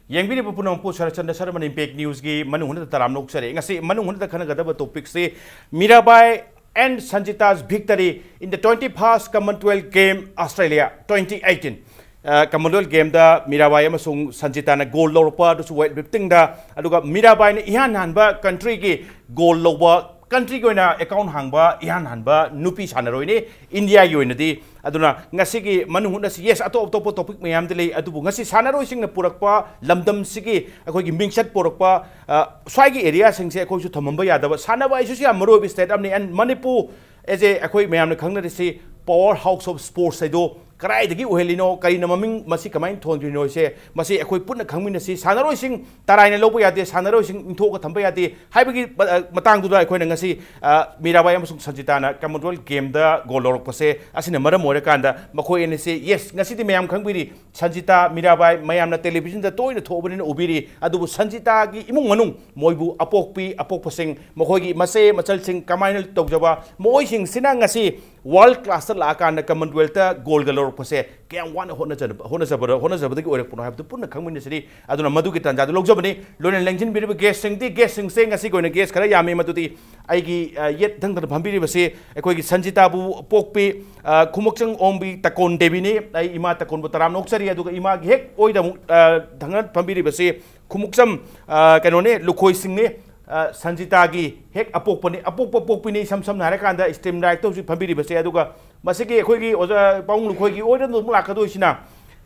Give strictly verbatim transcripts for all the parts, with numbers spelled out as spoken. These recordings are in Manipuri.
ꯌꯦꯡꯕꯤꯔꯤꯕ ꯄꯨꯝꯅꯃꯛꯄꯨ ꯁꯔꯠꯆꯟꯗ꯭ꯔ ꯁꯔꯃꯟ ꯏꯝꯄꯦꯛ ꯅ꯭ꯌꯨꯁꯀꯤ ꯃꯅꯨꯡ ꯍꯨꯠꯅ ꯇꯔꯥꯝꯅ ꯑꯣꯛꯆꯔꯤ꯫ ꯉꯁꯤ ꯃꯅꯨꯡ ꯍꯨꯠꯅ ꯈꯟꯅꯒꯗꯕ ꯇꯣꯄꯤꯛꯁꯤ Mirabai and Sanjita's victory in the twenty-first Commonwealth Game Australia twenty eighteen꯫ ꯑ, ꯀꯃꯟꯋꯦꯜꯊ ꯒꯦꯝꯗ ꯃꯤꯔꯥꯕꯥꯏ ꯑꯃꯁꯨꯡ ꯁꯟꯖꯤꯇꯥꯅ ꯒꯣꯜ ꯂꯧꯔꯛꯄ, ꯑꯗꯨꯁꯨ ꯋꯦꯠ ꯂꯤꯐꯇꯤꯡꯗ, ꯑꯗꯨꯒ ꯃꯤꯔꯥꯕꯥꯏꯅ ꯏꯍꯥꯟ ꯍꯥꯟꯕ ꯀꯟꯇ꯭ꯔꯤꯒꯤ ꯒꯣꯜ ꯂꯧꯕ, ꯀꯟꯇ꯭ꯔꯤꯒꯤ ꯑꯣꯏꯅ ꯑꯦꯀꯥꯎꯟ ꯍꯥꯡꯕ ꯏꯍꯥꯟ ꯍꯥꯟꯕ ꯅꯨꯄꯤ ꯁꯥꯟꯅꯔꯣꯏꯅꯤ ꯏꯟꯗꯤꯌꯥꯒꯤ ꯑꯣꯏꯅꯗꯤ꯫ ꯑꯗꯨꯅ ꯉꯁꯤꯒꯤ ꯃꯅꯨꯡ ꯍꯨꯠꯅꯁꯤ, ꯌꯦꯁ, ꯑꯇꯣꯞ ꯑꯇꯣꯞꯄ ꯇꯣꯄꯤꯛ ꯃꯌꯥꯝꯗꯤ ꯂꯩ, ꯑꯗꯨꯕꯨ ꯉꯁꯤ ꯁꯥꯟꯅꯔꯣꯏꯁꯤꯡꯅ ꯄꯨꯔꯛꯄ ꯂꯝꯗꯝꯁꯤꯒꯤ ꯑꯩꯈꯣꯏꯒꯤ ꯃꯤꯡꯆꯠ ꯄꯨꯔꯛꯄ, ꯑ, ꯁ꯭ꯋꯥꯏꯒꯤ ꯑꯦꯔꯤꯌꯥꯁꯤꯡꯁꯦ ꯑꯩꯈꯣꯏꯁꯨ ꯊꯝꯃꯝꯕ ꯌꯥꯗꯕ꯫ ꯁꯥꯟꯅꯕ ꯍꯥꯏꯁꯤꯁꯨ ꯌꯥꯝ ꯃꯔꯨ ꯑꯣꯏꯕ ꯁ꯭ꯇꯦꯠ ꯑꯃꯅꯤ, and ꯃꯅꯤꯄꯨꯔ ꯑꯦꯖꯦ ꯑꯩꯈꯣꯏ ꯃꯌꯥꯝꯅ ꯈꯪꯅꯔꯤꯁꯤ power house of sports ꯍꯥꯏꯗꯣ ꯀꯗꯥꯏꯗꯒꯤ ꯑꯣꯏꯍꯜꯂꯤꯅꯣ, ꯀꯔꯤꯅ ꯃꯃꯤꯡ ꯃꯁꯤ ꯀꯃꯥꯏꯅ ꯊꯣꯟꯈ꯭ꯔꯤꯅꯣ ꯍꯥꯏꯁꯦ, ꯃꯁꯤ ꯑꯩꯈꯣꯏ ꯄꯨꯟꯅ ꯈꯪꯃꯤꯟꯅꯁꯤ꯫ ꯁꯥꯟꯅꯔꯣꯏꯁꯤꯡ ꯇꯔꯥꯏꯅ ꯂꯧꯕ ꯌꯥꯗꯦ, ꯁꯥꯟꯅꯔꯣꯏꯁꯤꯡ ꯏꯟꯊꯣꯛꯑꯒ ꯊꯝꯕ ꯌꯥꯗꯦ ꯍꯥꯏꯕꯒꯤ, ꯑ, ꯃꯇꯥꯡꯗꯨꯗ ꯑꯩꯈꯣꯏꯅ ꯉꯁꯤ, ꯑ, ꯃꯤꯔꯥꯕꯥꯏ ꯑꯃꯁꯨꯡ ꯁꯟꯖꯤꯇꯥꯅ ꯀꯃꯟꯋꯦꯜꯊ ꯒꯦꯝꯗ ꯒꯣꯜ ꯂꯧꯔꯛꯄꯁꯦ, ꯑꯁꯤꯅ ꯃꯔꯝ ꯑꯣꯏꯔꯀꯥꯟꯗ ꯃꯈꯣꯏ ꯑꯅꯤꯁꯤ, ꯌꯦꯁ, ꯉꯁꯤꯗꯤ ꯃꯌꯥꯝ ꯈꯪꯕꯤꯔꯤ, ꯁꯟꯖꯤꯇꯥ, ꯃꯤꯔꯥꯕꯥꯏ, ꯃꯌꯥꯝꯅ ꯇꯦꯂꯤꯚꯤꯖꯟꯗ ꯇꯣꯏꯅ ꯊꯣꯛꯑꯕꯅꯤꯅ ꯎꯕꯤꯔꯤ꯫ ꯑꯗꯨꯕꯨ ꯁꯟꯖꯤꯇꯥꯒꯤ ꯏꯃꯨꯡ ꯃꯅꯨꯡ, ꯃꯣꯏꯕꯨ ꯑꯄꯣꯛꯄꯤ ꯑꯄꯣꯛꯄꯁꯤꯡ, ꯃꯈꯣꯏꯒꯤ ꯃꯆꯦ ꯃꯆꯜꯁꯤꯡ ꯀꯃꯥꯏꯅ ꯇꯧꯖꯕ, ꯃꯈꯣꯏꯁꯤꯡꯁꯤꯅ ꯉꯁꯤ ꯋꯥꯔꯜꯗ ꯀ꯭ꯂꯥꯁꯇ ꯂꯥꯛꯑꯀꯥꯟꯗ ꯀꯃꯟꯋꯦꯜꯊꯇ ꯒꯣꯜꯒ ꯂꯧꯔꯛꯄꯁꯦ ꯀꯌꯥꯝ ꯋꯥꯅ ꯍꯣꯠꯅꯖꯕ, ꯍꯣꯠꯅꯖꯕꯗ, ꯍꯣꯠꯅꯖꯕꯗꯒꯤ ꯑꯣꯏꯔꯛꯄꯅꯣ ꯍꯥꯏꯕꯗꯨ ꯄꯨꯟꯅ ꯈꯪꯃꯤꯟꯅꯁꯤꯅꯤ꯫ ꯑꯗꯨꯅ ꯃꯗꯨꯒꯤ ꯇꯥꯟꯖꯥꯗꯨ ꯂꯧꯖꯕꯅꯤ꯫ ꯂꯣꯏꯅ ꯂꯦꯡꯁꯤꯟꯕꯤꯔꯤꯕ ꯒꯦꯁꯁꯤꯡꯗꯤ, ꯒꯦꯁꯁꯤꯡꯁꯦ ꯉꯁꯤꯒꯤ ꯑꯣꯏꯅ ꯒꯦꯁ ꯈꯔ ꯌꯥꯝꯃꯤ, ꯃꯗꯨꯗꯤ ꯑꯩꯒꯤ, ꯑ, ꯌꯦꯠ ꯊꯪꯗ ꯐꯝꯕꯤꯔꯤꯕꯁꯤ ꯑꯩꯈꯣꯏꯒꯤ ꯁꯟꯖꯤꯇꯥꯕꯨ ꯄꯣꯛꯄꯤ, ꯑ, ꯈꯨꯃꯛꯆꯪ ꯑꯣꯡꯕꯤ ꯇꯀꯣꯟ ꯗꯦꯕꯤꯅꯤ꯫ ꯑꯩ ꯏꯃꯥ ꯇꯀꯣꯟꯕꯨ ꯇꯔꯥꯝꯅ ꯑꯣꯛꯆꯔꯤ꯫ ꯑꯗꯨꯒ ꯏꯃꯥꯒꯤ ꯍꯦꯛ ꯑꯣꯏꯗ ꯑꯃꯨꯛ, ꯑ, ꯊꯪꯅ ꯐꯝꯕꯤꯔꯤꯕꯁꯤ ꯈꯨꯃꯨꯛꯆꯝ, ꯑ, ꯀꯩꯅꯣꯅꯦ, ꯂꯨꯈꯣꯏ ꯁꯤꯡꯅꯦ, ꯑ, ꯁꯟꯖꯤꯇꯥꯒꯤ ꯍꯦꯛ ꯑꯄꯣꯛꯄꯅꯤ, ꯑꯄꯣꯛꯄ ꯄꯣꯛꯄꯤꯅꯤ, ꯏꯁꯝ ꯁꯝꯅ ꯍꯥꯏꯔꯀꯥꯟꯗ ꯁ꯭ꯇ꯭ꯔꯤꯝ ꯂꯥꯏꯠꯇ ꯍꯧꯖꯤꯛ ꯐꯝꯕꯤꯔꯤꯕꯁꯦ꯫ ꯑꯗꯨꯒ ꯃꯁꯤꯒꯤ ꯑꯩꯈꯣꯏꯒꯤ ꯑꯣꯖꯥ ꯄꯥꯕꯨꯡ ꯂꯨꯈꯣꯏꯒꯤ ꯑꯣꯏꯅ ꯑꯃꯨꯛ ꯂꯥꯛꯀꯗꯣꯏꯁꯤꯅ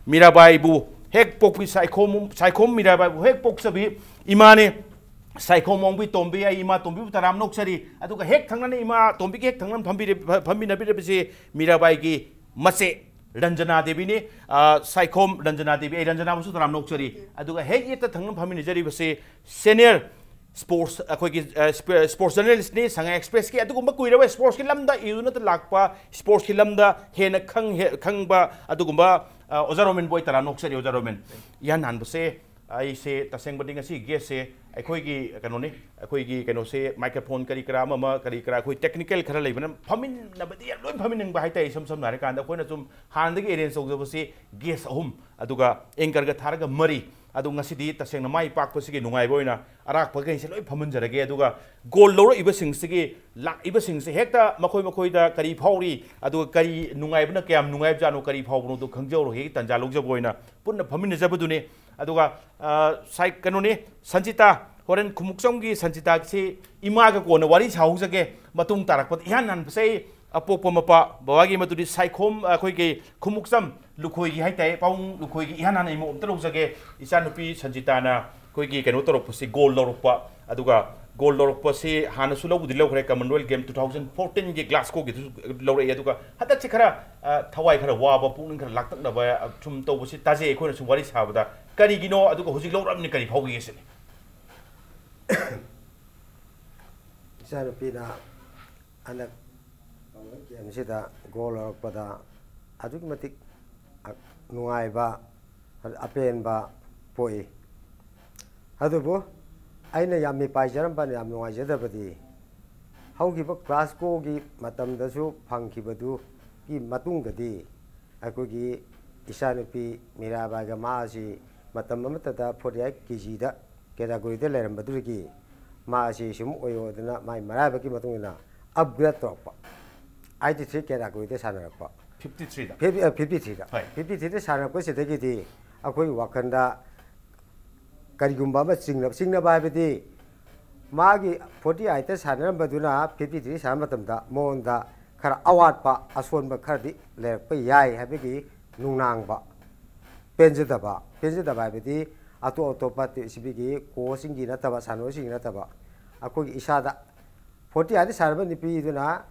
ꯃꯤꯔꯥꯕꯥꯏꯕꯨ ꯍꯦꯛ ꯄꯣꯛꯄꯤ ꯁꯥꯏꯈꯣꯝ, ꯁꯥꯏꯈꯣꯝ ꯃꯤꯔꯥꯕꯥꯏꯕꯨ ꯍꯦꯛ ꯄꯣꯛꯆꯕꯤ ꯏꯃꯥꯅꯦ꯫ ꯁꯥꯏꯈꯣꯝ ꯑꯣꯡꯕꯤ ꯇꯣꯝꯕꯤ, ꯑꯩ ꯏꯃꯥ ꯇꯣꯝꯕꯤꯕꯨ ꯇꯔꯥꯝꯅ ꯑꯣꯛꯆꯔꯤ꯫ ꯑꯗꯨꯒ ꯍꯦꯛ ꯊꯪꯅꯅ ꯏꯃꯥ ꯇꯣꯝꯕꯤꯒ ꯍꯦꯛ ꯊꯪꯅꯅ ꯐꯝꯕꯤꯔ-, ꯐꯝꯃꯤꯟꯅꯕꯤꯔꯤꯕꯁꯤ ꯃꯤꯔꯥꯕꯥꯏꯒꯤ ꯃꯆꯦ ꯔꯟꯖꯅꯥ ꯗꯦꯕꯤꯅꯤ꯫ ꯑ, ꯁꯥꯏꯈꯣꯝ ꯔꯟꯖꯅꯥ ꯗꯦꯕꯤ, ꯑꯩ ꯔꯟꯖꯅꯥꯕꯨꯁꯨ ꯇꯔꯥꯝꯅ ꯑꯣꯛꯆꯔꯤ꯫ ꯑꯗꯨꯒ ꯍꯦꯛ ꯌꯦꯠꯇ ꯊꯪꯅ ꯐꯝꯃꯤꯟꯅꯖꯔꯤꯕꯁꯤ ꯁꯦꯅꯤꯌꯔ ꯁ꯭ꯄꯣꯔꯠꯁ, ꯑꯩꯈꯣꯏꯒꯤ, ꯑ, ꯁ꯭ꯄ-, ꯁ꯭ꯄꯣꯔꯠꯁ ꯖꯔꯅꯦꯂꯤꯁ꯭ꯠꯅꯤ, ꯁꯉꯥꯏ ꯑꯦꯛꯁꯄ꯭ꯔꯦꯁꯀꯤ꯫ ꯑꯗꯨꯒꯨꯝꯕ ꯀꯨꯏꯔꯕ ꯁ꯭ꯄꯣꯔꯠꯁꯀꯤ ꯂꯝꯗ ꯏꯗꯨꯅꯇ ꯂꯥꯛꯄ, ꯁ꯭ꯄꯣꯔꯠꯁꯀꯤ ꯂꯝꯗ ꯍꯦꯟꯅ ꯈꯪ-, ꯍꯦ-, ꯈꯪꯕ ꯑꯗꯨꯒꯨꯝꯕ, ꯑ, ꯑꯣꯖꯥ ꯔꯣꯃꯦꯟꯕꯨ ꯑꯩ ꯇꯔꯥꯝꯅ ꯑꯣꯛꯆꯔꯤ, ꯑꯣꯖꯥ ꯔꯣꯃꯦꯟ꯫ ꯏꯍꯥꯟ ꯍꯥꯟꯕꯁꯦ ꯑꯩꯁꯦ ꯇꯁꯦꯡꯕꯗꯤ ꯉꯁꯤ ꯒꯦꯁꯁꯦ ꯑꯩꯈꯣꯏꯒꯤ ꯀꯩꯅꯣꯅꯤ, ꯑꯩꯈꯣꯏꯒꯤ ꯀꯩꯅꯣꯁꯦ ꯃꯥꯏꯀ꯭ꯔꯣꯐꯣꯟ ꯀꯔꯤ ꯀꯔꯥ ꯑꯃ ꯑꯃ ꯀꯔꯤ ꯀꯔꯥ ꯑꯩꯈꯣꯏ ꯇꯦꯛꯅꯤꯀꯦꯜ ꯈꯔ ꯂꯩꯕꯅ ꯐꯝꯃꯤꯟꯅꯕꯗꯤ ꯌꯥꯝ ꯂꯣꯏ ꯐꯝꯃꯤꯟꯅꯤꯡꯕ ꯍꯥꯏꯇꯥꯔꯦ꯫ ꯏꯁꯝ ꯁꯝꯅ ꯍꯥꯏꯔꯀꯥꯟꯗ ꯑꯩꯈꯣꯏꯅ ꯁꯨꯝ ꯍꯥꯟꯅꯗꯒꯤ ꯑꯦꯔꯦꯟꯖ ꯇꯧꯖꯕꯁꯤ ꯒꯦꯁ ꯑꯍꯨꯝ, ꯑꯗꯨꯒ ꯑꯦꯡꯀꯔꯒ ꯊꯥꯔꯒ ꯃꯔꯤ, ꯑꯗꯨ ꯉꯁꯤꯗꯤ ꯇꯁꯦꯡꯅ ꯃꯥꯏ ꯄꯥꯛꯄꯁꯤꯒꯤ ꯅꯨꯡꯉꯥꯏꯕ ꯑꯣꯏꯅ ꯑꯔꯥꯛꯄꯈꯩꯁꯦ ꯂꯣꯏ ꯐꯝꯍꯟꯖꯔꯒꯦ꯫ ꯑꯗꯨꯒ ꯒꯣꯜ ꯂꯧꯔꯛꯏꯕꯁꯤꯡꯁꯤꯒꯤ, ꯂꯥꯛꯏꯕꯁꯤꯡꯁꯦ ꯍꯦꯛꯇ ꯃꯈꯣꯏ ꯃꯈꯣꯏꯗ ꯀꯔꯤ ꯐꯥꯎꯔꯤ, ꯑꯗꯨꯒ ꯀꯔꯤ ꯅꯨꯡꯉꯥꯏꯕꯅ ꯀꯌꯥꯝ ꯅꯨꯡꯉꯥꯏꯕꯖꯥꯠꯅꯣ, ꯀꯔꯤ ꯐꯥꯎꯕꯅꯣꯗꯣ ꯈꯪꯖꯍꯧꯔꯒꯦ ꯇꯥꯟꯖꯥ ꯂꯧꯖꯕ ꯑꯣꯏꯅ ꯄꯨꯟꯅ ꯐꯝꯃꯤꯟꯅꯖꯕꯗꯨꯅꯤ꯫ ꯑꯗꯨꯒ, ꯑ, ꯁꯥꯏ-, ꯀꯩꯅꯣꯅꯤ, ꯁꯟꯖꯤꯇꯥ, ꯍꯣꯔꯦꯟ ꯈꯨꯃꯨꯛꯆꯝꯒꯤ ꯁꯟꯖꯤꯇꯥꯁꯤ ꯏꯃꯥꯒ ꯀꯣꯟꯅ ꯋꯥꯔꯤ ꯁꯥꯍꯧꯖꯒꯦ꯫ ꯃꯇꯨꯡ ꯇꯥꯔꯛꯄꯗ ꯏꯍꯥꯟ ꯍꯥꯟꯕꯁꯦ ꯑꯩ ꯑꯄꯣꯛꯄ ꯃꯄꯥ ꯕꯕꯥꯒꯤ ꯃꯗꯨꯗꯤ ꯁꯥꯏꯈꯣꯝ, ꯑꯩꯈꯣꯏꯒꯤ ꯈꯨꯃꯨꯛꯆꯝ ꯂꯨꯈꯣꯏꯒꯤ ꯍꯥꯏꯇꯥꯔꯦ, ꯄꯥꯕꯨꯡ ꯂꯨꯈꯣꯏꯒꯤ ꯏꯍꯥꯟ ꯍꯥꯟꯅ ꯏꯃꯣ ꯑꯝꯇ ꯂꯧꯖꯒꯦ꯫ ꯏꯆꯥꯅꯨꯄꯤ ꯁꯟꯖꯤꯇꯥꯅ ꯑꯩꯈꯣꯏꯒꯤ ꯀꯩꯅꯣ ꯇꯧꯔꯛꯄꯁꯤ, ꯒꯣꯜ ꯂꯧꯔꯛꯄ, ꯑꯗꯨꯒ ꯒꯣꯜ ꯂꯧꯔꯛꯄꯁꯤ ꯍꯥꯟꯅꯁꯨ ꯂꯧꯕꯨꯗꯤ ꯂꯧꯈ꯭ꯔꯦ, Commonwealth Game two thousand fourteen ꯒꯤ Glasgow ꯒꯤꯗꯨꯁꯨ ꯂꯧꯔꯛꯑꯦ꯫ ꯑꯗꯨꯒ ꯍꯟꯗꯛꯁꯤ ꯈꯔ, ꯑ, ꯊꯋꯥꯏ ꯈꯔ ꯋꯥꯕ, ꯄꯨꯛꯅꯤꯡ ꯈꯔ ꯂꯥꯛꯇꯛꯅꯕ, ꯑ, ꯁꯨꯝ ꯇꯧꯕꯁꯤ ꯇꯥꯖꯩ ꯑꯩꯈꯣꯏꯅ ꯁꯨꯝ ꯋꯥꯔꯤ ꯁꯥꯕꯗ꯫ ꯀꯔꯤꯒꯤꯅꯣ? ꯑꯗꯨꯒ ꯍꯧꯖꯤꯛ ꯂꯧꯔꯛꯑꯕꯅꯤ, ꯀꯔꯤ ꯐꯥꯎꯈꯤꯒꯦ ꯁꯤꯅꯤ꯫ ꯏꯆꯥꯅꯨꯄꯤꯅ ꯍꯟꯗꯛ ꯒꯦꯝꯁꯤꯗ ꯒꯣꯜ ꯂꯧꯔꯛꯄꯗ ꯑꯗꯨꯛꯀꯤ ꯃꯇꯤꯛ ꯅꯨꯡꯉꯥꯏꯕ, ꯑꯄꯦꯟꯕ ꯄꯣꯛꯏ꯫ ꯑꯗꯨꯕꯨ ꯑꯩꯅ ꯌꯥꯝ ꯃꯤꯄꯥꯏꯖꯔꯝꯕ, ꯌꯥꯝ ꯅꯨꯡꯉꯥꯏꯖꯗꯕꯗꯤ, ꯍꯧꯈꯤꯕ Glasgow ꯒꯤ ꯃꯇꯝꯗꯁꯨ ꯐꯪꯈꯤꯕꯗꯨꯒꯤ ꯃꯇꯨꯡꯗꯗꯤ ꯑꯩꯈꯣꯏꯒꯤ ꯏꯆꯥꯅꯨꯄꯤ ꯃꯤꯔꯥꯕꯥꯏꯒ ꯃꯥ ꯑꯁꯤ ꯃꯇꯝ ꯑꯃꯠꯇꯗ forty eight ꯀꯦ ꯖꯤꯗ category ꯗ ꯂꯩꯔꯝꯕꯗꯨꯗꯒꯤ ꯃꯥ ꯑꯁꯤ ꯁꯨꯝ ꯑꯣꯏꯌꯣꯗꯅ ꯃꯥꯏ ꯃꯔꯥꯏꯕꯛꯀꯤ ꯃꯇꯨꯡ ꯏꯟꯅ upgrade ꯇꯧꯔꯛꯄ, eighty three category ꯗ ꯁꯥꯟꯅꯔꯛꯄ꯫ Fifty three ꯗ꯫ Fif-, ꯑ, fifty three ꯗ꯫ ꯍꯣꯏ꯫ Fifty three ꯗ ꯁꯥꯟꯅꯔꯛꯄꯁꯤꯗꯒꯤꯗꯤ ꯑꯩꯈꯣꯏꯒꯤ ꯋꯥꯈꯜꯗ ꯀꯔꯤꯒꯨꯝꯕ ꯑꯃ ꯆꯤꯡꯅꯕ, ꯆꯤꯡꯅꯕ ꯍꯥꯏꯕꯗꯤ ꯃꯥꯒꯤ forty eight ꯇ ꯁꯥꯟꯅꯔꯝꯕꯗꯨꯅ fifty three ꯁꯥꯟꯅꯕ ꯃꯇꯝꯗ ꯃꯉꯣꯟꯗ ꯈꯔ ꯑꯋꯥꯠꯄ, ꯑꯁꯣꯟꯕ ꯈꯔꯗꯤ ꯂꯩꯔꯛꯄ ꯌꯥꯏ ꯍꯥꯏꯕꯒꯤ ꯅꯨꯡꯅꯥꯡꯕ, ꯄꯦꯟꯖꯗꯕ, ꯄꯦꯟꯖꯗꯕ ꯍꯥꯏꯕꯗꯤ ꯑꯇꯣꯞ ꯑꯇꯣꯞꯄ ꯇꯤ-, ꯁꯤꯕꯤꯒꯤ coach ꯁꯤꯡꯒꯤ ꯅꯠꯇꯕ, ꯁꯥꯟꯅꯔꯣꯏꯁꯤꯡꯒꯤ ꯅꯠꯇꯕ, ꯑꯩꯈꯣꯏꯒꯤ ꯏꯁꯥꯗ forty eight ꯇ ꯁꯥꯟꯅꯕ ꯅꯨꯄꯤꯗꯨꯅ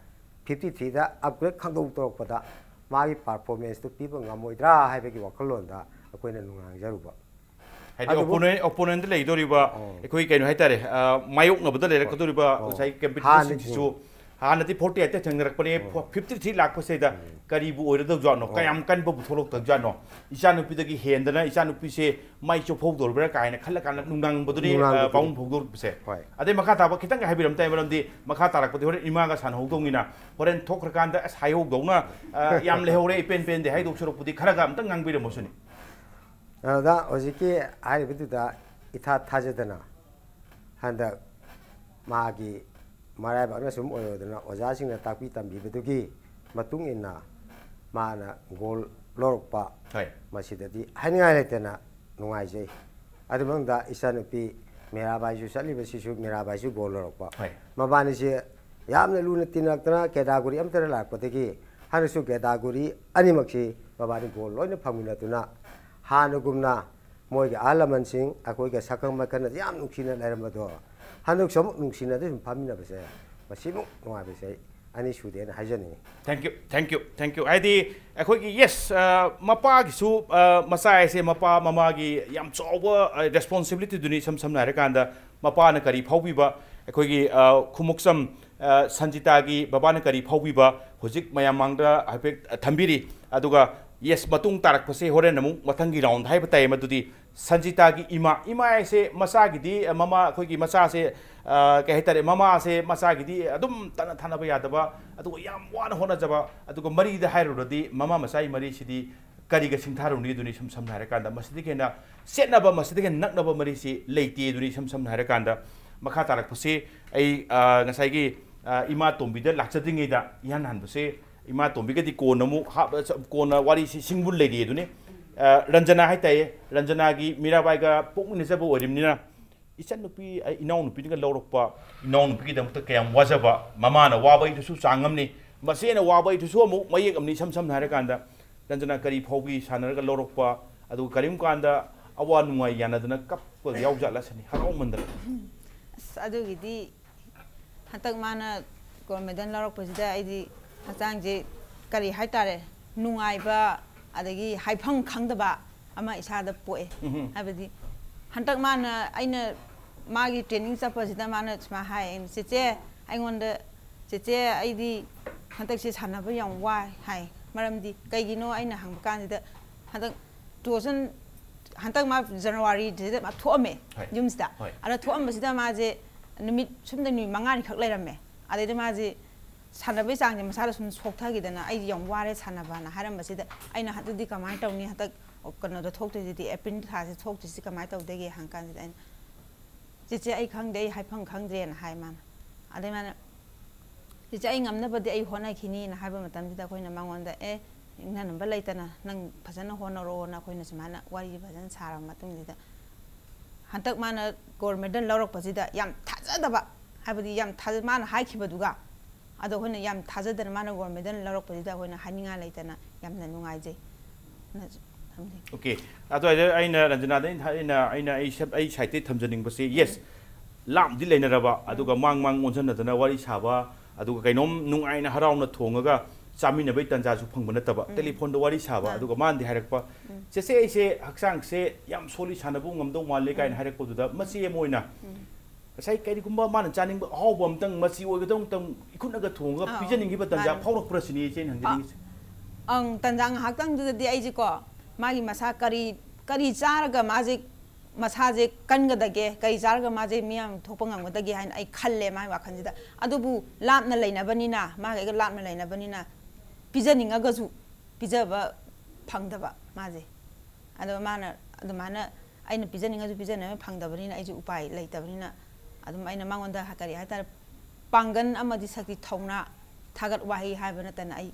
fifty three ꯗ upgrade ꯈꯪꯗꯧ ꯇꯧꯔꯛꯄꯗ ꯃꯥꯒꯤ performance ꯇꯨ ꯄꯤꯕ ꯉꯝꯃꯣꯏꯗ꯭ꯔꯥ ꯍꯥꯏꯕꯒꯤ ꯋꯥꯈꯜꯂꯣꯟꯗ ꯑꯩꯈꯣꯏꯅ ꯅꯨꯡꯅꯥꯡꯖꯔꯨꯕ꯫ ꯍꯥꯏꯗꯤ opponent, opponent ꯗ ꯂꯩꯗꯧꯔꯤꯕ ꯑꯩꯈꯣꯏ ꯀꯩꯅꯣ ꯍꯥꯏꯇꯥꯔꯦ, ꯑ, ꯃꯥꯏꯌꯣꯛꯅꯕꯗ ꯂꯩꯔꯛꯀꯗꯧꯔꯤꯕ ꯉꯁꯥꯏ competitor ꯁꯤꯡꯁꯤꯁꯨ ꯍꯥꯟꯅꯗꯤ forty eight ꯇ ꯊꯦꯡꯅꯔꯛꯄꯅꯦ, fifty three ꯂꯥꯛꯄꯁꯤꯗ ꯀꯔꯤꯕꯨ ꯑꯣꯏꯔꯗꯧꯖꯥꯠꯅꯣ, ꯀꯌꯥꯝ ꯀꯟꯕꯕꯨ ꯊꯣꯛꯂꯛꯇꯧꯖꯥꯠꯅꯣ, ꯏꯆꯥꯅꯨꯄꯤꯗꯒꯤ ꯍꯦꯟꯗꯅ ꯏꯆꯥꯅꯨꯄꯤꯁꯦ ꯃꯥꯏ ꯆꯣꯞꯍꯧꯗꯧꯔꯤꯕ꯭ꯔꯥ ꯀꯥꯏꯅ ꯈꯜꯂ ꯀꯥꯟꯗ ꯅꯨꯡꯅꯥꯡꯕꯗꯨꯅꯤ, ꯑ, ꯅꯨꯡꯅꯥꯡꯕꯗꯨꯅꯤ꯫ ꯄꯥꯕꯨꯡ ꯐꯣꯡꯗꯣꯔꯛꯄꯁꯦ꯫ ꯍꯣꯏ꯫ ꯑꯗꯩ ꯃꯈꯥ ꯇꯥꯕ ꯈꯤꯇꯪ ꯍꯥꯏꯕꯤꯔꯝ ꯇꯥꯏ, ꯃꯔꯝꯗꯤ ꯃꯈꯥ ꯇꯥꯔꯛꯄꯗꯤ ꯍꯣꯔꯦꯟ ꯏꯃꯥꯒ ꯁꯥꯟꯅꯍꯧꯗꯧꯅꯤꯅ, ꯍꯣꯔꯦꯟ ꯊꯣꯛꯈ꯭ꯔꯀꯥꯟꯗ "ꯑꯁ, ꯍꯥꯏꯍꯧꯗꯧꯅ, ꯑ, ꯌꯥꯝ ꯂꯩꯍꯧꯔꯦ, ꯏꯄꯦꯟ ꯄꯦꯟꯗꯦ" ꯍꯥꯏꯗꯧ ꯁꯔꯨꯛꯄꯨꯗꯤ ꯈꯔꯒ ꯑꯝꯇꯪ ꯉꯥꯡꯕꯤꯔꯝꯃꯣ ꯁꯤꯅꯤ꯫ ꯑꯗꯨꯗ ꯍꯧꯖꯤꯛꯀꯤ ꯍꯥꯏꯔꯤꯕꯗꯨꯗ ꯏꯊꯥ ꯊꯥꯖꯗꯅ ꯍꯟꯗꯛ ꯃꯥꯒꯤ ꯃꯔꯥꯏꯕꯛꯅ ꯁꯨꯝ ꯑꯣꯏꯔꯨꯗꯅ ꯑꯣꯖꯥꯁꯤꯡꯅ ꯇꯥꯛꯄꯤ ꯇꯝꯕꯤꯕꯗꯨꯒꯤ ꯃꯇꯨꯡ ꯏꯟꯅ ꯃꯥꯅ ꯒꯣꯜ ꯂꯧꯔꯛꯄ, ꯍꯣꯏ꯫ ꯃꯁꯤꯗꯗꯤ ꯍꯥꯏꯅꯤꯡꯉꯥꯏ ꯂꯩꯇꯅ ꯅꯨꯡꯉꯥꯏꯖꯩ꯫ ꯑꯗꯨ ꯃꯅꯨꯡꯗ ꯏꯆꯥꯅꯨꯄꯤ ꯃꯤꯔꯥꯕꯥꯏꯁꯨ ꯆꯠꯂꯤꯕꯁꯤꯁꯨ ꯃꯤꯔꯥꯕꯥꯏꯁꯨ ꯒꯣꯜ ꯂꯧꯔꯛꯄ꯫ ꯍꯣꯏ꯫ ꯃꯕꯥꯅꯤꯁꯦ ꯌꯥꯝꯅ ꯂꯨꯅ ꯇꯤꯟꯅꯔꯛꯇꯅ ꯀꯦꯇꯥꯒꯣꯔꯤ ꯑꯃꯠꯇꯗ ꯂꯥꯛꯄꯗꯒꯤ ꯍꯟꯗꯛꯁꯨ ꯀꯦꯇꯥꯒꯣꯔꯤ ꯑꯅꯤꯃꯛꯁꯤ ꯃꯕꯥꯅꯤ ꯒꯣꯜ ꯂꯣꯏꯅ ꯐꯪꯃꯤꯟꯅꯗꯨꯅ ꯍꯥꯟꯅꯒꯨꯝꯅ ꯃꯣꯏꯒꯤ ꯑꯍꯜ ꯂꯃꯟꯁꯤꯡ ꯑꯩꯈꯣꯏꯒ ꯁꯛꯈꯪ ꯃꯥꯏꯈꯪꯅ ꯌꯥꯝ ꯅꯨꯡꯁꯤꯅ ꯂꯩꯔꯝꯕꯗꯣ ꯍꯟꯗꯛꯁꯨ ꯑꯃꯨꯛ ꯅꯨꯡꯁꯤꯅꯗꯨꯅ ꯁꯨꯝ ꯐꯝꯃꯤꯟꯅꯕꯁꯦ ꯃꯁꯤꯃꯨꯛ ꯅꯨꯡꯉꯥꯏꯕꯁꯦ ꯑꯩ ꯑꯅꯤ ꯁꯨꯗꯦꯅ ꯍꯥꯏꯖꯅꯤꯡꯉꯤ꯫ Thank you, thank you, thank you. ꯍꯥꯏꯗꯤ ꯑꯩꯈꯣꯏꯒꯤ, yes, ꯃꯄꯥꯒꯤꯁꯨ, ꯃꯆꯥ ꯍꯥꯏꯁꯦ ꯃꯄꯥ ꯃꯃꯥꯒꯤ ꯌꯥꯝ ꯆꯥꯎꯕ ꯔꯦꯁꯄꯣꯟꯁꯤꯕꯤꯂꯤꯇꯤꯗꯨꯅꯤ꯫ ꯏꯁꯝ ꯁꯝꯅ ꯍꯥꯏꯔꯀꯥꯟꯗ ꯃꯄꯥꯅ ꯀꯔꯤ ꯐꯥꯎꯕꯤꯕ, ꯑꯩꯈꯣꯏꯒꯤ ꯈꯨꯃꯨꯛꯆꯝ ꯁꯟꯖꯤꯇꯥꯒꯤ ꯕꯕꯥꯅ ꯀꯔꯤ ꯐꯥꯎꯕꯤꯕ ꯍꯧꯖꯤꯛ ꯃꯌꯥꯝ ꯃꯥꯡꯗ ꯍꯥꯏꯐꯦꯠ ꯊꯝꯕꯤꯔꯤ꯫ ꯑꯗꯨꯒ, yes, ꯃꯇꯨꯡ ꯇꯥꯔꯛꯄꯁꯦ ꯍꯣꯔꯦꯟ ꯑꯃꯨꯛ ꯃꯊꯪꯒꯤ ꯔꯥꯎꯟꯗ ꯍꯥꯏꯕ ꯇꯥꯏ꯫ ꯃꯗꯨꯗꯤ ꯁꯟꯖꯤꯇꯥꯒꯤ ꯏꯃꯥ, ꯏꯃꯥ ꯍꯥꯏꯁꯦ ꯃꯆꯥꯒꯤꯗꯤ, ꯃꯃꯥ, ꯑꯩꯈꯣꯏꯒꯤ ꯃꯆꯥꯁꯦ, ꯀꯩ ꯍꯥꯏꯇꯥꯔꯦ, ꯃꯃꯥꯁꯦ ꯃꯆꯥꯒꯤꯗꯤ ꯑꯗꯨꯝ ꯇꯠꯅ ꯊꯥꯅꯕ ꯌꯥꯗꯕ, ꯑꯗꯨꯒ ꯌꯥꯝ ꯋꯥꯅ ꯍꯣꯠꯅꯖꯕ, ꯑꯗꯨꯒ ꯃꯔꯤꯗ ꯍꯥꯏꯔꯨꯔꯗꯤ ꯃꯃꯥ ꯃꯆꯥꯒꯤ ꯃꯔꯤꯁꯤꯗꯤ ꯀꯔꯤꯒ ꯁꯤꯡꯊꯥꯔꯨꯅꯤ ꯑꯗꯨꯅꯤ꯫ ꯏꯁꯝ ꯁꯝꯅ ꯍꯥꯏꯔꯀꯥꯟꯗ ꯃꯁꯤꯗꯒꯤ ꯍꯦꯟꯅ ꯆꯦꯠꯅꯕ, ꯃꯁꯤꯗꯒꯤ ꯍꯦꯟꯅ ꯅꯛꯅꯕ ꯃꯔꯤꯁꯤ ꯂꯩꯇꯦ ꯑꯗꯨꯅꯤ꯫ ꯏꯁꯝ ꯁꯝꯅ ꯍꯥꯏꯔꯀꯥꯟꯗ ꯃꯈꯥ ꯇꯥꯔꯛꯄꯁꯤ ꯑꯩ ꯉꯁꯥꯏꯒꯤ ꯏꯃꯥ ꯇꯣꯝꯕꯤꯗ ꯂꯥꯛꯆꯗ꯭ꯔꯤꯉꯩꯗ ꯏꯍꯥꯟ ꯍꯥꯟꯕꯁꯦ ꯏꯃꯥ ꯇꯣꯝꯕꯤꯒꯗꯤ ꯀꯣꯟꯅ ꯑꯃꯨꯛ ꯍꯥꯞ-, ꯀꯣꯟꯅ ꯋꯥꯔꯤꯁꯤ ꯁꯤꯡꯕꯨ ꯂꯩꯔꯤ ꯑꯗꯨꯅꯤ꯫ ꯔꯟꯖꯅꯥ ꯍꯥꯏꯇꯥꯏꯌꯦ, ꯔꯟꯖꯅꯥꯒꯤ ꯃꯤꯔꯥꯕꯥꯏꯒ ꯄꯣꯛꯃꯤꯟꯅꯖꯕ ꯑꯣꯏꯔꯤꯕꯅꯤꯅ ꯏꯆꯟꯅꯨꯄꯤ, ꯑꯩ ꯏꯅꯥꯎꯅꯨꯄꯤꯗꯨꯒ ꯂꯧꯔꯛꯄ, ꯏꯅꯥꯎꯅꯨꯄꯤꯒꯤꯗꯃꯛꯇ ꯀꯌꯥꯝ ꯋꯥꯖꯕ, ꯃꯃꯥꯅ ꯋꯥꯕꯩꯗꯨꯁꯨ ꯆꯥꯡ ꯑꯃꯅꯤ, ꯃꯆꯦꯅ ꯋꯥꯕꯩꯗꯨꯁꯨ ꯑꯃꯨꯛ ꯃꯌꯦꯛ ꯑꯃꯅꯤ꯫ ꯏꯁꯝ ꯁꯝꯅ ꯍꯥꯏꯔꯀꯥꯟꯗ ꯔꯟꯖꯅꯥ ꯀꯔꯤ ꯐꯥꯎꯕꯤ ꯁꯥꯟꯅꯔꯒ ꯂꯧꯔꯛꯄ, ꯑꯗꯨꯒ ꯀꯔꯤꯒꯨꯝ ꯀꯥꯟꯗ ꯑꯋꯥ ꯅꯨꯡꯉꯥꯏ ꯌꯥꯅꯗꯅ ꯀꯞꯄ ꯌꯥꯎꯖꯥꯠꯂꯁꯤꯅꯤ ꯍꯔꯥꯎꯃꯟꯗꯅ꯫ ꯑꯁ, ꯑꯗꯨꯒꯤꯗꯤ ꯍꯟꯗꯛ ꯃꯥꯅ ꯒꯣꯜ ꯃꯦꯗꯜ ꯂꯧꯔꯛꯄꯁꯤꯗ ꯑꯩꯗꯤ ꯍꯛꯆꯥꯡꯁꯦ ꯀꯔꯤ ꯍꯥꯏꯇꯥꯔꯦ, ꯅꯨꯡꯉꯥꯏꯕ ꯑꯗꯒꯤ ꯍꯥꯏꯐꯝ ꯈꯪꯗꯕ ꯑꯃ ꯏꯁꯥꯗ ꯄꯣꯛꯑꯦ꯫ ꯍꯥꯏꯕꯗꯤ ꯍꯟꯗꯛ ꯃꯥꯅ, ꯑꯩꯅ ꯃꯥꯒꯤ ꯇ꯭ꯔꯦꯅꯤꯡ ꯆꯠꯄꯁꯤꯗ ꯃꯥꯅ ꯁꯨꯃꯥꯏꯅ ꯍꯥꯏ, "ꯆꯦꯆꯦ, ꯑꯩꯉꯣꯟꯗ, ꯆꯦꯆꯦ, ꯑꯩꯗꯤ ꯍꯟꯗꯛꯁꯦ ꯁꯥꯟꯅꯕ ꯌꯥꯝ ꯋꯥꯏ" ꯍꯥꯏ꯫ ꯃꯔꯝꯗꯤ ꯀꯩꯒꯤꯅꯣ ꯑꯩꯅ ꯍꯪꯕ ꯀꯥꯟꯁꯤꯗ ꯍꯟꯗꯛ ꯇꯨ ꯊꯥꯎꯖꯟ, ꯍꯟꯗꯛ ꯃꯥ ꯖꯅꯋꯥꯔꯤꯁꯤꯗ ꯃꯥ ꯊꯣꯛꯑꯝꯃꯦ ꯍꯣꯏ꯫ ꯌꯨꯝꯁꯤꯗ꯫ ꯍꯣꯏ꯫ ꯑꯗ ꯊꯣꯛꯑꯝꯕꯁꯤꯗ ꯃꯥꯁꯦ ꯅꯨꯃꯤꯠ ꯁꯨꯝꯗ ꯅꯨꯃꯤꯠ ꯃꯉꯥꯅꯤꯈꯛ ꯂꯩꯔꯝꯃꯦ꯫ ꯑꯗꯩꯗ ꯃꯥꯁꯦ ꯁꯥꯟꯅꯕꯒꯤ ꯆꯥꯡꯁꯦ ꯃꯁꯥꯗ ꯁꯨꯝ ꯁꯣꯛꯊꯈꯤꯗꯅ, "ꯑꯩ ꯌꯥꯝ ꯋꯥꯔꯦ ꯁꯥꯟꯅꯕꯅ" ꯍꯥꯏꯔꯝꯕꯁꯤꯗ, ꯑꯩꯅ, "ꯑꯗꯨꯗꯤ ꯀꯃꯥꯏꯅ ꯇꯧꯅꯤ? ꯍꯟꯗꯛ ꯀꯩꯅꯣꯗ ꯊꯣꯛꯇꯣꯏꯁꯤꯗꯤ, ꯑꯦꯄ꯭ꯔꯤꯜ ꯊꯥꯁꯤ ꯊꯣꯛꯇꯣꯏꯁꯤ ꯀꯃꯥꯏꯅ ꯇꯧꯗꯣꯏꯒꯦ?" ꯍꯪꯀꯥꯟꯁꯤꯗ ꯑꯩꯅ, "ꯆꯦꯆꯦ, ꯑꯩ ꯈꯪꯗꯦ, ꯑꯩ ꯍꯥꯏꯐꯝ ꯈꯪꯗ꯭ꯔꯦꯅ" ꯍꯥꯏ ꯃꯥꯅ꯫ ꯑꯗꯩ ꯃꯥꯅ, "ꯆꯦꯆꯦ, ꯑꯩ ꯉꯝꯅꯕꯗꯤ ꯑꯩ ꯍꯣꯠꯅꯈꯤꯅꯤꯅ" ꯍꯥꯏꯕ ꯃꯇꯝꯁꯤꯗ, ꯑꯩꯈꯣꯏꯅ ꯃꯉꯣꯟꯗ, "ꯑꯦ, ꯏꯪꯅꯅꯕ ꯂꯩꯇꯅ ꯅꯪ ꯐꯖꯅ ꯍꯣꯠꯅꯔꯣꯅ" ꯑꯩꯈꯣꯏꯅ ꯁꯨꯃꯥꯏꯅ ꯋꯥꯔꯤ ꯐꯖꯅ ꯁꯥꯔꯕ ꯃꯇꯨꯡꯁꯤꯗ, ꯍꯟꯗꯛ ꯃꯥꯅ ꯒꯣꯜ ꯃꯦꯗꯜ ꯂꯧꯔꯛꯄꯁꯤꯗ ꯌꯥꯝ ꯊꯥꯖꯗꯕ, ꯍꯥꯏꯕꯗꯤ ꯌꯥꯝ ꯊꯥꯖ-, ꯃꯥꯅ ꯍꯥꯏꯈꯤꯕꯗꯨꯒ, ꯑꯗꯣ ꯑꯩꯈꯣꯏꯅ ꯌꯥꯝ ꯊꯥꯖꯗꯅ ꯃꯥꯅ ꯒꯣꯜ ꯃꯦꯗꯜ ꯂꯧꯔꯛꯄꯁꯤꯗ ꯑꯩꯈꯣꯏꯅ ꯍꯥꯏꯅꯤꯡꯉꯥꯏ ꯂꯩꯇꯅ ꯌꯥꯝꯅ ꯅꯨꯡꯉꯥꯏꯖꯩ꯫ ꯅꯁꯨ ꯊꯝꯖꯩ꯫ ꯑꯣꯀꯦ꯫ ꯑꯗꯨꯋꯥꯏꯗ ꯑꯩꯅ, ꯔꯟꯖꯅꯥꯗ ꯑꯩꯅ, ꯑꯩꯅ, ꯑꯩ ꯁꯞ-, ꯑꯩ ꯁꯥꯏꯠꯇꯒꯤ ꯊꯝꯖꯅꯤꯡꯕꯁꯦ, ꯌꯦꯁ, ꯂꯥꯞꯅꯗꯤ ꯂꯩꯅꯔꯕ, ꯑꯗꯨꯒ ꯃꯥꯡ ꯃꯥꯡ ꯑꯣꯟꯁꯤꯟꯅꯗꯅ ꯋꯥꯔꯤ ꯁꯥꯕ, ꯑꯗꯨꯒ ꯀꯩꯅꯣꯝ ꯅꯨꯡꯉꯥꯏꯅ ꯍꯔꯥꯎꯅ ꯊꯣꯡꯉꯒ ꯆꯥꯃꯤꯟꯅꯕꯒꯤ ꯇꯥꯟꯖꯥꯁꯨ ꯐꯪꯕ ꯅꯠꯇꯕ, ꯇꯦꯂꯤꯐꯣꯟꯗ ꯋꯥꯔꯤ ꯁꯥꯕ, ꯑꯥ꯫ ꯑꯗꯨꯒ ꯃꯥꯅꯗꯤ ꯍꯥꯏꯔꯛꯄ, "ꯆꯦꯆꯦ, ꯑꯩꯁꯦ ꯍꯛꯆꯥꯡꯁꯦ ꯌꯥꯝ ꯁꯣꯜꯂꯤ, ꯁꯥꯟꯅꯕ ꯉꯝꯗꯧ ꯃꯥꯜꯂꯦ" ꯀꯥꯏꯅ ꯍꯥꯏꯔꯛꯄꯗꯨꯗ, ꯃꯆꯦ ꯑꯃ ꯑꯣꯏꯅ ꯉꯁꯥꯏ ꯀꯔꯤꯒꯨꯝꯕ ꯃꯥꯅ ꯆꯥꯅꯤꯡꯕ ꯑꯍꯥꯎꯕ ꯑꯝꯇꯪ, ꯃꯆꯤ ꯑꯣꯏꯒꯗꯧ ꯑꯝꯇꯪ ꯏꯈꯨꯠꯅꯒ ꯊꯣꯡꯉꯒ ꯑꯥ, ꯄꯤꯖꯅꯤꯡꯈꯤꯕ ꯇꯥꯟꯖꯥ ꯃꯥꯅꯦ꯫ ꯐꯥꯎꯔꯛꯄ꯭ꯔꯥ ꯁꯤꯅꯤ ꯏꯆꯦꯅ ꯍꯪꯖꯅꯤꯡꯉꯤꯁꯦ꯫ ꯑꯪ, ꯇꯟꯖꯥ ꯉꯥꯏꯍꯥꯛꯇꯪꯗꯨꯗꯗꯤ ꯑꯩꯁꯦꯀꯣ, ꯃꯥꯒꯤ ꯃꯁꯥ ꯀꯔꯤ, ꯀꯔꯤ ꯆꯥꯔꯒ ꯃꯥꯁꯦ, ꯃꯁꯥꯁꯦ ꯀꯟꯒꯗꯒꯦ, ꯀꯔꯤ ꯆꯥꯔꯒ ꯃꯥꯁꯦ ꯃꯤꯌꯥꯝ ꯊꯣꯛꯄ ꯉꯝꯒꯗꯒꯦ ꯍꯥꯏꯅ ꯑꯩ ꯈꯜꯂꯦ ꯃꯥꯒꯤ ꯋꯥꯈꯜꯁꯤꯗ꯫ ꯑꯗꯨꯕꯨ ꯂꯥꯞꯅ ꯂꯩꯅꯕꯅꯤꯅ, ꯃꯥꯒ ꯑꯩꯒ ꯂꯥꯞꯅ ꯂꯩꯅꯕꯅꯤꯅ, ꯄꯤꯖꯅꯤꯡꯉꯒꯁꯨ ꯄꯤꯖꯕ ꯐꯪꯗꯕ ꯃꯥꯁꯦ꯫ ꯑꯗꯣ ꯃꯥꯅ ꯑꯗꯨꯃꯥꯏꯅ ꯑꯩꯅ ꯄꯤꯖꯅꯤꯡꯉꯁꯨ ꯄꯤꯖꯅꯕ ꯐꯪꯗꯕꯅꯤꯅ, ꯑꯩꯁꯨ ꯎꯄꯥꯏ ꯂꯩꯇꯕꯅꯤꯅ, ꯑꯗꯨꯝ ꯑꯩꯅ ꯃꯉꯣꯟꯗ ꯀꯔꯤ ꯍꯥꯏꯇꯥꯔꯦ, ꯄꯥꯡꯒꯜ ꯑꯃꯗꯤ ꯁꯛꯇꯤ, ꯊꯧꯅꯥ, ꯊꯥꯒꯠ ꯋꯥꯍꯩ ꯍꯥꯏꯕ ꯅꯠꯇꯅ ꯑꯩ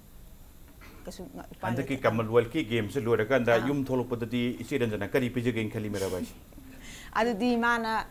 ꯀꯩꯁꯨ ꯎꯄꯥꯏ ꯍꯟꯗꯛꯀꯤ ꯂꯩꯇꯦ꯫ ꯀꯃꯟꯋꯦꯜꯊꯀꯤ ꯒꯦꯝꯁꯦ ꯂꯣꯏꯔꯀꯥꯟꯗ ꯑꯥ꯫ ꯌꯨꯝ ꯊꯣꯛꯂꯛꯄꯗꯗꯤ ꯏꯆꯦ ꯔꯟꯖꯅꯥ ꯀꯔꯤ ꯄꯤꯖꯒꯦꯅ ꯈꯜꯂꯤ ꯃꯤꯔꯥꯕꯥꯏꯁꯦ? ꯑꯗꯨꯗꯤ ꯃꯥꯅ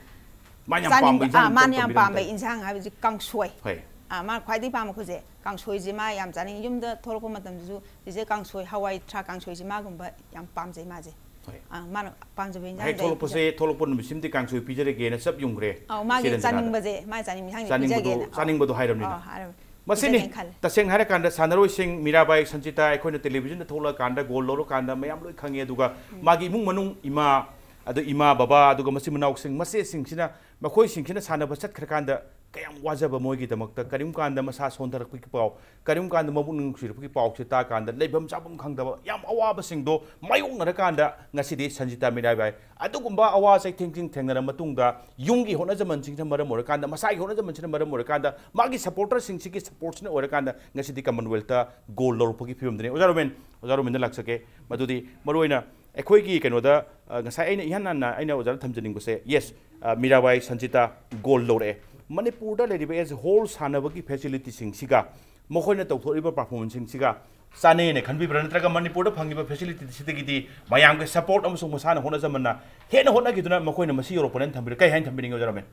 ꯃꯥꯅ ꯌꯥꯝ ꯆꯥꯅꯤꯡꯕ, ꯄꯥꯝꯕ ꯏꯟꯁꯥꯡ ꯑꯥ, ꯃꯥꯅ ꯑꯝꯇꯪ ꯌꯥꯝ ꯇꯧꯕꯤꯔꯝ ꯄꯥꯝꯕ ꯇꯥꯏ꯫ ꯏꯟꯁꯥꯡ ꯍꯥꯏꯕꯁꯤ ꯀꯥꯡꯁꯣꯏ꯫ ꯍꯣꯏ꯫ ꯑꯥ, ꯃꯥꯅ ꯈ꯭ꯋꯥꯏꯗꯒꯤ ꯄꯥꯝꯕ ꯑꯩꯈꯣꯏꯁꯦ ꯀꯥꯡꯁꯣꯏꯁꯦ꯫ ꯃꯥ ꯌꯥꯝ ꯆꯥꯅꯤꯡꯉꯤ꯫ ꯌꯨꯝꯗ ꯊꯣꯛꯂꯛꯄ ꯃꯇꯝꯗꯁꯨ ꯆꯤꯆꯦ ꯀꯥꯡꯁꯣꯏ, ꯍꯋꯥꯏ ꯊ꯭ꯔꯥꯛ ꯀꯥꯡꯁꯣꯏꯁꯦ ꯃꯥꯒꯨꯝꯕ ꯌꯥꯝ ꯄꯥꯝꯖꯩ ꯃꯥꯁꯦ꯫ ꯍꯣꯏ꯫ ꯑꯥ, ꯃꯥꯅ ꯄꯥꯝꯖꯕ ꯏꯟꯁꯥꯡ ꯍꯦꯛ ꯊꯣꯛꯂꯛꯄꯁꯦ, ꯊꯣꯛꯂꯛꯄ ꯅꯨꯃꯤꯠꯁꯤꯃꯗꯤ ꯀꯥꯡꯁꯣꯏ ꯄꯤꯖꯔꯒꯦꯅ ꯆꯞ ꯌꯨꯡꯈ꯭ꯔꯦ ꯑꯧ, ꯃꯥꯒꯤ ꯏꯆꯦ ꯔꯟꯖꯅꯥꯗ꯫ ꯆꯥꯅꯤꯡꯕꯁꯦ, ꯃꯥꯒꯤ ꯆꯥꯅꯤꯡꯕ ꯏꯟꯁꯥꯡꯁꯦ ꯆꯥꯅꯤꯡꯕꯗꯣ, ꯄꯤꯖꯒꯦꯅ꯫ ꯑꯧ꯫ ꯆꯥꯅꯤꯡꯕꯗꯣ ꯍꯥꯏꯔꯕꯅꯤꯅ꯫ ꯑꯧ, ꯍꯥꯏꯔꯕꯅꯤ꯫ ꯃꯁꯤꯅꯤ꯫ ꯄꯤꯖꯒꯦꯅ ꯈꯜꯂꯦ꯫ ꯇꯁꯦꯡꯅ ꯍꯥꯏꯔꯀꯥꯟꯗ ꯁꯥꯟꯅꯔꯣꯏꯁꯤꯡ, ꯃꯤꯔꯥꯕꯥꯏ, ꯁꯟꯆꯤꯇꯥ, ꯑꯩꯈꯣꯏꯅ ꯇꯦꯂꯤꯚꯤꯖꯟꯗ ꯊꯣꯛꯂꯛꯑꯀꯥꯟꯗ ꯒꯣꯜ ꯂꯧꯔꯀꯥꯟꯗ ꯃꯌꯥꯝ ꯂꯣꯏ ꯈꯪꯉꯦ, ꯑꯗꯨꯒ ꯃꯥꯒꯤ ꯏꯃꯨꯡ ꯃꯅꯨꯡ, ꯏꯃꯥ, ꯑꯗꯨ ꯏꯃꯥ, ꯕꯕꯥ, ꯑꯗꯨꯒ ꯃꯆꯤꯟ ꯃꯅꯥꯎꯁꯤꯡ, ꯃꯆꯦꯁꯤꯡꯁꯤꯅ, ꯃꯈꯣꯏꯁꯤꯡꯁꯤꯅ ꯁꯥꯟꯅꯕ ꯆꯠꯈ꯭ꯔꯀꯥꯟꯗ ꯀꯌꯥꯝ ꯋꯥꯖꯕ ꯃꯣꯏꯒꯤꯗꯃꯛꯇ, ꯀꯔꯤꯒꯨꯝ ꯀꯥꯟꯗ ꯃꯁꯥ ꯁꯣꯟꯊꯔꯛꯄꯒꯤ ꯄꯥꯎ, ꯀꯔꯤꯒꯨꯝ ꯀꯥꯟꯗ ꯃꯕꯨꯛ ꯅꯨꯡꯁꯤꯔꯛꯄꯒꯤ ꯄꯥꯎꯁꯦ ꯇꯥ ꯀꯥꯟꯗ ꯂꯩꯐꯝ ꯆꯥꯐꯝ ꯈꯪꯗꯕ ꯌꯥꯝ ꯑꯋꯥꯕꯁꯤꯡꯗꯣ ꯃꯥꯌꯣꯛꯅꯔꯀꯥꯟꯗ ꯉꯁꯤꯗꯤ ꯁꯟꯖꯤꯇꯥ ꯃꯤꯔꯥꯕꯥꯏ ꯑꯗꯨꯒꯨꯝꯕ ꯑꯋꯥ ꯆꯩꯊꯦꯡꯁꯤꯡ ꯊꯦꯡꯅꯔ ꯃꯇꯨꯡꯗ ꯌꯨꯝꯒꯤ ꯍꯣꯠꯅꯖꯃꯟꯁꯤꯡꯁꯤꯅ ꯃꯔꯝ ꯑꯣꯏꯔꯀꯥꯟꯗ, ꯃꯁꯥꯒꯤ ꯍꯣꯠꯅꯖꯃꯟꯁꯤꯅ ꯃꯔꯝ ꯑꯣꯏꯔꯀꯥꯟꯗ, ꯃꯥꯒꯤ ꯁꯄꯣꯔꯇꯔꯁꯤꯡꯁꯤꯒꯤ ꯁꯄꯣꯔꯠꯁꯤꯅ ꯑꯣꯏꯔꯀꯥꯟꯗ ꯉꯁꯤꯗꯤ ꯀꯃꯟꯋꯦꯜꯊꯇ ꯒꯣꯜ ꯂꯧꯔꯛꯄꯒꯤ ꯐꯤꯕꯝꯗꯨꯅꯤ꯫ ꯑꯣꯖꯥ ꯔꯣꯃꯦꯟ, ꯑꯣꯖꯥ ꯔꯣꯃꯦꯟꯗ ꯂꯥꯛꯆꯒꯦ꯫ ꯃꯗꯨꯗꯤ ꯃꯔꯨꯑꯣꯏꯅ ꯑꯩꯈꯣꯏꯒꯤ ꯀꯩꯅꯣꯗ, ꯑ, ꯉꯁꯥꯏ ꯑꯩꯅ ꯏꯍꯥꯟ ꯍꯥꯟꯅ ꯑꯩꯅ ꯑꯣꯖꯥꯗ ꯊꯝꯖꯅꯤꯡꯕꯁꯦ, ꯌꯦꯁ, ꯑ, ꯃꯤꯔꯥꯕꯥꯏ ꯁꯟꯖꯤꯇꯥ ꯒꯣꯜ ꯂꯧꯔꯛꯑꯦ꯫ ꯃꯅꯤꯄꯨꯔꯗ ꯂꯩꯔꯤꯕ ꯑꯦꯁ ꯍꯣꯜ ꯁꯥꯟꯅꯕꯒꯤ ꯐꯦꯁꯤꯂꯤꯇꯤꯁꯤꯡꯁꯤꯒ ꯃꯈꯣꯏꯅ ꯇꯧꯊꯣꯛꯂꯤꯕ ꯄꯔꯐꯣꯔꯃꯦꯟꯁꯁꯤꯡꯁꯤꯒ ꯆꯥꯅꯩꯅ ꯈꯟꯕꯤꯕ꯭ꯔꯥ? ꯅꯠꯇ꯭ꯔꯒ ꯃꯅꯤꯄꯨꯔꯗ ꯐꯪꯉꯤꯕ ꯐꯦꯁꯤꯂꯤꯇꯤꯁꯤꯗꯒꯤꯗꯤ ꯃꯌꯥꯝꯒꯤ ꯁꯄꯣꯔꯠ ꯑꯃꯁꯨꯡ ꯃꯁꯥꯅ ꯍꯣꯠꯅꯖꯃꯟꯅ ꯍꯦꯟꯅ ꯍꯣꯠꯅꯈꯤꯗꯨꯅ ꯃꯈꯣꯏꯅ ꯃꯁꯤ ꯌꯧꯔꯛꯄꯅꯦꯅ ꯊꯝꯕꯤꯔꯦ? ꯀꯩ ꯍꯥꯏꯅ ꯊꯝꯕꯤꯅꯤꯡꯉꯤ, ꯑꯣꯖꯥ ꯔꯣꯃꯦꯟ?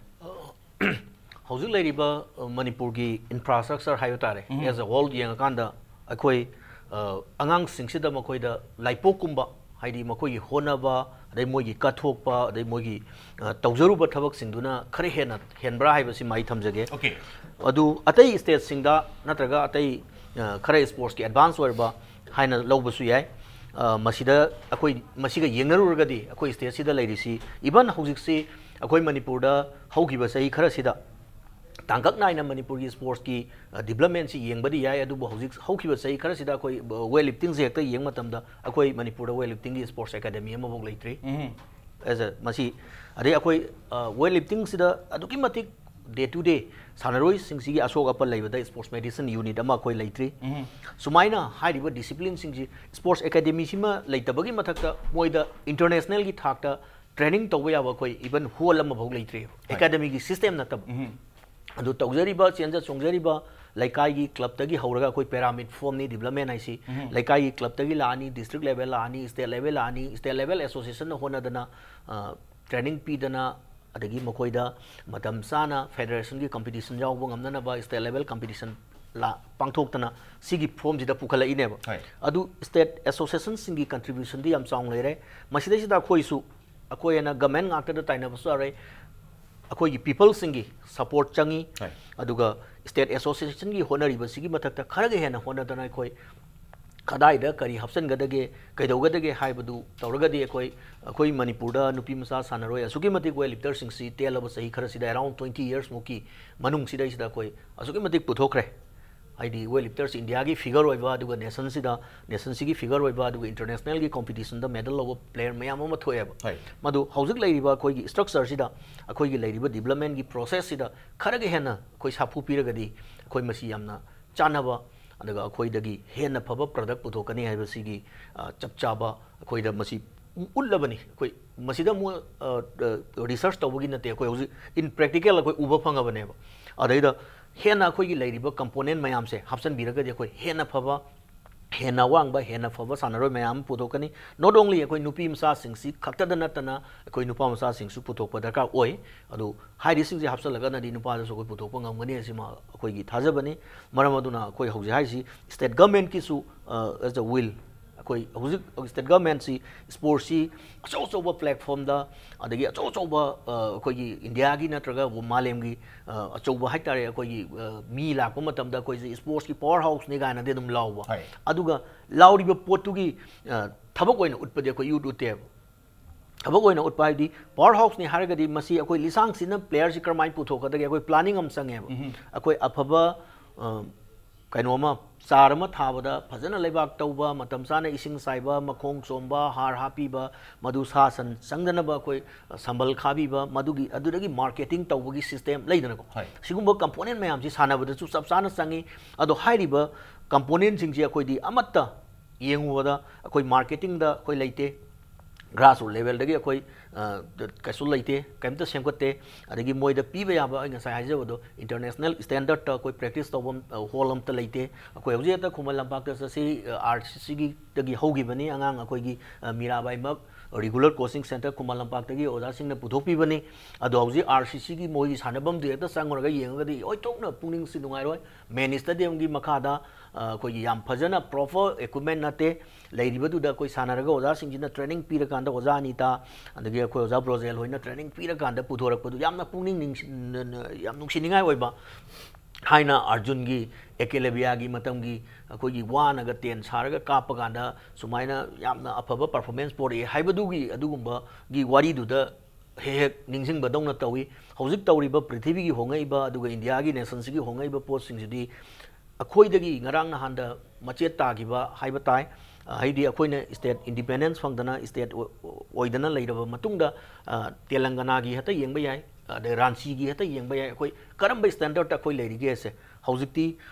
ꯍꯧꯖꯤꯛ ꯂꯩꯔꯤꯕ, ꯑ, ꯃꯅꯤꯄꯨꯔꯒꯤ ꯏꯟꯐ꯭ꯔꯥꯁ꯭ꯇ꯭ꯔꯛꯆꯔ ꯍꯥꯏꯕ ꯇꯥꯔꯦ, ꯑꯦꯁ ꯑꯦ ꯍꯣꯜ ꯌꯦꯡꯉꯀꯥꯟꯗ ꯑꯩꯈꯣꯏ, ꯑ, ꯑꯉꯥꯡꯁꯤꯡꯁꯤꯗ ꯃꯈꯣꯏꯗ ꯂꯥꯏꯄꯣꯛꯀꯨꯝꯕ, ꯍꯥꯏꯗꯤ ꯃꯈꯣꯏꯒꯤ ꯍꯣꯠꯅꯕ, ꯑꯗꯩ ꯃꯣꯏꯒꯤ ꯀꯠꯊꯣꯛꯄ, ꯑꯗꯩ ꯃꯣꯏꯒꯤ, ꯑ, ꯇꯧꯖꯔꯨꯕ ꯊꯕꯛꯁꯤꯡꯗꯨꯅ ꯈꯔ ꯍꯦꯟꯅ ꯍꯦꯟꯕ꯭ꯔꯥ ꯍꯥꯏꯕꯁꯤꯃ ꯑꯩ ꯊꯝꯖꯒꯦ꯫ Okay. ꯑꯗꯨ ꯑꯇꯩ ꯁ꯭ꯇꯦꯠꯁꯤꯡꯗ ꯅꯠꯇ꯭ꯔꯒ ꯑꯇꯩ, ꯑ, ꯈꯔ ꯁ꯭ꯄꯣꯔꯠꯁꯀꯤ ꯑꯦꯗꯚꯥꯟꯁ ꯑꯣꯏꯔꯕ ꯍꯥꯏꯅ ꯂꯧꯕꯁꯨ ꯌꯥꯏ꯫ ꯑ, ꯃꯁꯤꯗ ꯑꯩꯈꯣꯏ ꯃꯁꯤꯒ ꯌꯦꯡꯅꯔꯨꯔꯒꯗꯤ ꯑꯩꯈꯣꯏ ꯁ꯭ꯇꯦꯠꯁꯤꯗ ꯂꯩꯔꯤꯁꯤ, ꯏꯚꯟ ꯍꯧꯖꯤꯛꯁꯤ ꯑꯩꯈꯣꯏ ꯃꯅꯤꯄꯨꯔꯗ ꯍꯧꯈꯤꯕ ꯆꯍꯤ ꯈꯔꯁꯤꯗ ꯇꯥꯡꯀꯛ ꯅꯥꯏꯅ ꯃꯅꯤꯄꯨꯔꯒꯤ ꯁ꯭ꯄꯣꯔꯠꯁꯀꯤ, ꯑ, ꯗꯤꯕ꯭ꯂꯞꯃꯦꯟꯁꯤ ꯌꯦꯡꯕꯗꯤ ꯌꯥꯏ, ꯑꯗꯨꯕꯨ ꯍꯧꯖꯤꯛ ꯍꯧꯈꯤꯕ ꯆꯍꯤ ꯈꯔꯁꯤꯗ ꯑꯩꯈꯣꯏ, ꯑ, ꯋꯦꯠ ꯂꯤꯐꯇꯤꯡꯁꯦ ꯍꯦꯛꯇ ꯌꯦꯡꯕ ꯃꯇꯝꯗ ꯑꯩꯈꯣꯏ ꯃꯅꯤꯄꯨꯔꯗ ꯋꯦꯠ ꯂꯤꯐꯇꯤꯡꯒꯤ ꯁ꯭ꯄꯣꯔꯠꯁ ꯑꯦꯀꯥꯗꯃꯤ ꯑꯃꯐꯥꯎ ꯂꯩꯇ꯭ꯔꯤ꯫ As a, ꯃꯁꯤ, ꯑꯗꯩ ꯑꯩꯈꯣꯏ, ꯑ, ꯋꯦꯠ ꯂꯤꯐꯇꯤꯡꯁꯤꯗ ꯑꯗꯨꯛꯀꯤ ꯃꯇꯤꯛ ꯗꯦ ꯇꯨ ꯗꯦ ꯁꯥꯟꯅꯔꯣꯏꯁꯤꯡꯁꯤꯒꯤ ꯑꯁꯣꯛ ꯑꯄꯟ ꯂꯩꯕꯗ ꯁ꯭ꯄꯣꯔꯠꯁ ꯃꯦꯗꯤꯁꯤꯟ ꯌꯨꯅꯤꯠ ꯑꯃ ꯑꯩꯈꯣꯏ ꯂꯩꯇ꯭ꯔꯤ꯫ ꯁꯨꯃꯥꯏꯅ ꯍꯥꯏꯔꯤꯕ ꯗꯤꯁꯤꯄ꯭ꯂꯤꯟꯁꯤꯡꯁꯤ, ꯁ꯭ꯄꯣꯔꯠꯁ ꯑꯦꯀꯥꯗꯃꯤꯁꯤꯃ ꯂꯩꯇꯕꯒꯤ ꯃꯊꯛꯇ ꯃꯣꯏꯗ ꯏꯟꯇꯔꯅꯦꯁꯅꯦꯜꯒꯤ ꯊꯥꯛꯇ ꯇ꯭ꯔꯦꯅꯤꯡ ꯇꯧꯕ ꯌꯥꯕ ꯑꯩꯈꯣꯏ ꯏꯚꯟ ꯍꯣꯜ ꯑꯃꯐꯥꯎ ꯂꯩꯇ꯭ꯔꯤ, ꯑꯦꯀꯥꯗꯃꯤꯒꯤ ꯁꯤꯁꯇꯦꯝ ꯅꯠꯇꯕ꯫ ꯑꯗꯨ ꯇꯧꯖꯔꯤꯕ, ꯆꯦꯟꯖ ꯆꯣꯡꯖꯔꯤꯕ ꯂꯩꯀꯥꯏꯒꯤ ꯀ꯭ꯂꯕꯇꯒꯤ ꯍꯧꯔꯒ ꯑꯩꯈꯣꯏ ꯄꯦꯔꯥꯃꯤꯠ ꯐꯣꯝꯅꯤ ꯗꯤꯕ꯭ꯂꯞꯃꯦꯟ ꯍꯥꯏꯁꯤ꯫ ꯂꯩꯀꯥꯏꯒꯤ ꯀ꯭ꯂꯕꯇꯒꯤ ꯂꯥꯛꯑꯅꯤ, ꯗꯤꯁꯇ꯭ꯔꯤꯛ ꯂꯦꯚꯦꯜ ꯂꯥꯛꯑꯅꯤ, ꯁ꯭ꯇꯦꯠ ꯂꯦꯚꯦꯜ ꯂꯥꯛꯑꯅꯤ, ꯁ꯭ꯇꯦꯠ ꯂꯦꯚꯦꯜ ꯑꯦꯁꯣꯁꯤꯌꯦꯁꯟꯅ ꯍꯣꯠꯅꯗꯅ, ꯑ, ꯇ꯭ꯔꯦꯅꯤꯡ ꯄꯤꯗꯅ, ꯑꯗꯒꯤ ꯃꯈꯣꯏꯗ ꯃꯇꯝ ꯆꯥꯅ ꯐꯦꯗꯔꯦꯁꯟꯒꯤ ꯀꯝꯄꯤꯇꯤꯁꯟ ꯌꯥꯎꯕ ꯉꯝꯅꯅꯕ ꯁ꯭ꯇꯦꯠ ꯂꯦꯚꯦꯜ ꯀꯝꯄꯤꯇꯤꯁꯟ ꯂꯥ-, ꯄꯥꯡꯊꯣꯛꯇꯅ ꯁꯤꯒꯤ ꯐꯣꯝꯁꯤꯗ ꯄꯨꯈꯠꯂꯛꯏꯅꯦꯕ꯫ ꯍꯣꯏ꯫ ꯑꯗꯨ ꯁ꯭ꯇꯦꯠ ꯑꯦꯁꯣꯁꯤꯌꯦꯁꯟꯁꯤꯡꯒꯤ ꯀꯟꯇ꯭ꯔꯤꯕ꯭ꯌꯨꯁꯟꯗꯤ ꯌꯥꯝ ꯆꯥꯎꯅ ꯂꯩꯔꯦ꯫ ꯃꯁꯤꯗꯩꯁꯤꯗ ꯑꯩꯈꯣꯏꯁꯨ, ꯑꯩꯈꯣꯏ ꯑꯅ ꯒꯃꯦꯟ ꯉꯥꯛꯇꯗ ꯇꯥꯏꯅꯕꯁꯨ ꯌꯥꯔꯣꯏ, ꯑꯩꯈꯣꯏꯒꯤ ꯄꯤꯄꯜꯁꯤꯡꯒꯤ ꯁꯄꯣꯔꯠ ꯆꯪꯉꯤ꯫ ꯍꯣꯏ꯫ ꯑꯗꯨꯒ ꯁ꯭ꯇꯦꯠ ꯑꯦꯁꯣꯁꯤꯌꯦꯁꯟꯒꯤ ꯍꯣꯠꯅꯔꯤꯕꯁꯤꯒꯤ ꯃꯊꯛꯇ ꯈꯔꯒ ꯍꯦꯟꯅ ꯍꯣꯠꯅꯗꯅ ꯑꯩꯈꯣꯏ ꯀꯗꯥꯏꯗ ꯀꯔꯤ ꯍꯥꯞꯆꯤꯟꯒꯗꯒꯦ, ꯀꯩꯗꯧꯒꯗꯒꯦ ꯍꯥꯏꯕꯗꯨ ꯇꯧꯔꯒꯗꯤ ꯑꯩꯈꯣꯏ, ꯑꯩꯈꯣꯏ ꯃꯅꯤꯄꯨꯔꯗ ꯅꯨꯄꯤ ꯃꯆꯥ ꯁꯥꯟꯅꯔꯣꯏ ꯑꯁꯨꯛꯀꯤ ꯃꯇꯤꯛ ꯋꯦꯠ ꯂꯤꯐꯇꯔꯁꯤꯡꯁꯤ ꯇꯦꯜꯂꯕ ꯆꯍꯤ ꯈꯔꯁꯤꯗ, around twenty yearsꯃꯨꯛꯀꯤ ꯃꯅꯨꯡꯁꯤꯗꯩꯁꯤꯗ ꯑꯩꯈꯣꯏ ꯑꯁꯨꯛꯀꯤ ꯃꯇꯤꯛ ꯄꯨꯊꯣꯛꯈ꯭ꯔꯦ꯫ ꯍꯥꯏꯗꯤ ꯋꯦꯠ ꯂꯤꯐꯇꯔꯁꯤ ꯏꯟꯗꯤꯌꯥꯒꯤ ꯐꯤꯒꯔ ꯑꯣꯏꯕ, ꯑꯗꯨꯒ ꯅꯦꯁꯟꯁꯤꯗ, ꯅꯦꯁꯟꯁꯤꯒꯤ ꯐꯤꯒꯔ ꯑꯣꯏꯕ, ꯑꯗꯨꯒ ꯏꯟꯇꯔꯅꯦꯁꯅꯦꯜꯒꯤ ꯀꯣꯝꯄꯤꯇꯤꯁꯟꯗ ꯃꯦꯗꯜ ꯂꯧꯕ ꯄ꯭ꯂꯦꯌꯔ ꯃꯌꯥꯝ ꯑꯃ ꯊꯣꯛꯑꯦꯕ꯫ ꯍꯣꯏ꯫ ꯃꯗꯨ ꯍꯧꯖꯤꯛ ꯂꯩꯔꯤꯕ ꯑꯩꯈꯣꯏꯒꯤ ꯁ꯭ꯇ꯭ꯔꯛꯆꯔꯁꯤꯗ, ꯑꯩꯈꯣꯏꯒꯤ ꯂꯩꯔꯤꯕ ꯗꯤꯕ꯭ꯂꯞꯃꯦꯟꯒꯤ ꯄ꯭ꯔꯣꯁꯦꯁꯁꯤꯗ ꯈꯔꯒ ꯍꯦꯟꯅ ꯑꯩꯈꯣꯏ ꯁꯥꯐꯨ ꯄꯤꯔꯒꯗꯤ ꯑꯩꯈꯣꯏ ꯃꯁꯤ ꯌꯥꯝꯅ ꯆꯥꯟꯅꯕ, ꯑꯗꯨꯒ ꯑꯩꯈꯣꯏꯗꯒꯤ ꯍꯦꯟꯅ ꯐꯕ ꯄ꯭ꯔꯗꯛ ꯄꯨꯊꯣꯛꯀꯅꯤ ꯍꯥꯏꯕꯁꯤꯒꯤ, ꯑ, ꯆꯞ ꯆꯥꯕ ꯑꯩꯈꯣꯏꯗ ꯃꯁꯤ ꯎꯠꯂꯕꯅꯤ꯫ ꯑꯩꯈꯣꯏ ꯃꯁꯤꯗ ꯑꯃꯨꯛ, ꯑ, ꯑ, ꯔꯤꯁꯔꯁ ꯇꯧꯕꯒꯤ ꯅꯠꯇꯦ, ꯑꯩꯈꯣꯏ ꯍꯧꯖꯤꯛ in practical ꯑꯩꯈꯣꯏ ꯎꯕ ꯐꯪꯉꯕꯅꯦꯕ꯫ ꯑꯗꯩꯗ ꯍꯦꯟꯅ ꯑꯩꯈꯣꯏꯒꯤ ꯂꯩꯔꯤꯕ ꯀꯝꯄꯣꯅꯦꯟ ꯃꯌꯥꯝꯁꯦ ꯍꯥꯞꯆꯤꯟꯕꯤꯔꯒꯗꯤ ꯑꯩꯈꯣꯏ ꯍꯦꯟꯅ ꯐꯕ, ꯍꯦꯟꯅ ꯑꯋꯥꯡꯕ, ꯍꯦꯟꯅ ꯐꯕ ꯁꯥꯟꯅꯔꯣꯏ ꯃꯌꯥꯝ ꯑꯃ ꯄꯨꯊꯣꯛꯀꯅꯤ꯫ Not only ꯑꯩꯈꯣꯏ ꯅꯨꯄꯤ ꯃꯆꯥꯁꯤꯡꯁꯤ ꯈꯛꯇꯗ ꯅꯠꯇꯅ ꯑꯩꯈꯣꯏ ꯅꯨꯄꯥ ꯃꯆꯥꯁꯤꯡꯁꯨ ꯄꯨꯊꯣꯛꯄ ꯗꯔꯀꯥꯔ ꯑꯣꯏ꯫ ꯑꯗꯨ ꯍꯥꯏꯔꯤꯁꯤꯡꯁꯦ ꯍꯥꯞꯆꯤꯜꯂꯒꯅꯗꯤ ꯅꯨꯄꯥꯗꯁꯨ ꯑꯩꯈꯣꯏ ꯄꯨꯊꯣꯛꯄ ꯉꯝꯒꯅꯤ ꯍꯥꯏꯁꯤꯃ ꯑꯩꯈꯣꯏꯒꯤ ꯊꯥꯖꯕꯅꯤ꯫ ꯃꯔꯝ ꯑꯗꯨꯅ ꯑꯩꯈꯣꯏ ꯍꯧꯖꯤꯛ ꯍꯥꯏꯔꯤꯁꯤ ꯁ꯭ꯇꯦꯠ ꯒꯃꯦꯟꯠꯀꯤꯁꯨ, ꯑ, as a will, ꯑꯩꯈꯣꯏ ꯍꯧꯖꯤꯛ ꯁ꯭ꯇꯦꯠ ꯒꯃꯦꯟꯠꯁꯤ ꯁ꯭ꯄꯣꯔꯠꯁꯤ ꯑꯆꯧ ꯑꯆꯧꯕ ꯄ꯭ꯂꯦꯠꯐꯣꯝꯗ, ꯑꯗꯒꯤ ꯑꯆꯧ ꯑꯆꯧꯕ, ꯑ, ꯑꯩꯈꯣꯏꯒꯤ ꯏꯟꯗꯤꯌꯥꯒꯤ ꯅꯠꯇ꯭ꯔꯒ ꯃꯥꯂꯦꯝꯒꯤ, ꯑ, ꯑꯆꯧꯕ ꯍꯥꯏꯇꯥꯔꯦ, ꯑꯩꯈꯣꯏꯒꯤ, ꯑ, ꯃꯤ ꯂꯥꯛꯄ ꯃꯇꯝꯗ ꯑꯩꯈꯣꯏꯁꯤ ꯁ꯭ꯄꯣꯔꯠꯁꯀꯤ ꯄꯥꯋꯔ ꯍꯥꯎꯁꯅꯤ ꯀꯥꯏꯅꯗꯤ ꯑꯗꯨꯝ ꯂꯥꯎꯕ꯫ ꯍꯣꯏ꯫ ꯑꯗꯨꯒ ꯂꯥꯎꯔꯤꯕ ꯄꯣꯠꯇꯨꯒꯤ, ꯑ, ꯊꯕꯛ ꯑꯣꯏꯅ ꯎꯠꯄꯗꯤ ꯑꯩꯈꯣꯏ ꯎꯠ ꯎꯠꯇꯦꯕ꯫ ꯊꯕꯛ ꯑꯣꯏꯅ ꯎꯠꯄ ꯍꯥꯏꯕꯗꯤ ꯄꯥꯋꯔ ꯍꯥꯎꯁꯅꯤ ꯍꯥꯏꯔꯒꯗꯤ ꯃꯁꯤ ꯑꯩꯈꯣꯏ ꯂꯤꯁꯥꯡꯁꯤꯟꯅ ꯄ꯭ꯂꯦꯌꯔꯁꯤ ꯀꯔꯝꯍꯥꯏꯅ ꯄꯨꯊꯣꯛꯀꯗꯒꯦ? ꯑꯩꯈꯣꯏ ꯄ꯭ꯂꯥꯅꯤꯡ ꯑꯃ ꯆꯪꯉꯦꯕ꯫ ꯑꯩꯈꯣꯏ ꯑꯐꯕ, ꯑ, ꯀꯩꯅꯣ ꯑꯃ, ꯆꯥꯔ ꯑꯃ ꯊꯥꯕꯗ ꯐꯖꯅ ꯂꯩꯕꯥꯛ ꯇꯧꯕ, ꯃꯇꯝ ꯆꯥꯅ ꯏꯁꯤꯡ ꯆꯥꯏꯕ, ꯃꯈꯣꯡ ꯆꯣꯝꯕ, ꯍꯥꯔ ꯍꯥꯞꯄꯤꯕ, ꯃꯗꯨ ꯁꯥ ꯁꯟ ꯆꯪꯗꯅꯕ ꯑꯩꯈꯣꯏ ꯁꯝꯕꯜ ꯈꯥꯕꯤꯕ, ꯃꯗꯨꯒꯤ, ꯑꯗꯨꯗꯒꯤ ꯃꯥꯔꯀꯦꯇꯤꯡ ꯇꯧꯕꯒꯤ ꯁꯤꯁꯇꯦꯝ ꯂꯩꯗꯅꯀꯣ꯫ ꯍꯣꯏ꯫ ꯁꯤꯒꯨꯝꯕ ꯀꯝꯄꯣꯅꯦꯟ ꯃꯌꯥꯝꯁꯤ ꯁꯥꯟꯅꯕꯗꯁꯨ ꯆꯞ ꯆꯥꯅ ꯆꯪꯉꯤ꯫ ꯑꯗꯣ ꯍꯥꯏꯔꯤꯕ ꯀꯝꯄꯣꯅꯦꯟꯁꯤꯡꯁꯤ ꯑꯩꯈꯣꯏꯗꯤ ꯑꯃꯠꯇ ꯌꯦꯡꯉꯨꯕꯗ ꯑꯩꯈꯣꯏ ꯃꯥꯔꯀꯦꯇꯤꯡꯗ ꯑꯩꯈꯣꯏ ꯂꯩꯇꯦ, ꯒ꯭ꯔꯥꯁꯔꯨꯠ ꯂꯦꯚꯦꯜꯗꯒꯤ ꯑꯩꯈꯣꯏ, ꯑ, ꯀꯩꯁꯨ ꯂꯩꯇꯦ, ꯀꯩꯝꯇ ꯁꯦꯝꯒꯠꯇꯦ꯫ ꯑꯗꯒꯤ ꯃꯣꯏꯗ ꯄꯤꯕ ꯌꯥꯕ, ꯑꯩ ꯉꯁꯥꯏ ꯍꯥꯏꯖꯕꯗꯣ, ꯏꯟꯇꯔꯅꯦꯁꯅꯦꯜ ꯁ꯭ꯇꯦꯟꯗꯔꯠꯇ ꯑꯩꯈꯣꯏ ꯄ꯭ꯔꯦꯛꯇꯤꯁ ꯇꯧꯕ, ꯑ, ꯍꯣꯜ ꯑꯝꯇ ꯂꯩꯇꯦ꯫ ꯑꯩꯈꯣꯏ ꯍꯧꯖꯤꯛ ꯍꯦꯛꯇ ꯈꯨꯃꯟ ꯂꯝꯄꯥꯛꯇ ꯆꯠꯁꯤ, ꯑ, ꯑꯥꯔ ꯁꯤ ꯁꯤꯒꯤꯗꯒꯤ ꯍꯧꯈꯤꯕꯅꯤ ꯑꯉꯥꯡ ꯑꯩꯈꯣꯏꯒꯤ, ꯑ, ꯃꯤꯔꯥꯕꯥꯏꯃꯛ ꯔꯤꯒꯨꯂꯔ ꯀꯣꯆꯤꯡ ꯁꯦꯟꯇꯔ ꯈꯨꯃꯟ ꯂꯝꯄꯥꯛꯇꯒꯤ ꯑꯣꯖꯥꯁꯤꯡꯅ ꯄꯨꯊꯣꯛꯄꯤꯕꯅꯤ꯫ ꯑꯗꯣ ꯍꯧꯖꯤꯛ ꯑꯥꯔ ꯁꯤ ꯁꯤꯒꯤ ꯃꯣꯏꯒꯤ ꯁꯥꯟꯅꯐꯝꯗꯨ ꯍꯦꯛꯇ ꯆꯪꯉꯨꯔꯒ ꯌꯦꯡꯉꯒꯗꯤ ꯑꯣꯏꯊꯣꯛꯅ ꯄꯨꯛꯅꯤꯡꯁꯤ ꯅꯨꯡꯉꯥꯏꯔꯣꯏ꯫ ꯃꯦꯟ ꯁ꯭ꯇꯦꯗꯤꯌꯝꯒꯤ ꯃꯈꯥꯗ, ꯑ, ꯑꯩꯈꯣꯏꯒꯤ ꯌꯥꯝ ꯐꯖꯅ ꯄ꯭ꯔꯣꯄꯔ ꯏꯀ꯭ꯋꯤꯞꯃꯦꯟ ꯅꯠꯇꯦ꯫ ꯂꯩꯔꯤꯕꯗꯨꯗ ꯑꯩꯈꯣꯏ ꯁꯥꯟꯅꯔꯒ ꯑꯣꯖꯥꯁꯤꯡꯁꯤꯅ ꯇ꯭ꯔꯦꯅꯤꯡ ꯄꯤꯔꯀꯥꯟꯗ, ꯑꯣꯖꯥ ꯑꯅꯤꯇꯥ, ꯑꯗꯒꯤ ꯑꯩꯈꯣꯏ ꯑꯣꯖꯥ ꯕ꯭ꯔꯣꯖꯦꯜ ꯍꯣꯏꯅ ꯇ꯭ꯔꯦꯅꯤꯡ ꯄꯤꯔꯀꯥꯟꯗ ꯄꯨꯊꯣꯔꯛꯄꯗꯨ ꯌꯥꯝꯅ ꯄꯨꯛꯅꯤꯡ ꯅꯤꯡꯁꯤꯡ-, ꯌꯥꯝ ꯅꯨꯡꯁꯤꯅꯤꯡꯉꯥꯏ ꯑꯣꯏꯕ꯫ ꯊꯥꯏꯅ ꯑꯥꯔꯖꯨꯟꯒꯤ, ꯑꯦꯀꯦꯂꯕꯤꯌꯥꯒꯤ ꯃꯇꯝꯒꯤ ꯑꯩꯈꯣꯏꯒꯤ ꯋꯥꯅꯒ ꯇꯦꯟ ꯁꯥꯔꯒ ꯀꯥꯞꯄ ꯀꯥꯟꯗ ꯁꯨꯃꯥꯏꯅ ꯌꯥꯝꯅ ꯑꯐꯕ ꯄꯔꯐꯣꯔꯃꯦꯟꯁ ꯄꯣꯔꯛꯑꯦ ꯍꯥꯏꯕꯗꯨꯒꯤ, ꯑꯗꯨꯒꯨꯝꯕꯒꯤ ꯋꯥꯔꯤꯗꯨꯗ ꯍꯦꯛ ꯍꯦꯛ ꯅꯤꯡꯁꯤꯡꯕꯗꯧꯅ ꯇꯧꯏ꯫ ꯍꯧꯖꯤꯛ ꯇꯧꯔꯤꯕ ꯄ꯭ꯔꯤꯊꯤꯕꯤꯒꯤ ꯍꯣꯡꯉꯛꯏꯕ ꯑꯗꯨꯒ ꯏꯟꯗꯤꯌꯥꯒꯤ ꯅꯦꯁꯟꯁꯤꯒꯤ ꯍꯣꯡꯉꯛꯏꯕ ꯄꯣꯠꯁꯤꯡꯁꯤꯗꯤ ꯑꯩꯈꯣꯏꯗꯒꯤ ꯉꯔꯥꯡ ꯅꯍꯥꯟꯗ ꯃꯆꯦꯠ ꯇꯥꯈꯤꯕ ꯍꯥꯏꯕ ꯇꯥꯏ꯫ ꯍꯥꯏꯗꯤ ꯑꯩꯈꯣꯏꯅ ꯁ꯭ꯇꯦꯠ ꯏꯟꯗꯤꯄꯦꯟꯗꯦꯟꯁ ꯐꯪꯗꯅ ꯁ꯭ꯇꯦꯠ ꯑꯣꯏꯗꯅ ꯂꯩꯔꯕ ꯃꯇꯨꯡꯗ, ꯇꯦꯂꯪꯒꯅꯥꯒꯤ ꯍꯦꯛꯇ ꯌꯦꯡꯕ ꯌꯥꯏ, ꯑꯗꯩ ꯔꯥꯟꯆꯤꯒꯤ ꯍꯦꯛꯇ ꯌꯦꯡꯕ ꯌꯥꯏ꯫ ꯑꯩꯈꯣꯏ ꯀꯔꯝꯕ ꯁ꯭ꯇꯦꯟꯗꯔꯠꯇ ꯑꯩꯈꯣꯏ ꯂꯩꯔꯤꯒꯦꯁꯦ꯫ ꯍꯧꯖꯤꯛꯇꯤ